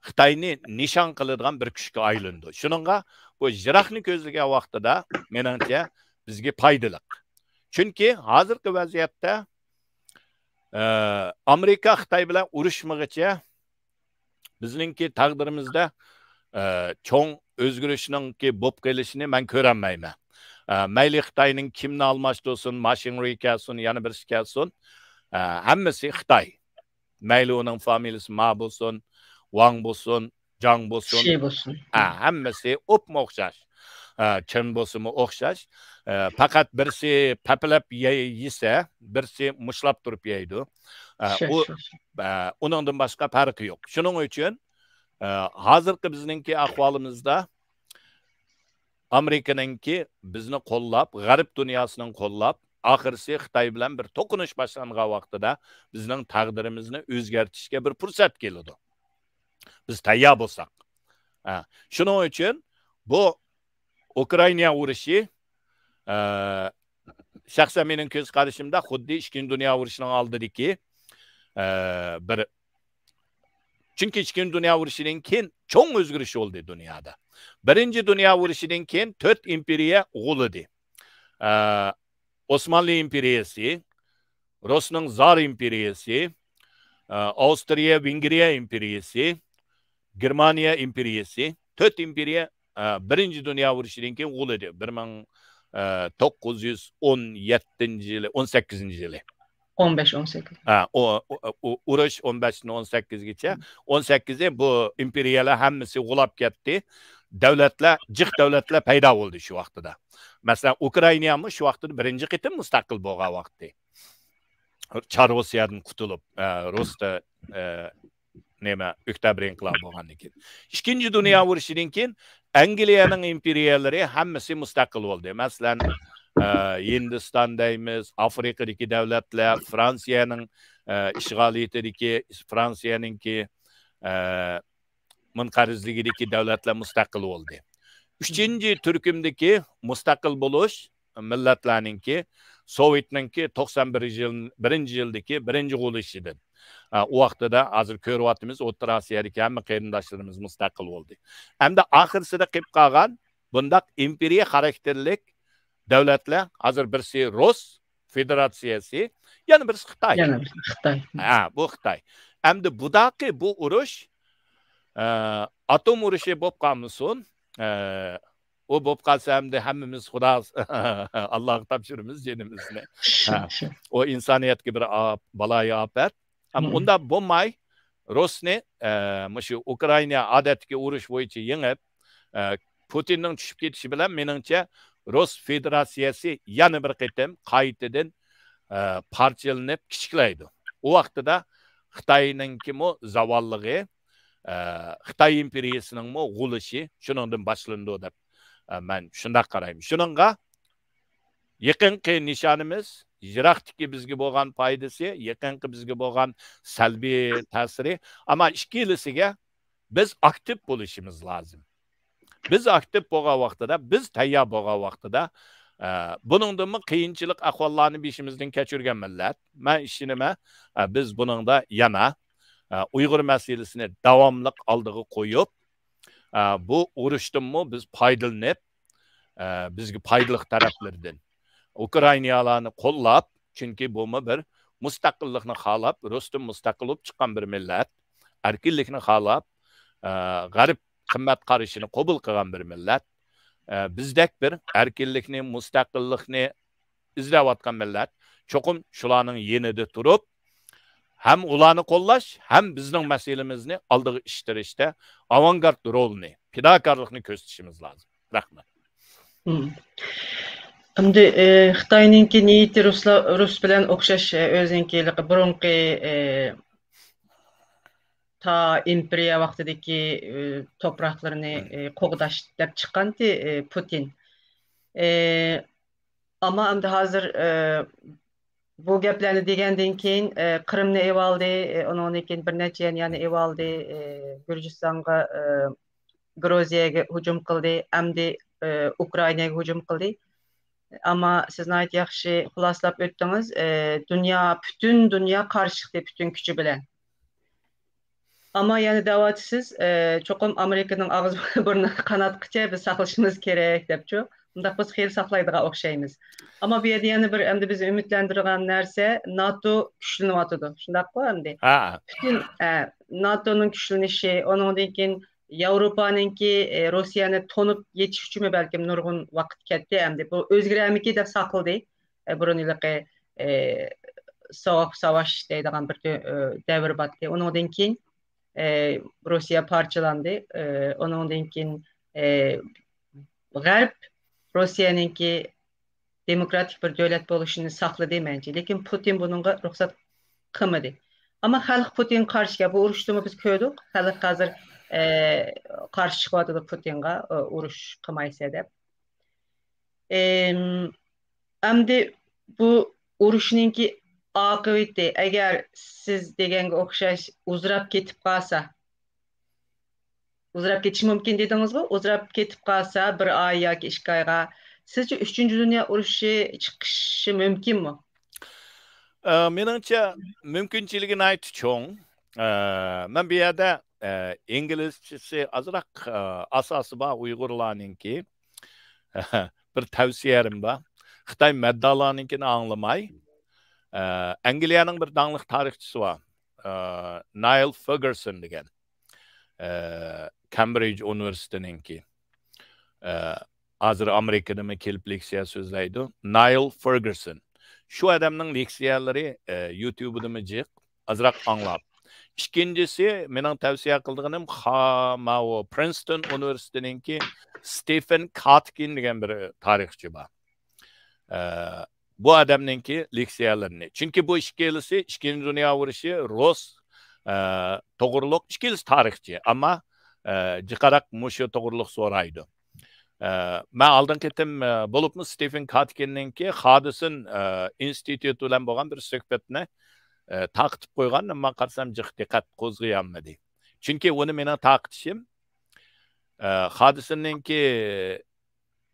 خىتاينى نىشان قىلىدىغان بىر كۈچكە ئايلىنىدۇ. شۇنىڭغا بۇ يىراقنى كۆزلىگەن ۋاقتىدا، مېنىڭچە، بىزگە پايدىلىق. چۈنكى ھازىرقى ۋەزىيەتتە، ئە، ئامېرىكا خىتاي بىلەن ئۇرۇشمىغىچە، بىزنىڭكى تەقدىرىمىزدە، ئە، چوڭ ئۆزگىرىشنىڭكى بولۇپ قېلىشىنى مەن كۆرەلمەيمەن. ئە، مەيلى خىتاينىڭ كىمنى ئالماشتۇرسۇن، ما شىڭرۇي كەلسۇن، يەنە بىرسى كەلسۇن، ئە، ھەممىسى خىتاي. مەيلى ئۇنىڭ فامىلىسى ما بولسۇن، ۋاڭ بولسۇن، جاڭ بولسۇن، شى بولسۇن. ھە، ھەممىسى ئوپمۇ ئوخشاش. ئە، چېن بولسىمۇ ئوخشاش. ئە، پەقەت بىرسى پەپىلەپ يەي-، يېسە، بىرسى مۇشلاپ تۇرۇپ يەيدۇ. ئە، شۇ، ئۇ، شۇ، شۇ. ئە، ئۇنىڭدىن باشقا پەرقى يوق. شۇنىڭ ئۈچۈن، ئە، ھازىرقى بىزنىڭكى ئەھۋالىمىزدا ئامېرىكىنىڭكى بىزنى قوللاپ، غەرب دۇنياسىنىڭ قوللاپ، ئاخىرسى خىتاي بىلەن بىر توقۇنۇش باشلانغان ۋاقتىدا بىزنىڭ تەقدىرىمىزنى ئۆزگەرتىشكە بىر پۇرسەت كېلىدۇ. بىز تەييار بولساق. ھە، شۇنىڭ ئۈچۈن بۇ ئۇكرائىنا ئۇرۇشى، ئە، شەخسەن مېنىڭ كۆز قارىشىمدا خۇددى ئىككىنچى دۇنيا ئۇرۇشىنىڭ ئالدىدىكى، ئە، بىر، چۈنكى ئىككىنچى دۇنيا ئۇرۇشىدىن كېيىن چوڭ ئۆزگىرىش بولدى دۇنيادا. بىرىنچى دۇنيا ئۇرۇشىدىن كېيىن تۆت ئىمپېرىيە غۇلىدى. ئە، ئوسمانلى ئىمپېرىيەسى، رۇسنىڭ زار ئىمپېرىيەسى، ئە، ئاۋسترىيە ۋېنگرىيە ئىمپېرىيەسى، گېرمانىيە ئىمپېرىيەسى، تۆت ئىمپېرىيە، ئە، بىرىنچى دۇنيا ئۇرۇشىدىن كېيىن غۇلىدى. بىر مىڭ، ئە، توققۇز يۈز ئون يەتتىنچى يىلى، ئون سەككىزىنچى يىلى. ئون بەش، ئون سەككىز. ھە، ئۇ، ئۇ، ئۇ، ئۇرۇش ئون بەشتىن ئون سەككىزگىچە. ئون سەككىزى بۇ ئىمپېرىيەلەر ھەممىسى غۇلاپ كەتتى. دۆلەتلەر، جىق دۆلەتلەر پەيدا بولدى شۇ ۋاقتىدا. مەسىلەن، ئۇكرائىنامۇ شۇ ۋاقتىدا بىرىنچى قېتىم مۇستەقىل بولغان ۋاقتى. چار روسىيەدىن قۇتۇلۇپ، ئە، رۇستا، ئە، نېمە، ئۆكتەبىر ئىنقىلابى بولغاندىن كېيىن. ئىككىنچى دۇنيا ئۇرۇشىدىن كېيىن ئەنگلىيەنىڭ ئىمپېرىيەلىرى ھەممىسى مۇستەقىل بولدى. مەسىلەن، ئە، ھىندىستان دەيمىز، ئافرىقىدىكى دۆلەتلەر، فرانسىيەنىڭ، ئە، ئىشغالىيىتىدىكى، فرانسىيەنىڭكى، ئە، مۇنقەرزلىكىدىكى دۆلەتلەر مۇستەقىل بولدى. ئۈچىنچى تۈركۈمدىكى مۇستەقىل بولۇش مىللەتلەرنىڭكى، سوۋېتنىڭكى توقسان بىرىنچى يىل، بىرىنچى يىلدىكى بىرىنچى غۇلىشىدىن. ئە، ئۇ ۋاقتىدا ھازىر كۆرۈۋاتىمىز، ئوتتۇرا ئاسىيادىكى ھەممە قېرىنداشلىرىمىز مۇستەقىل بولدى. ئەمدى ئاخىرسىدا قېلىپ قالغان بۇنداق ئىمپېرىيە خاراكتېرلىك دۆلەتلەر، ھازىر بىرسى رۇس فېدېراتسىيەسى، يەنە بىرسى خىتاي. يەنە بىرسى خىتاي. ھە، بۇ خىتاي. ئەمدى بۇداقى بۇ ئۇرۇش، ئە، ئاتوم ئۇرۇشى بولۇپ قالمىسۇن. ئە، ئۇ بولۇپ قالسا ئەمدى ھەممىمىز خۇدا، ئاللاغا تاپشۇرىمىز جېنىمىزنى. ھە. ئۇ ئىنسانىيەتكە بىر ئاپ-، بالايىئاپەت. ئەمما ئۇنداق بولماي، رۇسنى، ئە، مۇشۇ ئۇكرائىنا ئادەتتىكى ئۇرۇش بويىچە يېڭىپ، ئە، پۇتىننىڭ چۈشۈپ كېتىشى بىلەن، مېنىڭچە، رۇس فېدېراتسىيەسى يەنە بىر قېتىم قايتىدىن، ئە، پارچىلىنىپ كىچىكلەيدۇ. ئۇ ۋاقتىدا خىتاينىڭكىمۇ زاۋاللىقى، ئە، خىتاي ئىمپېرىيىسىنىڭمۇ غۇلىشى شۇنىڭدىن باشلىنىدۇ دەپ، ئە، مەن شۇنداق قارايمەن. شۇنىڭغا يېقىنقى نىشانىمىز، يىراقتىكى بىزگە بولغان پايدىسى، يېقىنقى بىزگە بولغان سەلبىي تەسىرى. ئەمما ئىككىلىسىگە بىز ئاكتىپ بولۇشىمىز لازىم. بىز ئاكتىپ بولغان ۋاقتىدا، بىز تەييار بولغان ۋاقتىدا، ئە، بۇنىڭدىنمۇ قىيىنچىلىق ئەھۋاللارنى بېشىمىزدىن كەچۈرگەن مىللەت. مەن ئىشىنىمەن، ئە، بىز بۇنىڭدا يەنە، ئە، ئۇيغۇر مەسىلىسىنى داۋاملىق ئالدىغا قويۇپ، ئە، بۇ ئۇرۇشتىنمۇ بىز پايدىلىنىپ، ئە، بىزگە پايدىلىق تەرەپلىرىدىن ئۇكرائىنالارنى قوللاپ، چۈنكى بۇمۇ بىر مۇستەقىللىقنى خالاپ، رۇستىن مۇستەقىل بولۇپ چىققان بىر مىللەت، ئەركىنلىكنى خالاپ، ئە، غەرب قىممەت قارىشىنى قوبۇل قىلغان بىر مىللەت. ئە، بىزدەك بىر ئەركىنلىكنى، مۇستەقىللىقنى ئىزدەۋاتقان مىللەت چوقۇم شۇلارنىڭ يېنىدا تۇرۇپ، ھەم ئۇلارنى قوللاش، ھەم بىزنىڭ مەسىلىمىزنى ئالدىغا ئىتتىرىشتە ئاۋانگارت رولىنى، پىداكارلىقنى كۆرسىتىشىمىز لازىم. رەھمەت. مم. ئەمدى، ئى، خىتاينىڭكى نىيىتى رۇسلا-، رۇس بىلەن ئوخشاش، ئى، ئۆزىنىڭكى بۇرۇنقى، ئى، تا ئىمپېرىيە ۋاقتىدىكى، ئى، توپراقلىرىنى، مم. ئى، قوغداش دەپ چىققانتى، ئى، پۇتىن. ئى، ئەمما ئەمدى ھازىر، ئى، بۇ گەپلەرنى دېگەندىن كېيىن، ئى، قىرىمنى ئېۋالدى، ئى، ئۇنىڭدىن كېيىن بىر نەچچە يەرنى يەنە ئېۋالدى، ئى، گۈرجىستانغا، ئى، گرۇزىيەگە ھۇجۇم قىلدى، ئەمدى، ئى، ئۇكرائىناگە ھۇجۇم قىلدى. ئەمما سىز ناھايىتى ياخشى خۇلاسىلاپ ئۆتتىڭىز. ئە، دۇنيا، پۈتۈن دۇنيا قارشى چىقتى پۈتۈن كۈچى بىلەن. ئەمما يەنە دەۋاتىسىز، ئە، چوقۇم ئامېرىكىنىڭ ئاغزى بۇرنى قاناتقىچە بىز ساقلىشىمىز كېرەك دەپچۇ. ئۇنداق بولسا خېلى ساقلايدىغان ئوخشايمىز. ئەمما بۇ يەردە يەنە بىر ئەمدى بىزنى ئۈمىدلەندۈرىدىغان نەرسە، ناتو كۈچلىنىۋاتىدۇ. شۇنداققۇ ئەمدى؟ ھە. پۈتۈن، ئە، ناتونىڭ كۈچلىنىشى، ئۇنىڭدىن كېيىن ياۋروپانىڭكى، ئە، روسىيەنى تونۇپ يېتىش ئۈچۈنمۇ بەلكىم نۇرغۇن ۋاقىت كەتتى. ئەمدى بۇ ئۆزگىرەرمىكى دەپ ساقلىدى. ئە، بۇرۇن ھېلىقى، ئە، سوغۇق ساۋاش دەيدىغان بىر دۆ-، ئە، دەۋر باتتى. ئۇنىڭدىن كېيىن، ئە، روسىيە پارچىلاندى. ئە، ئۇنىڭدىن كېيىن، ئە، غەرب روسىيەنىڭكى دېموكراتىك بىر دۆلەت بولۇشىنى ساقلىدى مەنچە. لېكىن پۇتىن بۇنىڭغا رۇخسەت قىلمىدى. ئەمما خەلق پۇتىنغا قارشى گەپ. بۇ ئۇرۇشتىمۇ بىز كۆردۇق. خەلق ھازىر، ئە، قارشى چىقىۋاتىدۇ پۇتىنغا، ئۇ-، ئۇرۇش قىلمايسەن دەپ. ئەم، ئەمدى بۇ ئۇرۇشنىڭكى ئاقىۋىتى، ئەگەر سىز دېگەنگە ئوخشاش ئۇزىراپ كېتىپ قالسا، ئۇزىراپ كېتىشى مۇمكىن دېدىڭىزغۇ، ئۇزىراپ كېتىپ قالسا، بىر ئاي ياكى ئىككى ئايغا، سىزچە ئۈچىنچى دۇنيا ئۇرۇشى چىقىشى مۇمكىنمۇ؟ ئە، مېنىڭچە، مۇمكىنچىلىكى ناھايىتى چوڭ. ئە، مەن بۇ يەردە، ئە، ئىنگلىزچىسى ئازراق، ئە، ئاساسى بار ئۇيغۇرلارنىڭكى بىر تەۋسىيەم بار. خىتاي مەددالارنىڭكىنى ئاڭلىماي، ئە، ئەنگلىيەنىڭ بىر داڭلىق تارىخچىسى بار. ئە، نايل فېرگۇسون دېگەن. ئە، كامبرىج ئۇنىۋېرسىتېتىنىڭكى. ئە، ھازىر ئامېرىكىدىمۇ كېلىپ لېكسىيە سۆزلەيدۇ. نايل فېرگۇسون. شۇ ئادەمنىڭ لېكسىيەلىرى، ئە، يۇتيۇبىدىمۇ جىق. ئازراق ئاڭلاپ. ئىككىنچىسى، مېنىڭ تەۋسىيە قىلىدىغىنىم خا-، ماۋۇ پرىنستون ئۇنىۋېرسىتېتىنىڭكى ستېفېن كاتكىن دېگەن بىر تارىخچى بار. ئە، بۇ ئادەمنىڭكى لېكسىيەلىرىنى. چۈنكى بۇ ئىككىلىسى ئىككىنچى دۇنيا ئۇرۇشى، رۇس، ئە، توغرۇلۇق، ئىككىلىسى تارىخچى. ئەمما، ئە، جىقراق مۇشۇ توغرۇلۇق سورايدۇ. ئە، مەن ئالدىنقى قېتىم، ئە، بولۇپمۇ ستېفېن كاتكىننىڭكى خادىسون، ئە، ئىنستىتۇتى بىلەن بولغان بىر سۆھبەتنى، ئە، تارقىتىپ قويغان، ئەمما قارىسام جىق دىققەت قوزغىيالمىدى. چۈنكى ئۇنى مېنىڭ تارقىتىشىم، ئە، خادىسوننىڭكى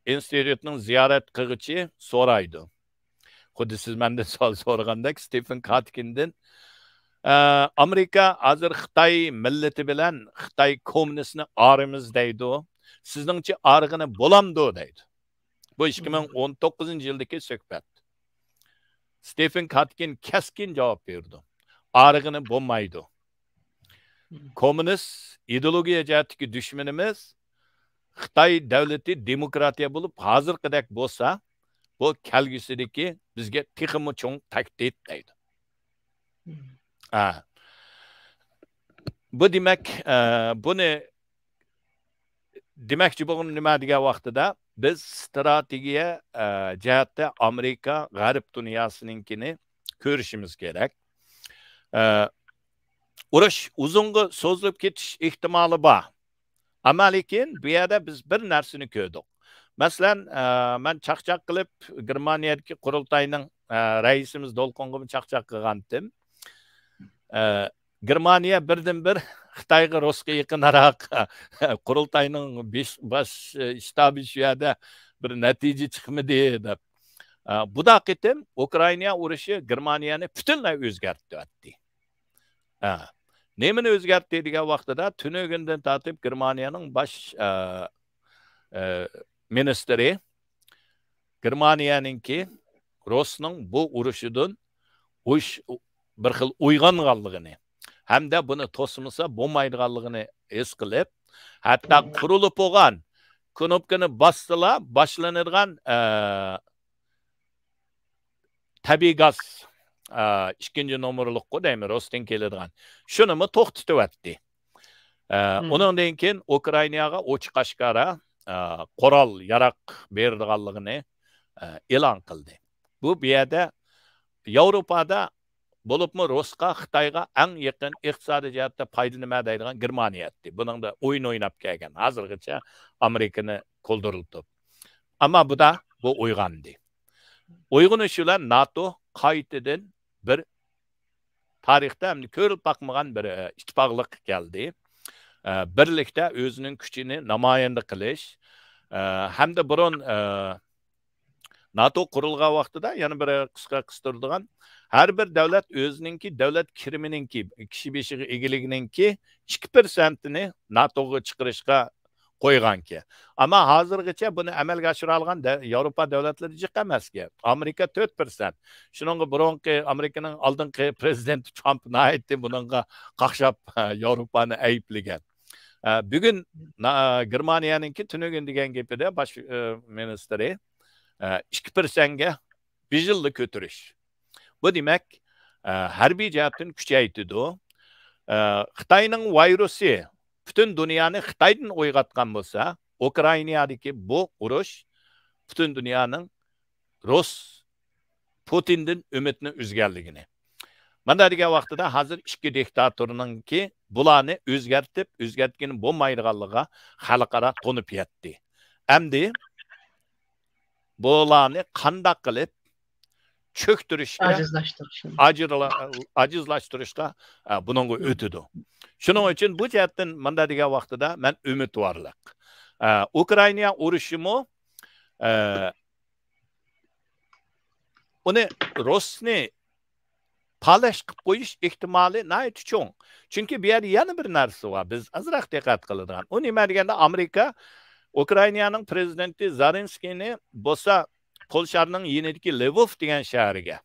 ئىنستىتۇتنىڭ زىيارەت قىلغۇچى سورايدۇ. خۇددى سىز مەندىن سوئال سورىغاندەك، ستېفېن كاتكىندىن، ئە، ئامېرىكا ھازىر خىتاي مىللىتى بىلەن خىتاي كوممۇنىستىنى ئارىمىز دەيدۇ. سىزنىڭچە ئارىغىنى بولامدۇ دەيدۇ. بۇ ئىككى مىڭ ئون توققۇزىنچى يىلدىكى سۆھبەت. ستېفېن كاتكىن كەسكىن جاۋاب بېرىدۇ. ئارىغىنى بولمايدۇ. كوممۇنىست ئىدېئولوگىيە جەھەتتىكى دۈشمىنىمىز خىتاي دۆلىتى دېموكراتىيە بولۇپ، ھازىرقىدەك بولسا، بۇ كەلگۈسىدىكى بىزگە تېخىمۇ چوڭ تەھدىت دەيدۇ. ھە. بۇ دېمەك، ئە، بۇنى دېمەكچى بولغىنىم نېمە دېگەن ۋاقتىدا، بىز ستراتېگىيە، ئە، جەھەتتە ئامېرىكا، غەرب دۇنياسىنىڭكىنى كۆرۈشىمىز كېرەك. ئە، ئۇرۇش ئۇزۇنغا سوزۇلۇپ كېتىش ئېھتىمالى بار. ئەمما لېكىن بۇ يەردە بىز بىر نەرسىنى كۆردۇق. مەسىلەن، ئە، مەن چاقچاق قىلىپ، گېرمانىيەدىكى قۇرۇلتاينىڭ، ئە، رەئىسىمىز دولقۇنغىمۇ چاقچاق قىلغانتىم. ئە، گېرمانىيە بىردىنبىر خىتايغا، رۇسقا يېقىنراق قۇرۇلتاينىڭ بېش-، باش شتابى شۇ يەردە بىر نەتىجە چىقمىدى دەپ. ئە، بۇدا قېتىم ئۇكرائىنا ئۇرۇشى گېرمانىيەنى پۈتۈنلەي ئۆزگەرتىۋەتتى. ھە. نېمىنى ئۆزگەرتتى دېگەن ۋاقتىدا، تۈنۈگۈندىن تارتىپ گېرمانىيەنىڭ باش، ئە، ئە، مىنىستىرى گېرمانىيەنىڭكى رۇسنىڭ بۇ ئۇرۇشىدىن ئۇش-، بىر خىل ئويغانغانلىقىنى ھەمدە بۇنى توسمىسا بولمايدىغانلىقىنى ھېس قىلىپ، ھەتتا قۇرۇلۇپ بولغان، كنوپكىنى باسسىلا باشلىنىدىغان، ئە، تەبىئىي گاز، ئە، ئىككىنچى نومۇرلۇققۇ دەيمەن، رۇستىن كېلىدىغان. شۇنىمۇ توختىتىۋەتتى. ئە، ئۇنىڭدىن كېيىن ئۇكرائىناغا ئوچۇق ئاشكارا، ئە، قورال، ياراق بېرىدىغانلىقىنى، ئە، ئېلان قىلدى. بۇ، بۇ يەردە ياۋروپادا، بولۇپمۇ رۇسقا، خىتايغا ئەڭ يېقىن، ئىقتىسادىي جەھەتتە پايدىلىنىمەن دەيدىغان گېرمانىيە ئەتتى. بۇنىڭدا ئويۇن ئويناپ كەلگەن، ھازىرغىچە ئامېرىكىنى كولدۇرلىتىپ. ئەمما بۇدا بۇ ئويغاندى. ئويغىنىش بىلەن ناتو قايتىدىن بىر تارىختا ئەمدى كۆرۈلۈپ باقمىغان بىر، ئە، ئىتتىپاقلىققا كەلدى. ئە، بىرلىكتە ئۆزىنىڭ كۈچىنى نامايەندە قىلىش، ئە، ھەمدە بۇرۇن، ئە، ناتو قۇرۇلغان ۋاقتىدا يەنە بىر قىسقا قىستۇرىدىغان، ھەر بىر دۆلەت ئۆزىنىڭكى دۆلەت كىرىمىنىڭكى، كىشى بېشىغا ئىگىلىكىنىڭكى ئىككى پىرسەنتىنى ناتوغا چىقىرىشقا قويغانكەن. ئەمما ھازىرغىچە بۇنى ئەمەلگە ئاشۇرالىغان دە-، ياۋروپا دۆلەتلىرى جىق ئەمەسكەن. ئامېرىكا تۆت پىرسەنت. شۇنىڭغا بۇرۇنقى ئامېرىكىنىڭ ئالدىنقى پرېزىدېنتى ترامپ ناھايىتى بۇنىڭغا قاقشاپ، ياۋروپانى ئەيىبلىگەن. ئە، بۈگۈن نا-، گېرمانىيەنىڭكى تۈنۈگۈن دېگەن گېپىدە باش، ئە، مىنىستىرى، ئە، ئىككى پىرسەنتكە بىژىللا كۆتۈرۈش. بۇ دېمەك، ئە، ھەربىي جەھەتتىن كۈچەيتىدۇ. ئە، خىتاينىڭ ۋىرۇسى پۈتۈن دۇنيانى خىتايدىن ئويغاتقان بولسا، ئۇكرائىنادىكى بۇ ئۇرۇش پۈتۈن دۇنيانىڭ رۇس پۇتىندىن ئۈمىدنى ئۈزگەنلىكىنى. مانا دېگەن ۋاقتىدا ھازىر ئىككى دىكتاتورنىڭكى بۇلارنى ئۆزگەرتىپ، ئۆزگەرتكىلى بولمايدىغانلىقىغا خەلقئارا تونۇپ يەتتى. ئەمدى بۇلارنى قانداق قىلىپ چۆكتۈرۈشكە، ئاجىزلاشتۇرۇش. ئاجىرلا-، ئاجىزلاشتۇرۇشقا، ئە، بۇنىڭغا ئۆتىدۇ. شۇنىڭ ئۈچۈن بۇ جەھەتتىن مانا دېگەن ۋاقتىدا مەن ئۈمىدۋارلىق. ئە، ئۇكرائىنا ئۇرۇشىمۇ، ئە، ئۇنى رۇسنى پالەچ قىلىپ قويۇش ئېھتىمالى ناھايىتى چوڭ. چۈنكى بۇ يەردە يەنە بىر نەرسە بار، بىز ئازراق دىققەت قىلىدىغان. ئۇ نېمە دېگەندە، ئامېرىكا ئۇكرائىنانىڭ پرېزىدېنتى زېلېنسكىينى بولسا پولشانىڭ يېنىدىكى لۋوف دېگەن شەھەرگە،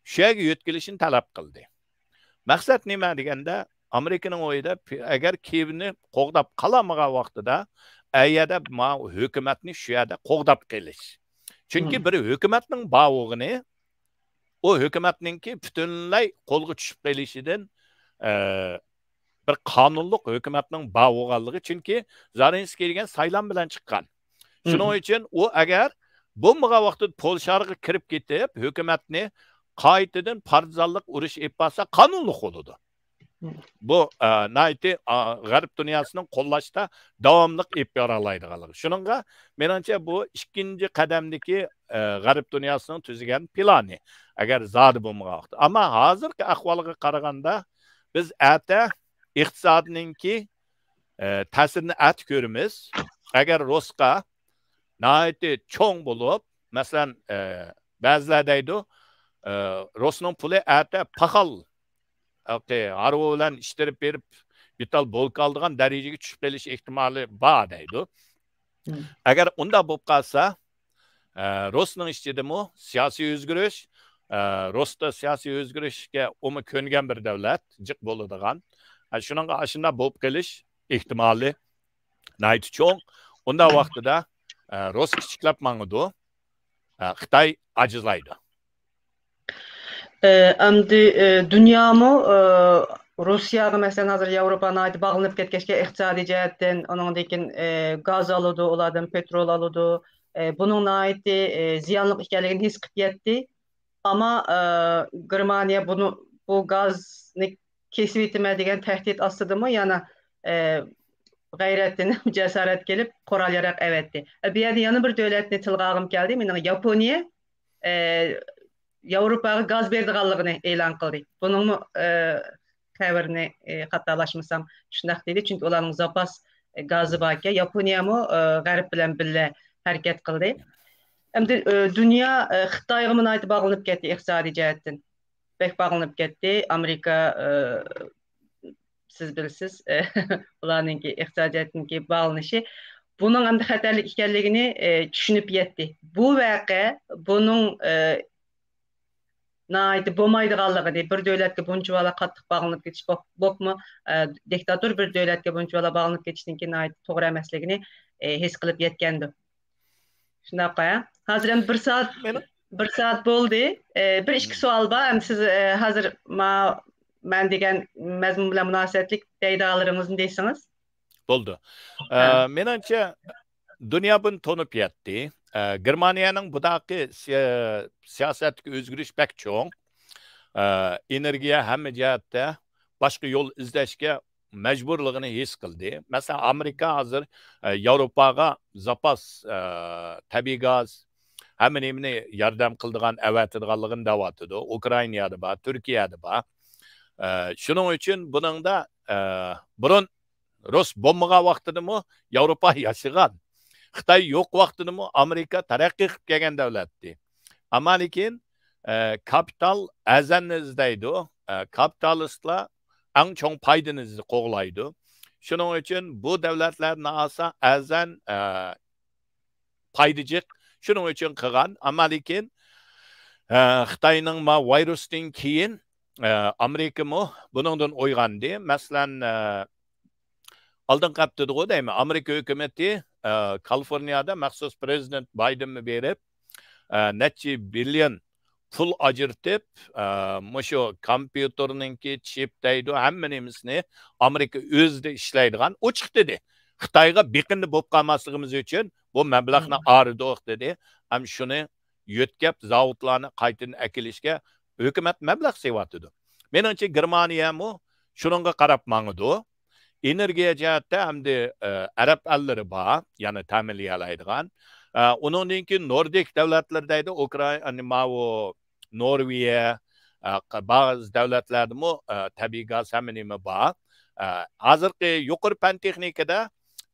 شۇ يەرگە يۆتكىلىشىنى تەلەپ قىلدى. مەقسەت نېمە دېگەندە، ئامېرىكىنىڭ ئويىدا، ئەگەر كىيېۋنى قوغداپ قالالمىغان ۋاقتىدا، ئەيەدە ما ھۆكۈمەتنى شۇ يەردە قوغداپ قېلىش. چۈنكى بىر ھۆكۈمەتنىڭ بار بولغىنى، ئۇ ھۆكۈمەتنىڭكى پۈتۈنلەي قولغا چۈشۈپ قېلىشىدىن، ئە، بىر قانۇنلۇق ھۆكۈمەتنىڭ بار بولغانلىقى، چۈنكى زېلېنسكىي دېگەن سايلام بىلەن چىققان. شۇنىڭ ئۈچۈن ئۇ ئەگەر بولمىغان ۋاقىتتا پولشاغا كىرىپ كېتىپ، ھۆكۈمەتنى قايتىدىن پارتىزانلىق ئۇرۇش ئېلىپ بارسا، قانۇنلۇق بولىدۇ. بۇ، ئە، ناھايىتى، ئا، غەرب دۇنياسىنىڭ قوللاشتا داۋاملىق ئېلىپ بارالايدىغانلىقى. شۇنىڭغا، مېنىڭچە، بۇ ئىككىنچى قەدەمدىكى، ئە، غەرب دۇنياسىنىڭ تۈزگەن پىلانى. ئەگەر زادى بولمىغان ۋاقىتتا. ئەمما ھازىرقى ئەھۋالغا قارىغاندا، بىز ئەتە ئىقتىسادنىڭكى، ئە، تەسىرىنى ئەتە كۆرىمىز. ئەگەر رۇسقا ناھايىتى چوڭ بولۇپ، مەسىلەن، ئە، بەزىلەر دەيدۇ، ئە، رۇسنىڭ پۇلى ئەتە پاخال ھارۋا بىلەن ئىشتىرىپ بېرىپ، دېتال بولكا ئالىدىغان دەرىجىگە چۈشۈپ قېلىش ئېھتىمالى بار دەيدۇ. ئەگەر ئۇنداق بولۇپ قالسا، ئە، رۇسنىڭ ئىچىدىمۇ سىياسىي ئۆزگىرىش، ئە، رۇستا سىياسىي ئۆزگىرىشكە ئۇمۇ كۆنگەن بىر دۆلەت، جىق بولىدىغان. ئە، شۇنىڭغا ئاشۇنداق بولۇپ قېلىش ئېھتىمالى ناھايىتى چوڭ. ئۇنداق ۋاقتىدا، ئە، رۇس كىچىكلەپ ماڭىدۇ، ئە، خىتاي ئاجىزلايدۇ. ئە، ئەمدى، ئە، دۇنيامۇ، ئە، روسىيەگە، مەسىلەن، ھازىر ياۋروپا ناھايىتى باغلىنىپ كەتكەچكە ئىقتىسادىي جەھەتتىن، ئۇنىڭدىن كېيىن، ئە، گاز ئالىدۇ، ئۇلاردىن پېترول ئالىدۇ. ئە، بۇنىڭ ناھايىتى، ئە، زىيانلىق ئىكەنلىكىنى ھېس قىلىپ يەتتى. ئەمما، ئە، گېرمانىيە بۇنى، بۇ گازنى كېسىۋېتىمەن دېگەن تەھدىت ئاستىدىمۇ يەنە، ئە، غەيرەتلىنىپ، جاسارەتكە كېلىپ، قورال ياراغ ئەۋەتتى. ئە، بۇ يەردە يەنە بىر دۆلەتنى تىلغا ئالغۇم كەلدى. مېنىڭ ياپونىيە، ئە، ياۋروپاغا گاز بېرىدىغانلىقىنى ئېلان قىلدى. بۇنىڭمۇ، ئە، خەۋىرىنى، ئە، خاتالاشمىسام شۇنداق دېدى. چۈنكى ئۇلارنىڭ زاپاس گازى باركەن. ياپونىيەمۇ، ئە، غەرب بىلەن بىللە ھەرىكەت قىلدى. ئەمدى، ئە، دۇنيا، ئە، خىتايغا ناھايىتى باغلىنىپ كەتتى ئىقتىسادىي جەھەتتىن. بەك باغلىنىپ كەتتى. ئامېرىكا، ئە، سىز بىلىسىز، ئۇلارنىڭكى ئىقتىسادىيەتتىكى باغلىنىشى. بۇنىڭ ئەمدى خەتەرلىك ئىكەنلىكىنى، ئە، چۈشىنىپ يەتتى. بۇ ۋەقە بۇنىڭ، ئە، ناھايىتى بولمايدىغانلىقىنى، بىر دۆلەتكە بۇنچىۋالا قاتتىق باغلىنىپ كېتىش بولۇپ، بولۇپمۇ، ئە، دىكتاتور بىر دۆلەتكە بۇنچىۋالا باغلىنىپ كېتىشنىڭكى ناھايىتى توغرا ئەمەسلىكىنى، ئە، ھېس قىلىپ يەتكەندۇ. شۇنداق، ھە؟ ھازىر ئەمدى بىر سائەت، مېنىڭ بىر سائەت بولدى. ئە، بىر ئىككى سوئال بار. ئەمدى سىز، ئە، ھازىر ما-، مەن دېگەن مەزمۇن بىلەن مۇناسىۋەتلىك دەيدىغانلىرىڭىزنى دېسىڭىز. بولدى. ئە، ھە. مېنىڭچە، دۇنيا بۇنى تونۇپ يەتتى. ئە، گېرمانىيەنىڭ بۇداقى سىيا-، سىياسەتتىكى ئۆزگىرىش بەك چوڭ. ئە، ئېنېرگىيە ھەممە جەھەتتە باشقا يول ئىزدەشكە مەجبۇرلۇقىنى ھېس قىلدى. مەسىلەن، ئامېرىكا ھازىر، ئە، ياۋروپاغا زاپاس، ئە، تەبىئىي گاز، ھەممە نېمىنى ياردەم قىلىدىغان، ئەۋەتىدىغانلىقىنى دەۋاتىدۇ. ئۇكرائىنادا بار، تۈركىيەدە بار. ئە، شۇنىڭ ئۈچۈن بۇنىڭدا، ئە، بۇرۇن رۇس بولمىغان ۋاقتىدىمۇ ياۋروپا ياشىغان. خىتاي يوق ۋاقتىدىمۇ ئامېرىكا تەرەققىي قىلىپ كەلگەن دۆلەتتى. ئەمما لېكىن، ئە، كاپىتال ئەزەلنى ئىزدەيدۇ. ئە، كاپىتالىستلار ئەڭ چوڭ پايدىنى ئىز-، قوغلايدۇ. شۇنىڭ ئۈچۈن بۇ دۆلەتلەرنى ئالسا ئەزەن، ئە، پايدا جىق. شۇنىڭ ئۈچۈن قىلغان. ئەمما لېكىن، ئە، خىتاينىڭ ما ۋىرۇستىن كېيىن، ئە، ئامېرىكىمۇ بۇنىڭدىن ئويغاندى. مەسىلەن، ئە، ئالدىنقى ھەپتىدىغۇ دەيمەن، ئامېرىكا ھۆكۈمىتى، ئە، كالىفورنىيادا مەخسۇس پرېزىدېنت بايدېنمۇ بېرىپ، ئە، نەچچە بىليون پۇل ئاجرىتىپ، ئە، مۇشۇ كومپيۇتېرنىڭكى چىپ دەيدۇ، ھەممە نېمىسىنى ئامېرىكا ئۆزىدە ئىشلەيدىغان ئوچۇق دېدى. خىتايغا بېقىندى بولۇپ قالماسلىقىمىز ئۈچۈن بۇ مەبلەغنى ئايرىدۇق دېدى. ھەم شۇنى يۆتكەپ، زاۋۇتلارنى قايتىدىن ئەكېلىشكە ھۆكۈمەت مەبلەغ سېلىۋاتىدۇ. مېنىڭچە، گېرمانىيەمۇ شۇنىڭغا قاراپ ماڭىدۇ. ئېنېرگىيە جەھەتتە ئەمدى، ئە، ئەرەب ئەللىرى بار، يەنى تەمىنلىيەلەيدىغان. ئە، ئۇنىڭدىن كېيىن نوردىك دۆلەتلىرى دەيدۇ، ئۇكرائىنا، ماۋۇ نورۋېگىيە، ئە، ق-، بەزى دۆلەتلەردىمۇ، ئە، تەبىئىي گاز ھەممە نېمە بار. ئە، ھازىرقى يۇقىرى پەن تېخنىكىدا،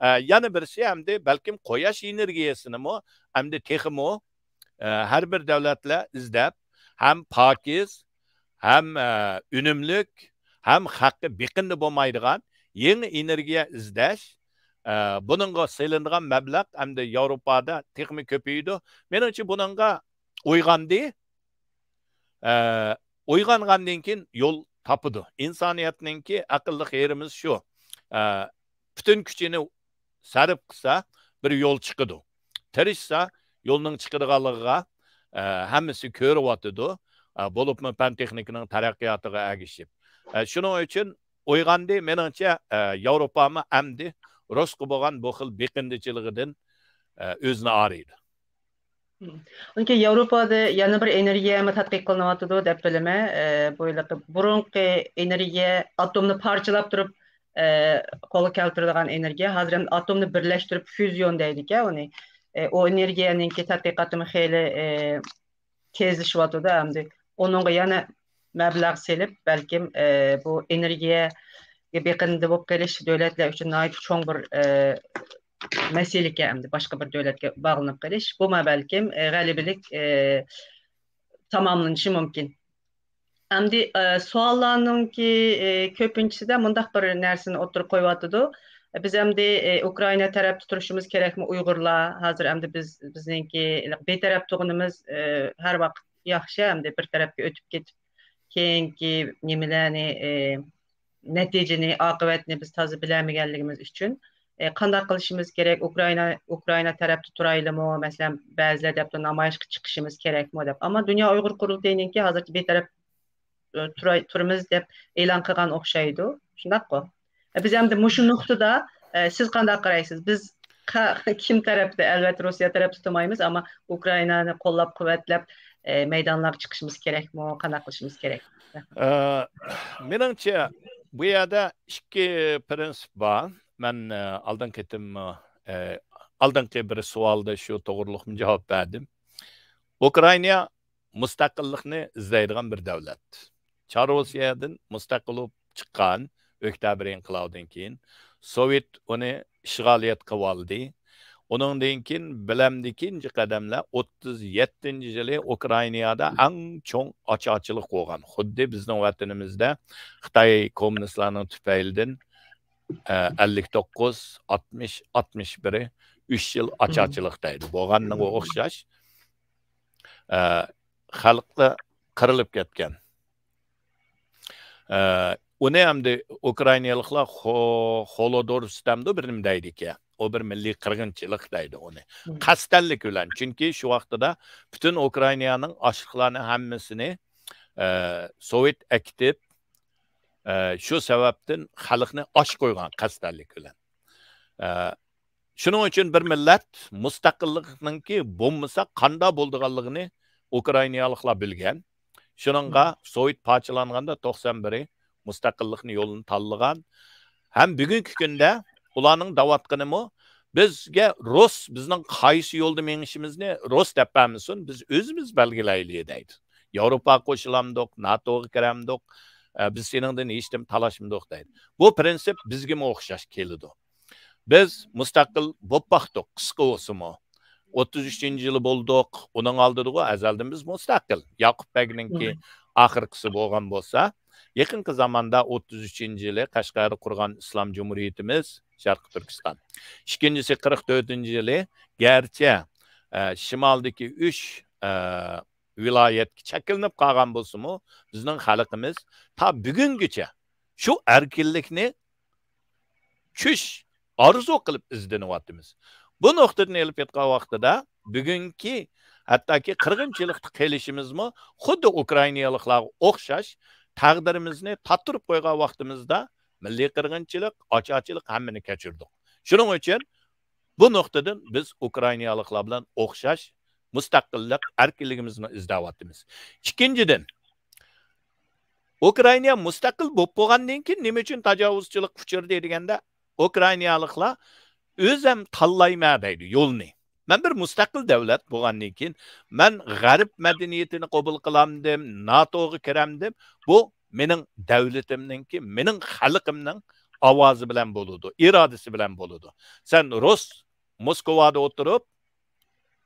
ئە، يەنە بىرسى ئەمدى بەلكىم قۇياش ئېنېرگىيەسىنىمۇ ئەمدى تېخىمۇ، ئە، ھەر بىر دۆلەتلەر ئىزدەپ، ھەم پاكىز، ھەم، ئە، ئۈنۈملۈك، ھەم خەققە بېقىندى بولمايدىغان يېڭى ئېنېرگىيە ئىزدەش، ئە، بۇنىڭغا سېلىنىدىغان مەبلەغ ئەمدى ياۋروپادا تېخىمۇ كۆپىيىدۇ. مېنىڭچە، بۇنىڭغا ئويغاندى. ئە، ئويغانغاندىن كېيىن يول تاپىدۇ. ئىنسانىيەتنىڭكى ئەقىللىق يېرىمىز شۇ. ئە، پۈتۈن كۈچىنى سەرپ قىلسا، بىر يول چىقىدۇ. تىرىشسا، يولنىڭ چىقىدىغانلىقىغا، ئە، ھەممىسى كۆرۈۋاتىدۇ. ئە، بولۇپمۇ پەن تېخنىكىنىڭ تەرەققىياتىغا ئەگىشىپ. ئە، شۇنىڭ ئۈچۈن ئويغاندى، مېنىڭچە، ئە، ياۋروپامۇ ئەمدى رۇسقا بولغان بۇ خىل بېقىندىچىلىقىدىن، ئە، ئۆزىنى ئايرىيدۇ. چۈنكى ياۋروپادا يەنە بىر ئېنېرگىيەمۇ تەتقىق قىلىنىۋاتىدۇ دەپ بىلىمەن. ئە، بۇ ھېلىقى بۇرۇنقى ئېنېرگىيە ئاتومنى پارچىلاپ تۇرۇپ، ئە، قولغا كەلتۈرىدىغان ئېنېرگىيە. ھازىر ئەمدى ئاتومنى بىرلەشتۈرۈپ فيۇزىيون دەيدىكەن ئۇنى. ئە، ئۇ ئېنېرگىيەنىڭكى تەتقىقاتىمۇ خېلى، ئە، تېزلىشىۋاتىدۇ ئەمدى. ئۇنىڭغا يەنە مەبلەغ سېلىپ، بەلكىم، ئە، بۇ ئېنېرگىيەگە بېقىندى بولۇپ قېلىش دۆلەتلەر ئۈچۈن ناھايىتى چوڭ بىر، ئە، مەسىلىكەن ئەمدى باشقا بىر دۆلەتكە باغلىنىپ قېلىش. بۇمۇ بەلكىم، ئە، غەلىبىلىك، ئە، تاماملىنىشى مۇمكىن. ئەمدى، ئە، سوئاللارنىڭكى، ئە، كۆپىنچىسىدە مۇنداق بىر نەرسىنى ئوتتۇرىغا قويۇۋاتىدۇ. بىز ئەمدى، ئە، ئۇكرائىنا تەرەپتە تۇرۇشىمىز كېرەكمۇ ئۇيغۇرلار؟ ھازىر ئەمدى بىز، بىزنىڭكى بىتەرەپ تۇرغىنىمىز، ئە، ھەر ۋاقىت ياخشى، ئەمدى بىر تەرەپكە ئۆتۈپ كېتىپ، كېيىنكى نېمىلەرنى، ئە، نەتىجىنى، ئاقىۋەتنى بىز تازا بىلەلمىگەنلىكىمىز ئۈچۈن، ئە، قانداق قىلىشىمىز كېرەك؟ ئۇكرائىنا، ئۇكرائىنا تەرەپتە تۇرايلىمۇ؟ مەسىلەن، بەزىلەر دەپتۇ، نامايىشقا چىقىشىمىز كېرەكمۇ دەپ. ئەمما دۇنيا ئۇيغۇر قۇرۇلتىيىنىڭكى ھازىرچە بىتەرەپ، ئە، تۇراي-، تۇرىمىز دەپ ئېلان قىلغان ئوخشايدۇ. شۇنداققۇ؟ ئە، بىز ئەمدى مۇشۇ نۇقتىدا، ئە، سىز قانداق قارايسىز؟ بىز قا-، كىم تەرەپتە؟ ئەلۋەتتە، روسىيە تەرەپتە تۇرمايمىز، ئەمما ئۇكرائىنانى قوللاپ-قۇۋۋەتلەپ، ئە، مەيدانلارغا چىقىشىمىز كېرەكمۇ؟ قانداق قىلىشىمىز كېرەك؟ ئە، مېنىڭچە، بۇ يەردە ئىككى پرىنسىپ بار. مەن، ئە، ئالدىنقى قېتىم، ئە، ئالدىنقى بىر سوئالدا شۇ توغرۇلۇقمۇ جاۋاب بەردىم. ئۇكرائىنا مۇستەقىللىقنى ئىزدەيدىغان بىر دۆلەت. چاررۇسىيەدىن مۇستەقىل بولۇپ چىققان ئۆكتەبىر ئىنقىلابىدىن كېيىن سوۋېت ئۇنى ئىشغالىيەت قىلىۋالدى. ئۇنىڭدىن كېيىن بىلەمدىكى قەدەملەر ئوتتۇز يەتتىنچى يىلى ئۇكرائىنادا ئەڭ چوڭ ئاچارچىلىق بولغان. خۇددى بىزنىڭ ۋەتىنىمىزدە خىتاي كوممۇنىستلارنىڭ تۈپەيلىدىن، ئە، ئەللىك توققۇز، ئاتمىش، ئاتمىش بىرى، ئۈچ يىل ئاچارچىلىق دەيدۇ. بولغاننىڭغا ئوخشاش. ئە، خەلقلەر قىرىلىپ كەتكەن. ئە، ئۇنى ئەمدى ئۇكرائىنالىقلار خو-، خولودور سىستەمدۇ بىر نېمە دەيدىكەن. ئۇ بىر مىللىي قىرغىنچىلىق دەيدۇ ئۇنى. قەستەنلىك بىلەن. چۈنكى شۇ ۋاقتىدا پۈتۈن ئۇكرائىنانىڭ ئاشلىقلارنى ھەممىسىنى، ئە، سوۋېت ئەكېتىپ، ئە، شۇ سەۋەبتىن خەلقنى ئاچ قويغان قەستەنلىك بىلەن. ئە، شۇنىڭ ئۈچۈن بىر مىللەت مۇستەقىللىقنىڭكى بولمىسا قاندا بولىدىغانلىقىنى ئۇكرائىنالىقلار بىلگەن. شۇنىڭغا سوۋېت پارچىلانغاندا توقسان بىرى مۇستەقىللىقنى يولىنى تاللىغان. ھەم بۈگۈنكى كۈندە ئۇلارنىڭ دەۋاتقىنىمۇ، بىزگە رۇس بىزنىڭ قايسى يولدا مېڭىشىمىزنى رۇس دەپ بەرمىسۇن، بىز ئۆزىمىز بەلگىلەيلى دەيدۇ. ياۋروپاغا قوشۇلامدۇق، ناتوغا كىرەمدۇق، ئە، بىز سېنىڭدىن ھېچنېمە تالاشمىدۇق دەيدۇ. بۇ پرىنسىپ بىزگىمۇ ئوخشاش كېلىدۇ. بىز مۇستەقىل بولۇپ باقتۇق، قىسقا بولسىمۇ. ئوتتۇز ئۈچىنچى يىلى بولدۇق، ئۇنىڭ ئالدىدىغۇ ئەزەلدىن بىز مۇستەقىل. ياقۇپ بەگنىڭكى ئاخىرقىسى بولغان بولسا، يېقىنقى زاماندا ئوتتۇز ئۈچىنچى يىلى قەشقەردە قۇرغان ئىسلام جۇمھۇرىيىتىمىز، شەرقىي تۈركىستان. ئىككىنچىسى، قىرىق تۆتىنچى يىلى، گەرچە، ئە، شىمالدىكى ئۈچ، ئە، ۋىلايەتكە چەكلىنىپ قالغان بولسىمۇ، بىزنىڭ خەلقىمىز تا بۈگۈنگىچە شۇ ئەركىنلىكنى چۈش، ئارزۇ قىلىپ ئىزدىنىۋاتىمىز. بۇ نۇقتىدىن ئېلىپ ئېيتقان ۋاقتىدا، بۈگۈنكى ھەتتاكى قىرغىنچىلىقتا قېلىشىمىزمۇ خۇددى ئۇكرائىنالىقلارغا ئوخشاش، تەقدىرىمىزنى تاتتۇرۇپ قويغان ۋاقتىمىزدا مىللىي قىرغىنچىلىق، ئاچارچىلىق ھەممىنى كەچۈردۇق. شۇنىڭ ئۈچۈن بۇ نۇقتىدىن بىز ئۇكرائىنالىقلار بىلەن ئوخشاش مۇستەقىللىق، ئەركىنلىكىمىزنى ئىزدەۋاتىمىز. ئىككىنچىدىن، ئۇكرائىنا مۇستەقىل بولۇپ بولغاندىن كېيىن نېمە ئۈچۈن تاجاۋۇزچىلىققا ئۇچرىدى دېگەندە، ئۇكرائىنالىقلار ئۆزەم تاللايمەن دەيدۇ يولنى. مەن بىر مۇستەقىل دۆلەت بولغاندىن كېيىن، مەن غەرب مەدەنىيىتىنى قوبۇل قىلامدىم، ناتوغا كىرەمدىم، بۇ مېنىڭ دۆلىتىمنىڭكى، مېنىڭ خەلقىمنىڭ ئاۋازى بىلەن بولىدۇ، ئىرادىسى بىلەن بولىدۇ. سەن رۇس موسكۋادا ئولتۇرۇپ،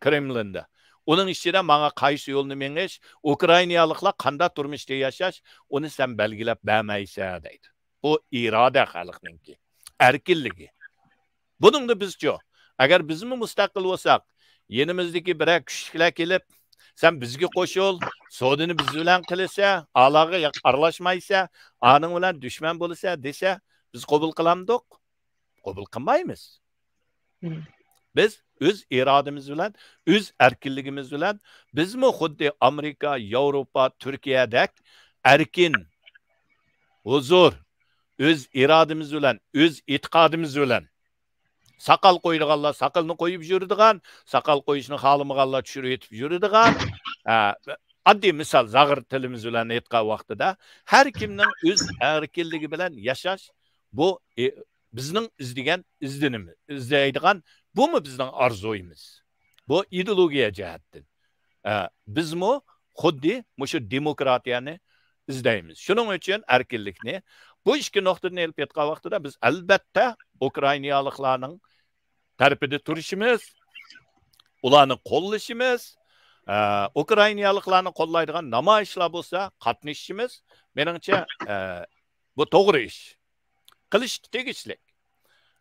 كرېملىندا، ئۇنىڭ ئىچىدە ماڭا قايسى يولنى مېڭىش، ئۇكرائىنالىقلار قانداق تۇرمۇشتا ياشاش، ئۇنى سەن بەلگىلەپ بەرمەيسەن دەيدۇ. بۇ ئىرادە خەلقنىڭكى، ئەركىنلىكى. بۇنىڭدا بىزچۇ؟ ئەگەر بىزمۇ مۇستەقىل بولساق، يېنىمىزدىكى بىرەر كۈچلۈكلەر كېلىپ، سەن بىزگە قوشۇل، سودىنى بىز بىلەن قىلىسە، ئالاغا ياق-، ئارىلاشمايسە، ئانىڭ بىلەن دۈشمەن بولىسە دېسە، بىز قوبۇل قىلامدۇق؟ قوبۇل قىلمايمىز. بىز ئۆز ئىرادىمىز بىلەن، ئۆز ئەركىنلىكىمىز بىلەن، بىزمۇ خۇددى ئامېرىكا، ياۋروپا، تۈركىيەدەك ئەركىن، ھۇزۇر، ئۆز ئىرادىمىز بىلەن، ئۆز ئېتىقادىمىز بىلەن ساقال قويىدىغانلار ساقىلىنى قويۇپ يۈرىدىغان، ساقال قويۇشنى خالىمىغانلار چۈشۈرۈۋېتىپ يۈرىدىغان، ئە، ئاددىي مىسال، زاغرا تىلىمىز بىلەن ئېيتقان ۋاقتىدا، ھەر كىمنىڭ ئۆز ئەركىنلىكى بىلەن ياشاش، بۇ، ئى، بىزنىڭ ئىزدىگەن ئىزدىنىمىز، ئىزدەيدىغان، بۇمۇ بىزنىڭ ئارزۇيىمىز. بۇ ئىدېئولوگىيە جەھەتتىن. ئە، بىزمۇ خۇددى مۇشۇ دېموكراتىيەنى ئىزدەيمىز. شۇنىڭ ئۈچۈن ئەركىنلىكنى، بۇ ئىككى نۇقتىدىن ئېلىپ ئېيتقان ۋاقتىدا بىز ئەلبەتتە ئۇكرائىنالىقلارنىڭ تەرىپىدە تۇرۇشىمىز، ئۇلارنى قوللىشىمىز، ئە، ئۇكرائىنالىقلارنى قوللايدىغان نامايىشلار بولسا قاتنىشىشىمىز، مېنىڭچە، ئە، بۇ توغرا ئىش. قىلىشقا تېگىشلىك.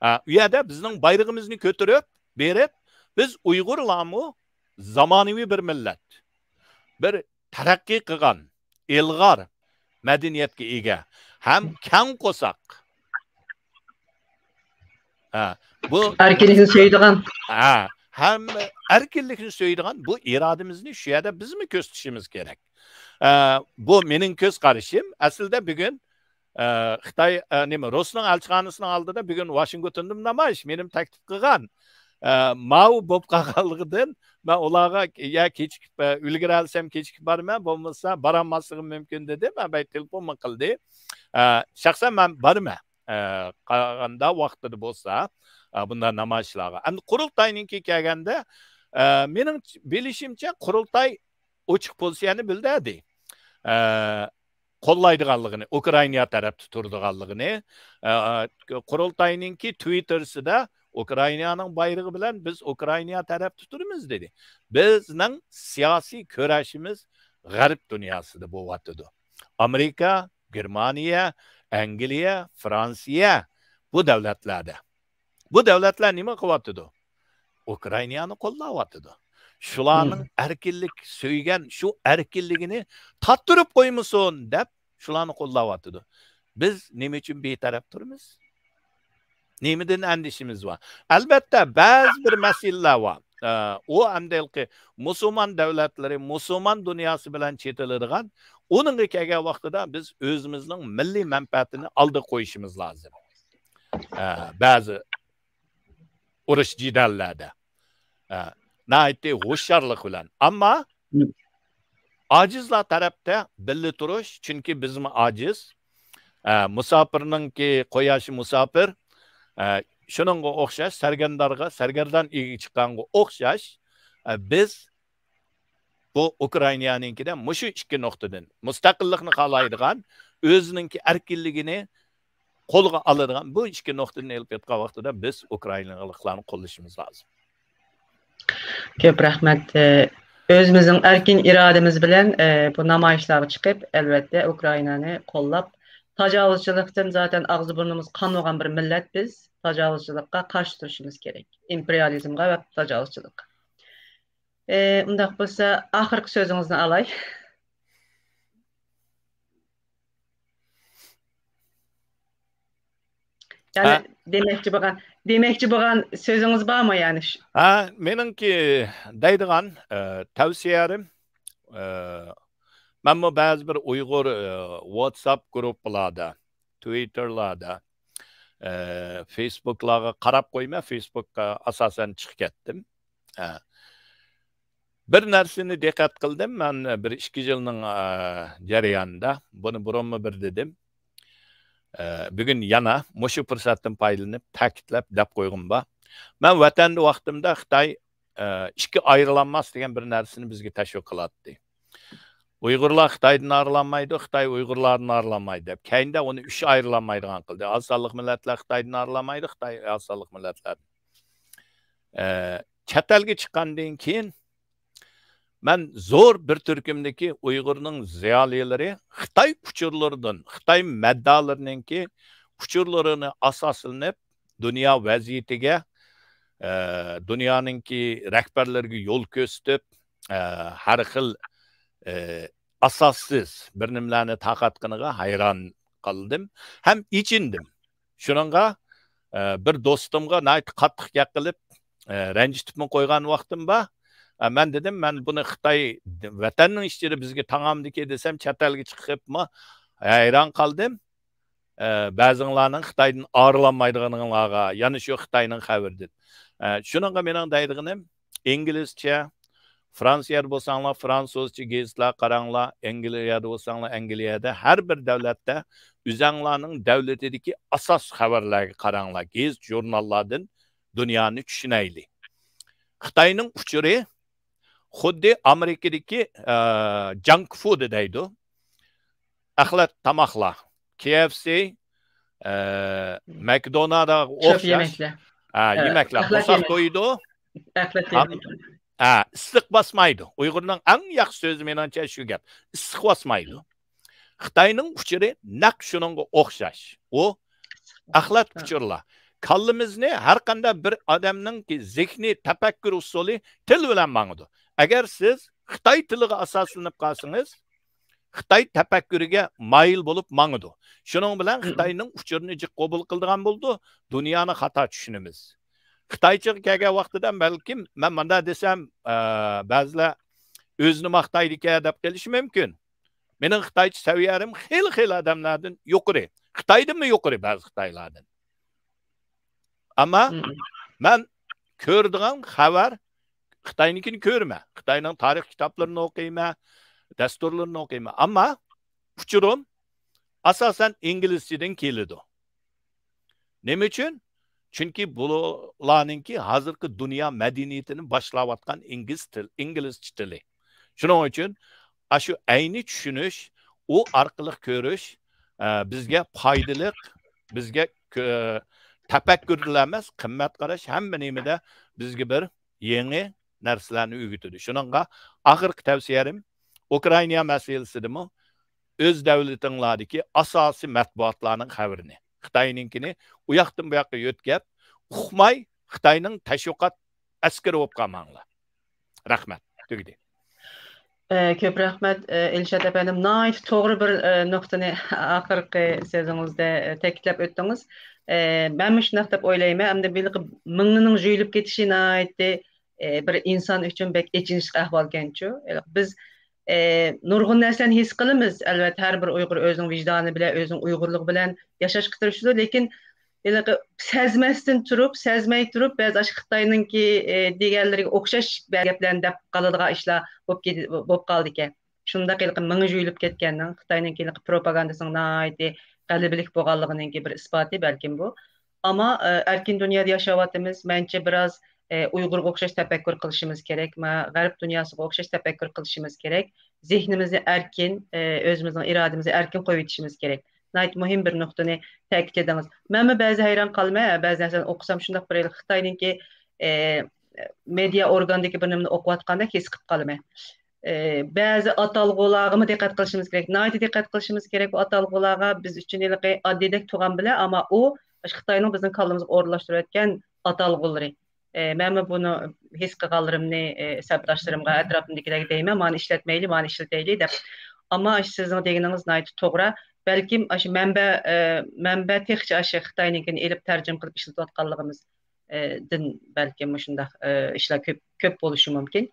ئە، ئۇ يەردە بىزنىڭ بايرىقىمىزنى كۆتۈرۈپ بېرىپ، بىز ئۇيغۇرلارمۇ زامانىۋى بىر مىللەت. بىر تەرەققىي قىلغان، ئىلغار مەدەنىيەتكە ئىگە ھەم كەڭ قورساق. ھە، بۇ ئەركىنلىكنى سۆيىدىغان. ھە، ھەم ئەركىنلىكنى سۆيىدىغان بۇ ئىرادىمىزنى شۇ يەردە بىزمۇ كۆرسىتىشىمىز كېرەك. ئە، بۇ مېنىڭ كۆز قارىشىم. ئەسلىدە بۈگۈن، ئە، خىتاي، ئە، نېمە، رۇسنىڭ ئەلچىخانىسىنىڭ ئالدىدا بۈگۈن ۋاشىنگتوندىمۇ نامايىش، مېنىمۇ تەكلىپ قىلغان. ئە، ماۋۇ بولۇپ قالغانلىقىدىن مەن ئۇلارغا، يا كېچىكىپ، ئە، ئۈلگۈرەلىسەم كېچىكىپ بارىمەن، بولمىسا بارالماسلىقىم مۇمكىن دېدىم. مەن بەي تېلېفونمۇ قىلدى. ئە، شەخسەن مەن بارىمەن. ئە، قالغاندا ۋاقتىدا بولسا، ئە، بۇنداق نامايىشلارغا. ئەمدى قۇرۇلتاينىڭكى كەلگەندە، ئە، مېنىڭ بىلىشىمچە قۇرۇلتاي ئوچۇق پوزىتسىيەنى بىلدۈردى. ئە، قوللايدىغانلىقىنى، ئۇكرائىنا تەرەپتە تۇرىدىغانلىقىنى، ئە، قۇرۇلتاينىڭكى تۋىتتېرسىدا ئۇكرائىنانىڭ بايرىقى بىلەن بىز ئۇكرائىنا تەرەپتە تۇرىمىز دېدى. بىزنىڭ سىياسىي كۈرەشىمىز غەرب دۇنياسىدا بولۇۋاتىدۇ. ئامېرىكا، گېرمانىيە، ئەنگلىيە، فرانسىيە، بۇ دۆلەتلەردە. بۇ دۆلەتلەر نېمە قىلىۋاتىدۇ؟ ئۇكرائىنانى قوللاۋاتىدۇ. شۇلارنىڭ ئەركىنلىك سۆيگەن شۇ ئەركىنلىكىنى تاتتۇرۇپ قويمىسۇن دەپ شۇلارنى قوللاۋاتىدۇ. بىز نېمە ئۈچۈن بىتەرەپ تۇرىمىز؟ نېمىدىن ئەندىشىمىز بار؟ ئەلبەتتە، بەزى بىر مەسىلىلەر بار. ئە، ئۇ ئەمدى ھېلىقى مۇسۇلمان دۆلەتلىرى، مۇسۇلمان دۇنياسى بىلەن چېتىلىدىغان، ئۇنىڭغا كەلگەن ۋاقتىدا بىز ئۆزىمىزنىڭ مىللىي مەنپەئەتىنى ئالدىغا قويۇشىمىز لازىم. ئە، بەزى ئۇرۇش جېدەللەردە. ئە، ناھايىتى ھوشيارلىق بىلەن. ئەمما ئاجىزلار تەرەپتە بىللە تۇرۇش، چۈنكى بىزمۇ ئاجىز. ئە، مۇساپىرنىڭكى قۇياشى مۇساپىر. ئە، شۇنىڭغا ئوخشاش، سەرگەردانغا، سەرگەردان ئېگىگە چىققانغا ئوخشاش، ئە، بىز بۇ ئۇكرائىنانىڭكىدە مۇشۇ ئىككى نۇقتىدىن مۇستەقىللىقنى خالايدىغان، ئۆزىنىڭكى ئەركىنلىكىنى قولغا ئالىدىغان بۇ ئىككى نۇقتىدىن ئېلىپ ئېيتقان ۋاقتىدا بىز ئۇكرائىنالىقلارنى قوللىشىمىز لازىم. كۆپ رەھمەت. ئۆزىمىزنىڭ ئەركىن ئىرادىمىز بىلەن بۇ نامايىشلارغا چىقىپ، ئەلۋەتتە، ئۇكرائىنانى قوللاپ، تاجاۋۇزچىلىقتىن زاتەن ئاغزى بۇرنىمىز قان بولغان بىر مىللەت بىز. تاجاۋۇزچىلىققا قارشى تۇرۇشىمىز كېرەك. ئىمپېرىيالىزمغا ۋە تاجاۋۇزچىلىققا. ئۇنداق بولسا، ئاخىرقى سۆزىڭىزنى ئالاي. يەنى ھە؟ دېمەكچى بولغان، دېمەكچى بولغان سۆزىڭىز بارمۇ يەنى؟ ھە، مېنىڭكى دەيدىغان، ئە، تەۋسىيەلىرىم، ئە، مەنمۇ بەزى بىر ئۇيغۇر، ئە، ۋاتساپ گۇرۇپپىلاردا، توىتتېرلاردا، ئە، فېيسبۇكلارغا قاراپ قويمەن، فېيسبۇكقا ئاساسەن چىقىپ كەتتىم. ھە. بىر نەرسىنى دىققەت قىلدىم، مەن بىر ئىككى يىلنىڭ، ئە، جەريانىدا، بۇنى بۇرۇنمۇ بىر دېدىم. ئە، بۈگۈن يەنە مۇشۇ پۇرسەتتىن پايدىلىنىپ تەكىتلەپ دەپ قويغۇم بار. مەن ۋەتەندە ۋاقتىمدا خىتاي، ئە، ئىككى ئايرىلالماس دېگەن بىر نەرسىنى بىزگە تەشۋىق قىلاتتى. ئۇيغۇرلار خىتايدىن ئايرىلالمايدۇ، خىتاي ئۇيغۇرلاردىن ئايرىلالمايدۇ دەپ. كەينىدە ئۇنى ئۈچ ئايرىلالمايدىغان قىلدى. ئاز سانلىق مىللەتلەر خىتايدىن ئايرىلالمايدۇ، خىتاي ئاز سانلىق مىللەتلەر. ئە، چەت ئەلگە چىققاندىن كېيىن مەن زور بىر تۈركۈمدىكى ئۇيغۇرنىڭ زىيالىيلىرى خىتاي ئۇچۇرلىرىدىن، خىتاي مەددالىرىنىڭكى ئۇچۇرلىرىنى ئاساسلىنىپ، دۇنيا ۋەزىيىتىگە، ئە، دۇنيانىڭكى رەھبەرلىرىگە يول كۆرسىتىپ، ئە، ھەر خىل، ئە، ئاساسسىز بىر نېمىلەرنى تارقاتقىنىغا ھەيران قالدىم ھەم ئېچىندىم. شۇنىڭغا، ئە، بىر دوستۇمغا ناھايىتى قاتتىق گەپ قىلىپ، ئە، رەنجىتىپمۇ قويغان ۋاقتىم بار. ئە، مەن دېدىم، مەن بۇنى خىتاي ۋەتەننىڭ ئىچىدە بىزگە تاڭامدىكى دېسەم، چەت ئەلگە چىقىپمۇ ھەيران قالدىم. ئە، بەزىڭلارنىڭ خىتايدىن ئايرىلالمايدىغىنىڭلارغا، يەنە شۇ خىتاينىڭ خەۋىرىدىن. ئە، شۇنىڭغا مېنىڭ دەيدىغىنىم، ئىنگلىزچە، فرانسىيەدە بولساڭلار، فرانسۇزچە گېزىتلەر قاراڭلار، ئەنگلىيەدە بولساڭلار، ئەنگلىيەدە، ھەر بىر دۆلەتتە ئۆزەڭلارنىڭ دۆلىتىدىكى ئاساسلىق خەۋەرلەرگە قاراڭلار، گېزىت، ژۇرناللاردىن دۇنيانى چۈشىنەيلى. خىتاينىڭ ئۇچۇرى خۇددى ئامېرىكىدىكى، ئە، جانك فۇد دەيدۇ. ئەخلەت تاماقلار. كېئېفسى، ئە، مەكدونالدغا ئوخشاش. يېمەكلەر. ھە، يېمەكلەر. قورساق تويىدۇ. ئەخلەت يېمەكلەر. ھە، ئىسسىق باسمايدۇ. ئۇيغۇرنىڭ ئەڭ ياخشى سۆزى مېنىڭچە شۇ گەپ. ئىسسىق باسمايدۇ. خىتاينىڭ ئۇچۇرى نەق شۇنىڭغا ئوخشاش. ئۇ ئەخلەت ئۇچۇرلار. كاللىمىزنى ھەر قانداق بىر ئادەمنىڭكى زېھنىي تەپەككۇر ئۇسۇلى تىل بىلەن ماڭىدۇ. ئەگەر سىز خىتاي تىلىغا ئاساسلىنىپ قالسىڭىز، خىتاي تەپەككۇرىگە مايىل بولۇپ ماڭىدۇ. شۇنىڭ بىلەن خىتاينىڭ ئۇچۇرىنى جىق قوبۇل قىلىدىغان بولىدۇ. دۇنيانى خاتا چۈشىنىمىز. خىتايچىغا كەلگەن ۋاقتىدا بەلكىم، مەن مۇنداق دېسەم، ئە، بەزىلەر ئۆزىنى ماختايدىكەن دەپ قېلىشى مۇمكىن. مېنىڭ خىتايچە سەۋىيەم خېلى-خېلى ئادەملەردىن يۇقىرى. خىتايدىنمۇ يۇقىرى بەزى خىتايلاردىن. ئەمما مەن كۆرىدىغان خەۋەر، خىتاينىڭكىنى كۆرىمەن. خىتاينىڭ تارىخ كىتابلىرىنى ئوقۇيمەن، دەستۇرلىرىنى ئوقۇيمەن. ئەمما ئۇچۇرۇم ئاساسەن ئىنگلىزچىدىن كېلىدۇ. نېمە ئۈچۈن؟ چۈنكى بۇلارنىڭكى ھازىرقى دۇنيا مەدەنىيىتىنى باشلاۋاتقان ئىنگلىز تىل-، ئىنگلىزچە تىلى. شۇنىڭ ئۈچۈن ئاشۇ ئەينى چۈشىنىش، ئۇ ئارقىلىق كۆرۈش، ئە، بىزگە پايدىلىق، بىزگە كۆ-، تەپەككۇردىلا ئەمەس، قىممەت قاراش، ھەممە نېمىدە بىزگە بىر يېڭى نەرسىلەرنى ئۆگىتىدۇ. شۇنىڭغا ئاخىرقى تەۋسىيەم، ئۇكرائىنا مەسىلىسىدىمۇ ئۆز دۆلىتىڭلاردىكى ئاساسىي مەتبۇئاتلارنىڭ خەۋىرىنى، خىتاينىڭكىنى ئۇ ياقتىن بۇ ياققا يۆتكەپ، ئۇقماي خىتاينىڭ تەشۋىقات ئەسكىرى بولۇپ قالماڭلار. رەھمەت. تۈگىدى. ئە، كۆپ رەھمەت، ئە، ئىلشات ئەپەندىم. ناھايىتى توغرا بىر، ئە، نۇقتىنى ئاخىرقى سۆزىڭىزدە، ئە، تەكىتلەپ ئۆتتىڭىز. ئە، مەنمۇ شۇنداق دەپ ئويلايمەن. ئەمدى بۇ مىڭنىڭ يۇيۇلۇپ كېتىشى ناھايىتى، ئە، بىر ئىنسان ئۈچۈن بەك ئېچىنىشلىق ئەھۋالكەنچۇ. بىز، ئە، نۇرغۇن نەرسىلەرنى ھېس قىلىمىز. ئەلۋەتتە، ھەر بىر ئۇيغۇر ئۆزىنىڭ ۋىجدانى بىلەن، ئۆزىنىڭ ئۇيغۇرلۇقى بىلەن ياشاشقا تىرىشىدۇ. لېكىن ھېلىقى سەزمەستىن تۇرۇپ، سەزمەي تۇرۇپ، بەزى ئاشۇ خىتاينىڭكى، ئە، دېگەنلىرىگە ئوخشاش گەپلەرنى دەپ قالىدىغان ئىشلار بولۇپ كېتى-، بولۇپ قالىدىكەن. شۇنداق ھېلىقى مېڭە يۇيۇلۇپ كەتكەننىڭ، خىتاينىڭكى ھېلىقى پروپاگاندىسىنىڭ ناھايىتى غەلىبىلىك بولغانلىقىنىڭكى بىر ئىسپاتى بەلكىم بۇ. ئەمما، ئە، ئەركىن دۇنيادا ياشاۋاتىمىز. مەنچە بىراز، ئە، ئۇيغۇرغا ئوخشاش تەپەككۇر قىلىشىمىز كېرەك، ما-، غەرب دۇنياسىغا ئوخشاش تەپەككۇر قىلىشىمىز كېرەك. زېھنىمىزنى ئەركىن، ئە، ئۆزىمىزنىڭ ئىرادىمىزنى ئەركىن قويۇۋېتىشىمىز كېرەك. ناھايىتى مۇھىم بىر نۇقتىنى تەكىتلىدىڭىز. مەنمۇ بەزى ھەيران قالىمەن، بەزى نەرسىلەرنى ئوقۇسام شۇنداق بىر خىتاينىڭكى، ئە، مېدىيا ئورگاندىكى بىر نېمىنى ئوقۇۋاتقاندەك ھېس قىلىپ قالىمەن. ئە، بەزى ئاتالغۇلارغىمۇ دىققەت قىلىشىمىز كېرەك. ناھايىتى دىققەت قىلىشىمىز كېرەك بۇ ئاتالغۇلارغا. بىز ئۈچۈن ھېلىقى ئاددىيدەك تۇرغان بىلەن، ئەمما ئۇ خىتاينىڭ بىزنىڭ كاللىمىزغا ئورۇنلاشتۇرۇۋەتكەن ئاتالغۇلىرى. ئە، مەنمۇ بۇنى ھېس قىلغانلىرىمنى، ئە، سەپداشلىرىمغا، ئەتراپىمدىكىلەرگە دەيمەن، مانا ئىشلەتمەيلى، مانا ئىشلىتەيلى دەپ. ئەمما ئاشۇ سىزنىڭ دېگىنىڭىز ناھايىتى توغرا. بەلكىم ئاشۇ مەنبە، ئە، مەنبە تېخىچە ئاشۇ خىتاينىڭكىنى ئېلىپ تەرجىمە قىلىپ ئىشلىتىۋاتقانلىقىمىز، ئە، دىن بەلكىم مۇشۇنداق، ئە، ئىشلار كۆپ، كۆپ بولۇشى مۇمكىن.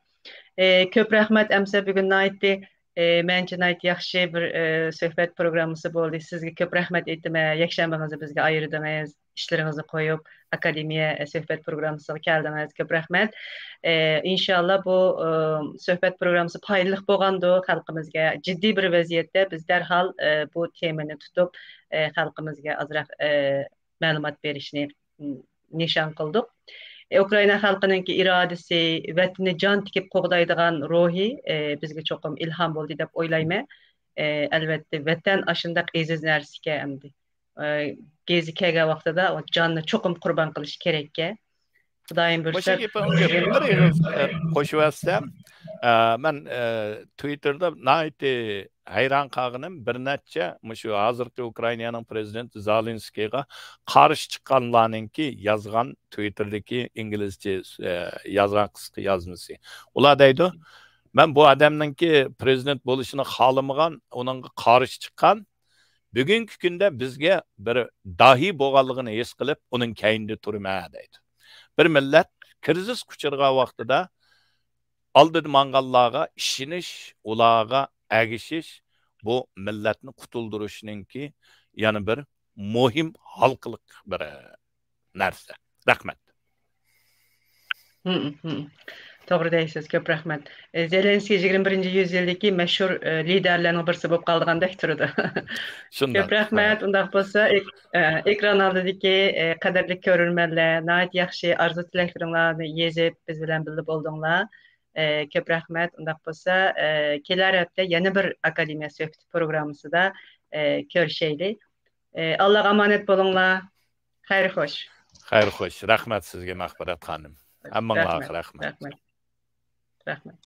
ئە، كۆپ رەھمەت، ئەمىسە بۈگۈن ناھايىتى، ئە، مەنچە ناھايىتى ياخشى بىر، ئە، سۆھبەت پروگراممىسى بولدى. سىزگە كۆپ رەھمەت ئېيتىمەن. يەكشەنبىڭىزنى بىزگە ئايرىدىڭىز. ئىشلىرىڭىزنى قويۇپ، ئاكادېمىيە، ئە، سۆھبەت پروگراممىسىغا كەلدىڭىز. كۆپ رەھمەت. ئە، ئىنشاللا بۇ، ئە، سۆھبەت پروگراممىسى پايدىلىق بولغاندۇ خەلقىمىزگە. جىددىي بىر ۋەزىيەتتە بىز دەرھال، ئە، بۇ تېمىنى تۇتۇپ، ئە، خەلقىمىزگە ئازراق، ئە، مەلۇمات بېرىشنى، م، نىشان قىلدۇق. ئە، ئۇكرائىنا خەلقىنىڭكى ئىرادىسى، ۋەتىنىنى جان تىكىپ قوغدايدىغان روھى، ئە، بىزگە چوقۇم ئىلھام بولدى دەپ ئويلايمەن. ئە، ئەلۋەتتە، ۋەتەن ئاشۇنداق ئېزىز نەرسىكەن ئەمدى. ئە، گېزى كەلگەن ۋاقتىدا ئۇ جاننى چوقۇم قۇربان قىلىش كېرەككەن. خۇدايىم مۇشۇ بۇيرۇسا، گېپىڭىزگە بىر ئېغىز، ئە، قوشۇۋەتسەم، ئە، مەن، ئە، تۋىتتېردا ناھايىتى ھەيران قالغىنىم، بىر نەچچە مۇشۇ ھازىرقى ئۇكرائىنانىڭ پرېزىدېنتى زالېنسكىيغا قارشى چىققانلارنىڭكى يازغان تۋىتتېردىكى ئىنگلىزچە، ئە، يازغان قىسقا يازمىسى. ئۇلار دەيدۇ، مەن بۇ ئادەمنىڭكى پرېزىدېنت بولۇشىنى خالىمىغان، ئۇنىڭغا قارشى چىققان، بۈگۈنكى كۈندە بىزگە بىر داھىي بولغانلىقىنى ھېس قىلىپ، ئۇنىڭ كەينىدە تۇرىمەن دەيدۇ. بىر مىللەت كىرىزىسقا ئۇچرىغان ۋاقتىدا ئالدىدا ماڭغانلارغا ئىشىنىش، ئۇلارغا ئەگىشىش، بۇ مىللەتنى قۇتۇلدۇرۇشنىڭكى يەنە بىر مۇھىم ھالقىلىق بىر نەرسە. رەھمەت. ھم، ھم. توغرا دەيسىز، كۆپ رەھمەت. ئە، زېلېنسكىي يىگىرمە بىرىنچى يۈز يىلدىكى مەشھۇر، ئە، لىدەرلەرنىڭ بىرسى بولۇپ قالىدىغاندەك تۇرىدۇ. شۇنداق. كۆپ رەھمەت. ھە. ئۇنداق بولسا، ئېك-، ئە، ئېكران ئالدىدىكى، ئە، قەدىرلىك كۆرۈرمەنلەر، ناھايىتى ياخشى ئارزۇ تىلەكلىرىڭلارنى يېزىپ، بىز بىلەن بىللە بولدۇڭلار. ئە، كۆپ رەھمەت. ئۇنداق بولسا، ئە، كېلەر ھەپتە يەنە بىر ئاكادېمىيە سۆھبىتى پروگراممىسىدا، ئە، كۆرۈشەيلى. ئە، ئاللاغا ئامانەت بولۇڭلار. خەير خوش. خەير خوش. رەھمەت سىزگە، مەغپىرەت خانىم. ھەممىڭلارغا رەھمەت. رەھمەت. رەھمەت. رەھمەت.